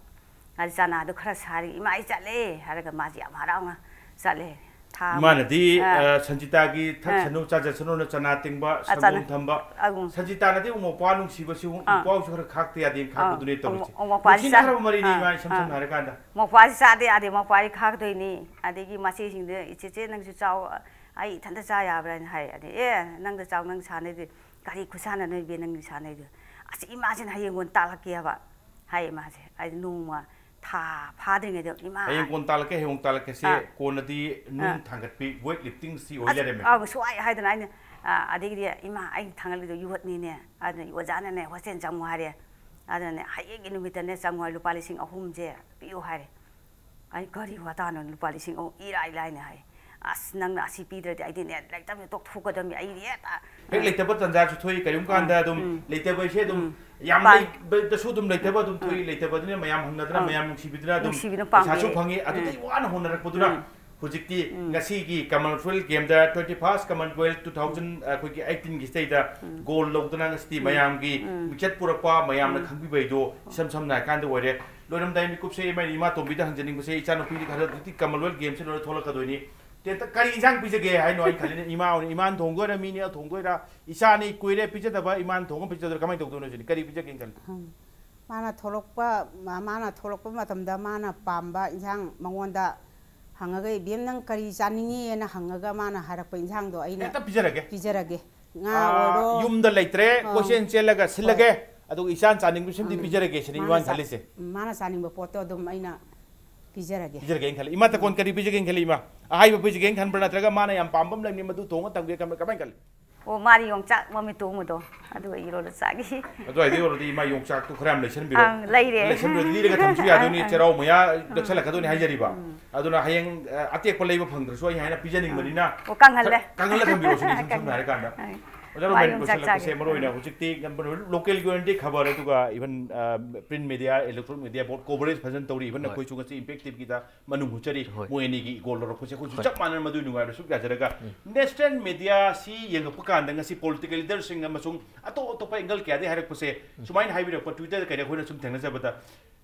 ꯑꯗꯩ ꯆꯅꯥꯗꯨ ꯈꯔ ꯁꯥꯔꯤ, "ꯏꯃꯥ, ꯑꯩ ꯆꯠꯂꯦ" ꯍꯥꯏꯔꯒ ꯃꯥꯁꯤ ꯌꯥꯝ ꯍꯔꯥꯎꯅ ꯆꯠꯂꯦ꯫ ꯊꯥ ꯑꯃ, ꯏꯃꯥꯅꯗꯤ, ꯑ, ꯑ, ꯁꯟꯖꯤꯇꯥꯒꯤ ꯑ, ꯊꯛꯁꯅꯨ, ꯆꯥꯖꯁꯅꯨꯅ ꯆꯅꯥ ꯇꯤꯡꯕ, ꯑ, ꯆꯅꯥ, ꯁꯪꯒꯣꯝ ꯊꯝꯕ꯫ ꯑꯒꯨꯝ꯫ ꯁꯟꯖꯤꯇꯥꯅꯗꯤ ꯑꯃꯨꯛ ꯃꯧꯄ꯭ꯋꯥ ꯅꯨꯡꯁꯤꯕꯁꯤꯕꯨ ꯑ, ꯏꯄ꯭ꯋꯥꯁꯨ ꯈꯔ ꯈꯥꯛꯇ ꯌꯥꯗꯦꯅ ꯈꯥꯛꯄꯗꯨꯅꯦ ꯑ, ꯇꯧꯔꯤꯁꯦ꯫ ꯑꯃꯨꯛ ꯃꯧꯄ꯭ꯋꯥꯁꯤ ꯅꯨꯡꯁꯤꯅꯈ꯭ꯔꯕ ꯆꯥ-, ꯃꯔꯤꯅꯤ, ꯑ, ꯏꯃꯥ, ꯏꯁꯝ ꯑ꯫ ꯁꯝꯅ ꯍꯥꯏꯔꯀꯥꯟꯗ꯫ ꯃꯧꯄ꯭ꯋꯥꯁꯤ ꯆꯥꯗ ꯌꯥꯗꯦ, ꯃꯧꯄ꯭ꯋꯥꯁꯤ ꯈꯥꯛꯇꯣꯏꯅꯤ꯫ ꯑꯗꯒꯤ ꯃꯆꯦꯁꯤꯡꯗ, "ꯏꯆꯦ, ꯆꯦ, ꯅꯪꯁꯨ ꯆꯥꯎ, ꯑꯩ ꯏꯊꯟꯇ ꯆꯥ ꯌꯥꯕ꯭ꯔꯥ?" ꯍꯥꯏꯅ ꯍꯥꯏ꯫ ꯑꯗꯩ, "ꯑꯦ, ꯅꯪꯗ ꯆꯥꯎ, ꯅꯪ ꯁꯥꯟꯅꯩꯗꯨ ꯀꯔꯤ ꯈꯨꯁꯥꯟꯅꯅꯣ ꯏꯕꯦ ꯅꯪꯒꯤ ꯁꯥꯟꯅꯩꯗꯨ? ꯑꯁ, ꯏꯃꯥꯁꯤꯅ ꯍꯌꯦꯡ ꯑꯣꯏꯅ ꯇꯥꯛꯂꯛꯀꯦ" ꯍꯥꯏꯕ꯫ ꯍꯥꯏ ꯃꯥꯁꯦ꯫ ꯑꯩ ꯅꯣꯡꯃ ꯊꯥ ꯐꯥꯗ꯭ꯔꯤꯉꯩꯗ, "ꯏꯃꯥ"꯫ "ꯍꯌꯦꯡ ꯀꯣꯟ ꯇꯥꯜꯂꯛꯀꯦ, ꯍꯌꯦꯡ ꯇꯥꯜꯂꯛꯀꯦꯁꯦ", ꯑꯥ꯫ ꯀꯣꯟꯅꯗꯤ ꯅꯨꯡ ꯑꯥ꯫ ꯊꯥꯡꯒꯠꯄꯤ, weight lifting ꯁꯤ ꯑꯣꯏ ꯑꯁ, ꯂꯩꯔꯝꯃꯦ꯫ ꯑꯥ, ꯁ꯭ꯋꯥꯏ ꯍꯥꯏꯗꯅ ꯑꯩꯅ, ꯑꯥ, ꯑꯗꯒꯤꯗꯤ, "ꯏꯃꯥ, ꯑꯩ ꯊꯥꯡꯒꯠꯂꯤꯗꯣ ꯌꯣꯠꯅꯤꯅꯦ", ꯑꯗꯨꯅ ꯑꯣꯖꯥꯅꯅꯦ "ꯍꯣꯁꯇꯦꯜ ꯆꯪꯉꯨ" ꯍꯥꯏꯔꯦ꯫ ꯑꯗꯨꯅꯅꯦ, "ꯍꯌꯦꯡꯒꯤ ꯅꯨꯃꯤꯠꯇꯅꯦ ꯆꯪꯉꯨ ꯍꯥꯏ, ꯂꯨꯄꯥ ꯂꯤꯁꯤꯡ ꯑꯍꯨꯝꯁꯦ ꯄꯤꯌꯨ" ꯍꯥꯏꯔꯦ꯫ ꯑꯩ, "ꯀꯔꯤ ꯋꯥꯇꯥꯅꯣ, ꯂꯨꯄꯥ ꯂꯤꯁꯤꯡ ꯑꯍꯨꯝ ꯏꯔꯥꯏ ꯂꯥꯏꯅ" ꯍꯥꯏ꯫ ꯑꯁ, ꯅꯪꯅ ꯑꯁꯤ ꯄꯤꯗ꯭ꯔꯗꯤ ꯑꯩꯗꯤꯅꯦ ꯂꯥꯏꯔꯤꯛ ꯇꯝꯕ ꯇꯣꯛꯊꯣꯛꯀꯗꯕꯅꯤ, ꯑꯩꯗꯤ ꯍꯦꯛꯇ ꯍꯦꯛ ꯂꯩꯇꯕ ꯇꯥꯟꯖꯥꯁꯨ ꯊꯣꯛꯏ, ꯀꯔꯤꯒꯨꯝ ꯀꯥꯟꯗ ꯑꯗꯨꯝ ꯂꯩꯇꯕ ꯍꯥꯏꯁꯦ ꯑꯗꯨꯝ ꯌꯥꯝ ꯂꯩꯕꯗꯁꯨ ꯑꯗꯨꯝ ꯂꯩꯇꯕ ꯑꯗꯨꯝ ꯊꯣꯛꯏ꯫ ꯂꯩꯇꯕꯗꯨꯅ ꯃꯌꯥꯝ ꯍꯪꯅꯗꯅ, ꯃꯌꯥꯝ ꯅꯨꯡꯁꯤꯕꯤꯗꯨꯅ ꯑꯗꯨꯝ ꯅꯨꯡꯁꯤꯕꯤꯅ ꯄꯩꯁꯥꯁꯨ ꯄꯥꯝꯕꯤꯔꯦ꯫ ꯐꯪꯉꯤ꯫ ꯑꯗꯨꯗꯒꯤ ꯋꯥꯅ ꯍꯣꯠꯅꯔꯛꯄꯗꯨꯅ ꯍꯧꯖꯤꯛꯇꯤ ꯉꯁꯤꯒꯤ Commonwealth Gameꯗ, twenty first Commonwealth two thousand, ꯑꯩꯈꯣꯏꯒꯤ eighteenꯒꯤ ꯁꯤꯗꯩꯗ gold ꯂꯧꯗꯅ ꯉꯁꯤꯗꯤ ꯃꯌꯥꯝꯒꯤ ꯃꯤꯡꯆꯠ ꯄꯨꯔꯛꯄ, ꯃꯌꯥꯝꯅ ꯈꯪꯕꯤꯕ ꯍꯥꯏꯗꯣ ꯏꯁꯝ ꯁꯝꯅ ꯍꯥꯏꯔꯀꯥꯟꯗ ꯑꯣꯏꯔꯦ꯫ ꯂꯣꯏꯔꯝꯗꯥꯏ ꯃꯤꯀꯨꯞꯁꯦ ꯏꯃꯥ, ꯏꯃꯥ ꯇꯣꯝꯕꯤꯗ ꯍꯪꯖꯅꯤꯡꯕꯁꯦ, ꯏꯆꯥꯅꯨꯄꯤꯗꯤ ꯈꯔ ꯍꯧꯖꯤꯛꯇꯤ Commonwealth Gamesꯁꯦ ꯂꯣꯏꯔ ꯊꯣꯛꯂꯛꯀꯗꯣꯏꯅꯤ꯫ ꯇꯦꯟꯇ ꯀꯔꯤ ꯏꯟꯁꯥꯡ ꯄꯤꯖꯒꯦ ꯍꯥꯏꯅꯣ? ꯑꯩ ꯈꯜꯂꯤꯅ ꯏꯃꯥ ꯑꯣꯏꯅ, ꯏꯃꯥꯅ ꯊꯣꯡꯗꯣꯏꯔꯥ, ꯃꯤꯅ ꯊꯣꯡꯗꯣꯏꯔꯥ? ꯏꯆꯥꯅꯤ ꯀꯨꯏꯔꯦ ꯄꯤꯖꯗꯕ, ꯏꯃꯥꯅ ꯊꯣꯡꯉ ꯄꯤꯖꯗꯣꯏꯔꯥ, ꯀꯃꯥꯏꯅ ꯇꯧꯗꯣꯏꯅꯣ ꯁꯤꯅꯤ? ꯀꯔꯤ ꯄꯤꯖꯒꯦꯅ ꯈꯜꯂꯤ? ꯃꯥꯅ ꯊꯣꯛꯂꯛꯄ, ꯃꯥ-, ꯃꯥꯅ ꯊꯣꯛꯂꯛꯄ ꯃꯇꯝꯗ ꯃꯥꯅ ꯄꯥꯝꯕ ꯏꯟꯁꯥꯡ ꯃꯉꯣꯟꯗ ꯍꯪꯉꯒ, "ꯏꯕꯦꯝ, ꯅꯪ ꯀꯔꯤ ꯆꯥꯅꯤꯡꯉꯤꯅ?" ꯍꯪꯉꯒ ꯃꯥꯅ ꯍꯥꯏꯔꯛꯄ ꯏꯟꯁꯥꯡꯗꯣ ꯑꯩꯅ ꯍꯦꯛꯇ ꯄꯤꯖꯔꯒꯦ꯫ ꯄꯤꯖꯔꯒꯦ꯫ ꯉꯥ ꯑꯥ, ꯑꯣꯏꯔꯣ, ꯌꯨꯝꯗ ꯂꯩꯇ꯭ꯔꯦ, ꯑꯥ, ꯀꯣꯏꯆꯦꯟ ꯆꯦꯜꯂꯒ ꯍꯣꯏ꯫ ꯁꯤꯜꯂꯒꯦ, ꯑꯗꯨꯒ ꯏꯆꯥꯅ ꯆꯥꯅꯤꯡꯕꯁꯤꯃꯗꯤ ꯄꯤꯖꯔꯒꯦ ꯁꯤꯅꯤ ꯃꯥꯅ ꯏꯃꯥꯅ ꯆꯥ-, ꯈꯜꯂꯤꯁꯦ꯫ ꯃꯥꯅ ꯆꯥꯅꯤꯡꯕ ꯄꯣꯠꯇꯣ ꯑꯗꯨꯝ ꯑꯩꯅ ꯄꯤꯖꯔꯒꯦ꯫ ꯄꯤꯖꯔꯒꯦꯅ ꯈꯜꯂꯤ꯫ ꯏꯃꯥ ꯇꯀꯣꯟ ꯀꯔꯤ ꯄꯤꯖꯒꯦꯅ ꯈꯜꯂꯤ ꯏꯃꯥ? ꯑꯍꯥꯏꯕ ꯄꯤꯖꯒꯦꯅ ꯈꯟꯕ꯭ꯔꯥ, ꯅꯠꯇ꯭ꯔꯒ ꯃꯥꯅ ꯌꯥꯝ ꯄꯥꯝꯕ ꯑꯃ ꯂꯩꯕꯅꯤ, ꯃꯗꯨ ꯊꯣꯡꯉ ꯊꯝꯒꯦ ꯈꯟꯕ꯭ꯔꯥ, ꯀꯃꯥꯏꯅ ꯈꯜꯂꯤ? ꯑꯣ, ꯃꯥꯗꯤ ꯌꯣꯡꯆꯥꯛ ꯃꯃꯤꯠ ꯇꯣꯡꯕꯗꯣ ꯑꯗꯨꯒ ꯏꯔꯣꯜꯂ ꯆꯥꯈꯤ꯫ ꯑꯗꯨꯋꯥꯏꯗ ꯌꯧꯔꯗꯤ ꯏꯃꯥ ꯌꯣꯡꯆꯥꯛꯇꯨ ꯈꯔ ꯌꯥꯝ ꯂꯩꯁꯟꯕꯤꯔꯣ꯫ ꯑꯪ, ꯂꯩꯔꯦ꯫ ꯂꯩꯁꯟꯕꯤꯔꯣ, ꯂꯤꯔꯒ ꯊꯝꯁꯨ ꯌꯥꯗꯣꯏꯅꯤ, ꯑꯪ, ꯑꯪ꯫ ꯆꯩꯔꯥꯎ ꯃꯌꯥ ꯅꯛꯁꯜꯂꯛꯀꯗꯣꯏꯅꯤ ꯍꯥꯏꯖꯔꯤꯕ꯫ ꯑꯗꯨꯅ ꯍꯌꯦꯡ, ꯑ, ꯑꯇꯦꯛꯄ ꯂꯩꯕ ꯐꯪꯗ꯭ꯔꯁꯨ ꯑꯩ ꯍꯥꯏꯅ ꯄꯤꯖꯅꯤꯡꯕꯅꯤꯅ ꯑꯣ, ꯀꯪꯍꯜꯂꯦ꯫ ꯈꯔ ꯀꯪꯍꯜꯂ ꯊꯝꯕꯤꯔꯣ ꯁꯤꯅꯤ, ꯏꯁꯝ ꯁꯝꯅ ꯍꯥꯏꯔꯀꯥꯟꯗ꯫ ꯑꯪ꯫ ꯑꯣꯖꯥ ꯃꯥ ꯔꯣꯃꯦꯟ, ꯌꯣꯡꯆꯥꯛ ꯀꯣꯏꯁꯟꯁꯦ ꯆꯥꯒꯦ꯫ ꯃꯔꯨ ꯑꯣꯏꯅ ꯍꯧꯖꯤꯛꯇꯤ ꯂꯣꯀꯦꯜꯒꯤ ꯑꯣꯏꯅꯗꯤ ꯈꯕꯔ ꯑꯗꯨꯒ even, ꯑ, print media, electronic media board coverage ꯐꯖꯅ ꯇꯧꯔꯤ, even ꯍꯣꯏ꯫ ꯑꯩꯈꯣꯏꯁꯨ ꯉꯁꯤ Impact TVꯒꯤꯗ ꯃꯅꯨꯡ ꯍꯨꯠꯆꯔꯤ꯫ ꯍꯣꯏ꯫ ꯃꯣꯏ ꯑꯅꯤꯒꯤ gold ꯂꯧꯔꯛꯄꯁꯦ ꯑꯩꯈꯣꯏꯁꯨ ꯍꯣꯏ꯫ ꯆꯞ ꯃꯥꯟꯅꯅ ꯃꯗꯨꯒꯤ ꯅꯨꯡꯉꯥꯏꯕꯁꯨ ꯌꯥꯖꯔꯒ national mediaꯁꯤ ꯌꯦꯡꯉꯛꯄ ꯀꯥꯟꯗ ꯉꯁꯤ political leaderꯁꯤꯡ ꯑꯃꯁꯨꯡ ꯑꯇꯣꯞ ꯑꯇꯣꯞꯄ angle ꯀꯌꯥꯗꯒꯤ ꯍꯥꯏꯔꯛꯄꯁꯦ ꯁꯨꯃꯥꯏꯅ ꯍꯥꯏꯕꯤꯔꯛꯄ Twitterꯗ ꯀꯩꯗ ꯑꯩꯈꯣꯏꯅ ꯁꯨꯝ ꯊꯦꯡꯅꯖꯕꯗ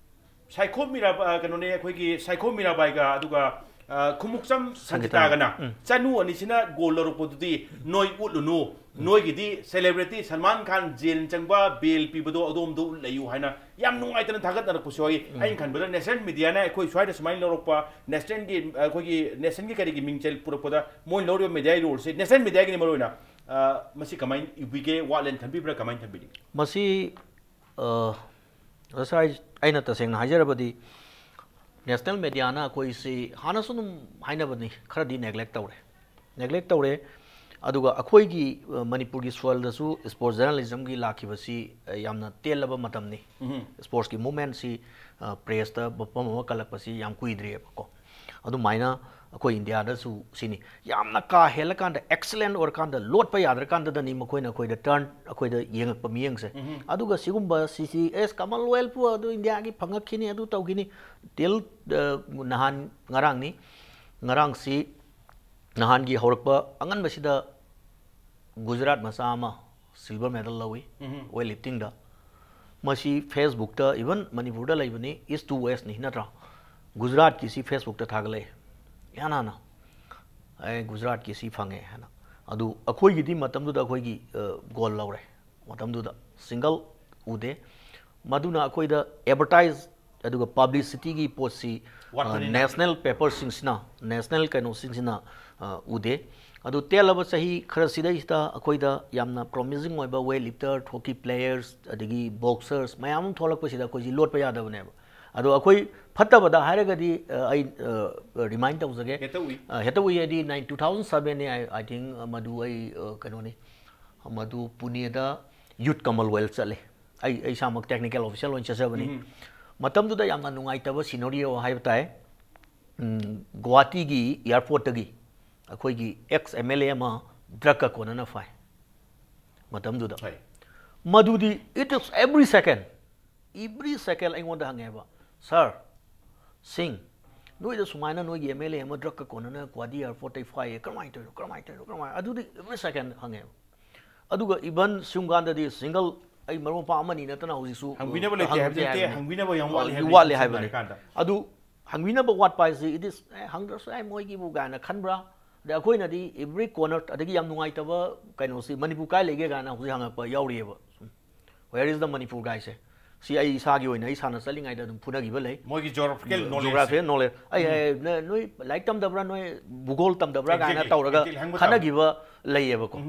ꯁꯥꯏꯈꯣꯝ ꯃꯤꯔꯥ-, ꯑ, ꯀꯩꯅꯣꯅꯦ, ꯑꯩꯈꯣꯏꯒꯤ ꯁꯥꯏꯈꯣꯝ ꯃꯤꯔꯥꯕꯥꯏꯒ ꯑꯗꯨꯒ, ꯑ, ꯈꯨꯃꯨꯛꯆꯝ ꯁꯪꯒꯤꯇꯥꯒꯅ ꯆꯅꯨ ꯑꯅꯤꯁꯤꯅ gold ꯂꯧꯔꯛꯄꯗꯨꯗꯤ ꯅꯣꯏ ꯎꯠꯂꯨꯅꯨ, ꯅꯣꯏꯒꯤꯗꯤ celebrity ꯁꯜꯃꯥꯟ ꯈꯥꯟ ꯖꯦꯜ ꯆꯪꯕ bail ꯄꯤꯕꯗꯣ ꯑꯗꯣꯝꯗ ꯎꯠꯂꯛꯌꯨ ꯍꯥꯏꯅ ꯌꯥꯝ ꯅꯨꯡꯉꯥꯏꯇꯅ ꯊꯥꯒꯠꯅꯔꯛꯄꯁꯨ ꯌꯥꯎꯏ꯫ ꯑꯩꯅ ꯈꯟꯕꯗ national mediaꯅ ꯑꯩꯈꯣꯏ ꯁ꯭ꯋꯥꯏꯗ ꯁꯨꯃꯥꯏꯅ ꯂꯧꯔꯛꯄ nationalꯒꯤ, ꯑꯩꯈꯣꯏꯒꯤ nationꯒꯤ ꯀꯔꯤꯒꯤ ꯃꯤꯡꯆꯜ ꯄꯨꯔꯛꯄꯗ ꯃꯣꯏꯅ ꯂꯧꯔꯤꯕ mediaꯒꯤ roleꯁꯦ national mediaꯒꯤꯅꯤ ꯃꯔꯨꯑꯣꯏꯅ, ꯑ, ꯃꯁꯤ ꯀꯃꯥꯏꯅ ꯎꯕꯤꯒꯦ, ꯋꯥꯠꯂꯦꯅ ꯈꯟꯕꯤꯕ꯭ꯔꯥ, ꯀꯃꯥꯏꯅ ꯈꯟꯕꯤꯒꯦ? ꯃꯁꯤ, ꯑ, ꯉꯁꯥꯏ ꯑꯩꯅ ꯇꯁꯦꯡꯅ ꯍꯥꯏꯖꯔꯕꯗꯤ national mediaꯅ ꯑꯩꯈꯣꯏꯁꯤ ꯍꯥꯟꯅꯁꯨ ꯑꯗꯨꯝ ꯍꯥꯏꯅꯕꯅꯤ, ꯈꯔꯗꯤ neglect ꯇꯧꯔꯦ꯫ Neglect ꯇꯧꯔꯦ꯫ ꯑꯗꯨꯒ ꯑꯩꯈꯣꯏꯒꯤ, ꯑ, ꯃꯅꯤꯄꯨꯔꯒꯤ soilꯗꯁꯨ sports journalismꯒꯤ ꯂꯥꯛꯈꯤꯕꯁꯤ, ꯑ, ꯌꯥꯝꯅ ꯇꯦꯜꯂꯕ ꯃꯇꯝꯅꯤ꯫ Sportsꯀꯤ movementꯁꯤ, ꯑ, pressꯇ ꯃꯐꯝ ꯑꯃ ꯀꯜꯂꯛꯄꯁꯤ ꯌꯥꯝ ꯀꯨꯏꯗ꯭ꯔꯤꯑꯕꯀꯣ꯫ ꯑꯗꯨꯃꯥꯏꯅ ꯑꯩꯈꯣꯏ ꯏꯟꯗꯤꯌꯥꯗꯁꯨ ꯁꯤꯅꯤ꯫ ꯌꯥꯝꯅ ꯀꯥ ꯍꯦꯜꯂꯀꯥꯟꯗ, excellent ꯑꯣꯏꯔꯀꯥꯟꯗ, ꯂꯣꯠꯄ ꯌꯥꯗ꯭ꯔꯀꯥꯟꯗꯗꯅꯤ ꯃꯈꯣꯏꯅ ꯑꯩꯈꯣꯏꯗ turn, ꯑꯩꯈꯣꯏꯗ ꯌꯦꯡꯉꯛꯄ ꯃꯤꯠꯌꯦꯡꯁꯦ꯫ ꯑꯗꯨꯒ ꯁꯤꯒꯨꯝꯕ C C S, Commonwealth ꯄꯨ ꯑꯗꯨ ꯏꯟꯗꯤꯌꯥꯒꯤ ꯐꯪꯉꯛꯈꯤꯅꯤ, ꯑꯗꯨ ꯇꯧꯈꯤꯅꯤ, till, ꯑ, ꯅꯍꯥꯟ ꯉꯔꯥꯡꯅꯤ, ꯉꯔꯥꯡꯁꯤ ꯅꯍꯥꯟꯒꯤ ꯍꯧꯔꯛꯄ ꯑꯉꯟꯕꯁꯤꯗ ꯒꯨꯖꯔꯥꯠ ꯃꯆꯥ ꯑꯃ silver medal ꯂꯧꯏ weight lifting ꯗ꯫ ꯃꯁꯤ Facebook ꯇ, even ꯃꯅꯤꯄꯨꯔꯗ ꯂꯩꯕꯅꯤ, East to West ꯅꯤ ꯅꯠꯇ꯭ꯔꯥ? ꯒꯨꯖꯔꯥꯠꯀꯤꯁꯤ Facebook ꯇ ꯊꯥꯒꯠꯂꯛꯑꯦ ꯏꯍꯥꯟ ꯍꯥꯟꯅ, "ꯑꯦ, ꯒꯨꯖꯔꯥꯠꯀꯤꯁꯤ ꯐꯪꯉꯦ" ꯍꯥꯏꯅ꯫ ꯑꯗꯨ ꯑꯩꯈꯣꯏꯒꯤꯗꯤ ꯃꯇꯝꯗꯨꯗ ꯑꯩꯈꯣꯏꯒꯤ, ꯑ, gold ꯂꯧꯔꯦ꯫ ꯃꯇꯝꯗꯨꯗ single ꯎꯗꯦ꯫ ꯃꯗꯨꯅ ꯑꯩꯈꯣꯏꯗ advertise ꯑꯗꯨꯒ publicity ꯒꯤ ꯄꯣꯠꯁꯤ, ꯑ, ꯋꯥꯠꯄꯅꯤꯅ꯫ National paper ꯁꯤꯡꯁꯤꯅ, national ꯀꯩꯅꯣꯁꯤꯡꯁꯤꯅ, ꯑ, ꯎꯗꯦ꯫ ꯑꯗꯨ ꯇꯦꯜꯂꯕ ꯆꯍꯤ ꯈꯔꯁꯤꯗꯩꯁꯤꯗ ꯑꯩꯈꯣꯏꯗ ꯌꯥꯝꯅ promising ꯑꯣꯏꯕ weight lifter, hockey players, ꯑꯗꯒꯤ boxers ꯃꯌꯥꯝ ꯑꯃ ꯊꯣꯛꯂꯛꯄꯁꯤꯗ ꯑꯩꯈꯣꯏꯁꯤ ꯂꯣꯠꯄ ꯌꯥꯗꯕꯅꯦꯕ꯫ ꯑꯗꯣ ꯑꯩꯈꯣꯏ ꯐꯠꯇꯕꯗ ꯍꯥꯏꯔꯒꯗꯤ, ꯑ, ꯑꯩ, ꯑ, remind ꯇꯧꯖꯒꯦ꯫ ꯍꯦꯛꯇ ꯎꯏ꯫ ꯑ, ꯍꯦꯛꯇ ꯎꯏ ꯍꯥꯏꯗꯤ, nine, two thousand seven ꯅꯤ, I, I think, ꯑ, ꯃꯗꯨ ꯑꯩ, ꯑ, ꯀꯩꯅꯣꯅꯤ, ꯃꯗꯨ ꯄꯨꯅꯦꯗ Youth Commonwealth ꯆꯠꯂꯤ꯫ ꯑꯩ, ꯑꯩ ꯏꯁꯥꯃꯛ technical official ꯑꯣꯏꯅ ꯆꯠꯆꯕꯅꯤ꯫ ꯃꯇꯝꯗꯨꯗ ꯌꯥꯝꯅ ꯅꯨꯡꯉꯥꯏꯇꯕ scenario ꯍꯥꯏꯕ ꯇꯥꯏ꯫ ꯎꯝ, ꯒꯨꯋꯥꯍꯥꯇꯤꯒꯤ airport ꯇꯒꯤ ꯑꯩꯈꯣꯏꯒꯤ ex M L A ꯑꯃ drug ꯀ ꯀꯣꯟꯅꯅ ꯐꯥꯏ꯫ ꯃꯇꯝꯗꯨꯗ꯫ ꯍꯣꯏ꯫ ꯃꯗꯨꯗꯤ it is every second, every second ꯑꯩꯉꯣꯟꯗ ꯍꯪꯉꯦꯕ, "Sir, ꯁꯤꯡ, ꯅꯣꯏꯗ ꯁꯨꯃꯥꯏꯅ ꯅꯣꯏꯒꯤ M L A ꯑꯃ drug ꯀ ꯀꯣꯟꯅꯅ ꯒꯨꯋꯥꯍꯥꯇꯤ airport ꯇꯩ ꯐꯥꯏꯌꯦ, ꯀꯔꯝꯍꯥꯏꯅ ꯇꯧꯔꯤꯅꯣ, ꯀꯔꯝꯍꯥꯏꯅ ꯇꯧꯔꯤꯅꯣ, ꯀꯔꯝꯍꯥꯏꯅ?" ꯑꯗꯨꯗꯤ every second ꯍꯪꯉꯦꯕ꯫ ꯑꯗꯨꯒ even ꯁꯤꯒꯨꯝ ꯀꯥꯟꯗꯗꯤ single, ꯑꯩ ꯃꯔꯨꯞ ꯃꯄꯥꯡ ꯑꯃꯅꯤ ꯅꯠꯇꯅ ꯍꯧꯖꯤꯛꯁꯨ, ꯍꯪꯕꯤꯅꯕ ꯑ, ꯂꯩꯇꯦ ꯍꯪꯕ ꯍꯥꯏꯕꯗꯤ ꯅꯠꯇꯦ, ꯌꯥꯏ ꯍꯥꯏꯕꯅꯤ꯫ ꯍꯪꯕꯤꯅꯕ ꯌꯥꯝ ꯋꯥꯠꯂꯤ ꯑ, ꯍꯥꯏꯕꯅꯤ ꯋꯥꯠꯂꯤ ꯁꯝꯅ ꯍꯥꯏꯕꯅꯤ꯫ ꯍꯥꯏꯔꯀꯥꯟꯗ꯫ ꯑꯗꯨ ꯍꯪꯕꯤꯅꯕ ꯋꯥꯠꯄ ꯍꯥꯏꯁꯤ, it is, "ꯑꯦ, ꯍꯪꯗ꯭ꯔꯁꯨ ꯌꯥꯏ ꯃꯣꯏꯒꯤꯕꯨ" ꯀꯥꯏꯅ ꯈꯟꯕ꯭ꯔꯥ? ꯑꯗꯩ ꯑꯩꯈꯣꯏꯅꯗꯤ every corner, ꯑꯗꯒꯤ ꯌꯥꯝ ꯅꯨꯡꯉꯥꯏꯇꯕ ꯀꯩꯅꯣꯁꯤ, "ꯃꯅꯤꯄꯨꯔ ꯀꯥꯏ ꯂꯩꯒꯦ?" ꯀꯥꯏꯅ ꯍꯧꯖꯤꯛ ꯍꯪꯉꯛꯄ ꯌꯥꯎꯔꯤꯑꯕ꯫ ꯁꯨꯝ, "Where is the Manipur guy?" ꯁꯦ꯫ ꯁꯤ ꯑꯩ ꯏꯁꯥꯒꯤ ꯑꯣꯏꯅ ꯑꯩ ꯁꯥꯟꯅ ꯆꯠꯂꯤꯉꯩꯗ ꯑꯗꯨꯝ ꯐꯨꯅꯈꯤꯕ ꯂꯩ꯫ ꯃꯣꯏꯒꯤ geographical knowledge ꯁꯦ꯫ Geographical knowledge꯫ ꯑꯩ, ꯑꯩ, "ꯅ-, ꯅꯣꯏ ꯂꯥꯏꯔꯤꯛ ꯇꯝꯗꯕ꯭ꯔꯥ, ꯅꯣꯏ ꯚꯨꯒꯣꯜ ꯇꯝꯗꯕ꯭ꯔꯥ?" ꯀꯥꯏꯅ Exactly, ꯇꯧꯔꯒ exactly, ꯍꯪꯕ ꯇꯥꯕꯅꯤ꯫ ꯈꯟꯅꯈꯤꯕ ꯂꯩꯌꯦꯕꯀꯣ꯫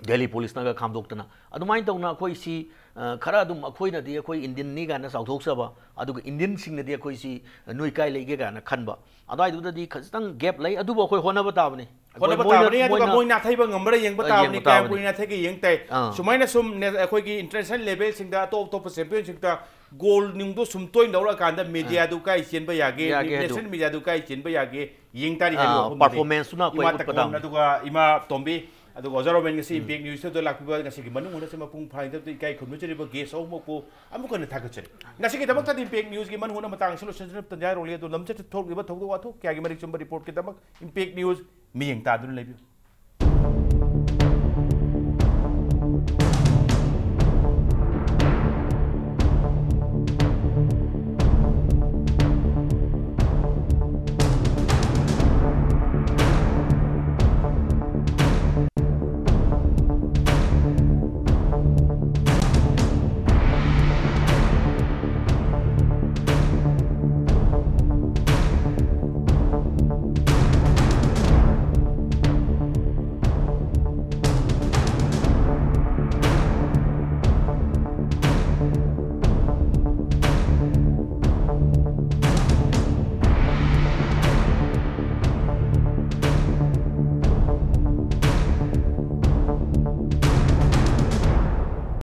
ꯗꯦꯜꯂꯤ ꯄꯨꯂꯤꯁꯅꯒ ꯈꯥꯝꯗꯣꯛꯇꯅ꯫ ꯑꯗꯨꯃꯥꯏꯅ ꯇꯧꯅ ꯑꯩꯈꯣꯏꯁꯤ, ꯑ, ꯈꯔ ꯑꯗꯨꯝ ꯑꯩꯈꯣꯏꯅꯗꯤ, ꯑꯩꯈꯣꯏ Indian ꯅꯤ ꯀꯥꯏꯅ ꯆꯥꯎꯊꯣꯛꯆꯕ, ꯑꯗꯨꯒ Indian ꯁꯤꯡꯅꯗꯤ ꯑꯩꯈꯣꯏꯁꯤ, ꯑ, "ꯅꯣꯏ ꯀꯥꯏ ꯂꯩꯒꯦ?" ꯀꯥꯏꯅ ꯈꯟꯕ꯫ ꯑꯗꯨꯋꯥꯏꯗꯨꯗꯗꯤ ꯈꯖꯤꯛꯇꯪ gap ꯂꯩ, ꯑꯗꯨꯕꯨ ꯑꯩꯈꯣꯏ ꯍꯣꯠꯅꯕ ꯇꯥꯕꯅꯤ꯫ ꯑꯩꯈꯣꯏ ꯍꯣꯠꯅꯕ ꯃꯣꯏꯅ, ꯇꯥꯕꯅꯤ, ꯑꯗꯨꯒ ꯃꯣꯏꯅ ꯃꯣꯏ ꯅꯥꯊꯩꯕ ꯉꯝꯕ꯭ꯔꯥ ꯌꯦꯡꯕ ꯑ, ꯇꯥꯕꯅꯤ, ꯌꯦꯡꯕ ꯀꯌꯥꯝ ꯇꯥꯕꯅꯤ꯫ ꯀꯨꯏꯅ ꯅꯥꯊꯩꯒꯦ ꯌꯦꯡ ꯇꯥꯏ꯫ ꯑꯥ꯫ ꯁꯨꯃꯥꯏꯅ ꯁꯨꯝ ꯅꯦ-, ꯑꯩꯈꯣꯏꯒꯤ international level ꯁꯤꯡꯗ, ꯑꯇꯣꯞ ꯑꯇꯣꯞꯄ champion ꯁꯤꯡꯗ ꯒꯣꯜ ꯅꯨꯡꯗꯣ ꯁꯨꯝ ꯇꯣꯏꯅ ꯂꯧꯔꯛꯑꯀꯥꯟꯗ ꯃꯦꯗꯤꯌꯥꯗꯨ ꯀꯥꯏ ꯆꯦꯟꯕ ꯌꯥꯒꯦ, ꯌꯥꯒꯦ ꯍꯥꯏꯗꯣ꯫ ꯅꯦꯁꯅꯦꯜ ꯃꯦꯗꯤꯌꯥꯗꯨ ꯀꯥꯏ ꯆꯦꯟꯕ ꯌꯥꯒꯦ ꯌꯦꯡ ꯇꯥꯔꯤ ꯍꯥꯏꯕ ꯑꯥ, ꯋꯥꯐꯝꯗꯨꯗꯤ ꯄꯔꯐꯣꯔꯃꯦꯟꯁꯇꯨꯅ ꯑꯩꯈꯣꯏ ꯏꯃꯥ ꯎꯠꯄꯗ꯫ ꯇꯀꯣꯟ, ꯑꯗꯨꯒ ꯏꯃꯥ ꯇꯣꯝꯕꯤ, ꯑꯗꯨꯒ ꯑꯣꯖꯥ ꯔꯣꯕꯦꯟ ꯉꯁꯤ ꯏꯝꯄꯦꯛ ꯅ꯭ꯌꯨꯁꯇ ꯂꯥꯛꯄꯤꯕ ꯉꯁꯤꯒꯤ ꯃꯅꯨꯡ ꯍꯨꯠꯅ ꯃꯄꯨꯡ ꯐꯥꯍꯟꯗꯕꯗ ꯏꯀꯥꯏ ꯈꯨꯝꯅꯖꯔꯤꯕ ꯒꯦꯁ ꯑꯍꯨꯝꯃꯛꯄꯨ ꯑꯃꯨꯛ ꯍꯟꯅ ꯊꯥꯒꯠꯆꯔꯤ꯫ ꯉꯁꯤꯒꯤꯗꯃꯛꯇꯗꯤ ꯏꯝꯄꯦꯛ ꯅ꯭ꯌꯨꯁꯀꯤ ꯃꯅꯨꯡ ꯍꯨꯠꯅ ꯃꯇꯥꯡ ꯑꯁꯤ ꯂꯣꯏꯁꯤꯟꯖꯔꯕ ꯇꯟꯖꯥ ꯌꯧꯔꯛꯂꯦ꯫ ꯑꯗꯨ ꯂꯝꯆꯠꯇ ꯊꯣꯛꯂꯤꯕ ꯊꯧꯗꯣꯛ ꯋꯥꯊꯣꯛ ꯀꯌꯥꯒꯤ ꯃꯔꯤꯛ ꯆꯨꯝꯕ ꯔꯤꯄꯣꯔꯠꯀꯤꯗꯃꯛ ꯏꯝꯄꯦꯛ ꯅ꯭ꯌꯨꯁ ꯃꯤꯠꯌꯦꯡ ꯇꯥꯗꯨꯅ ꯂꯩꯕꯤꯌꯨ꯫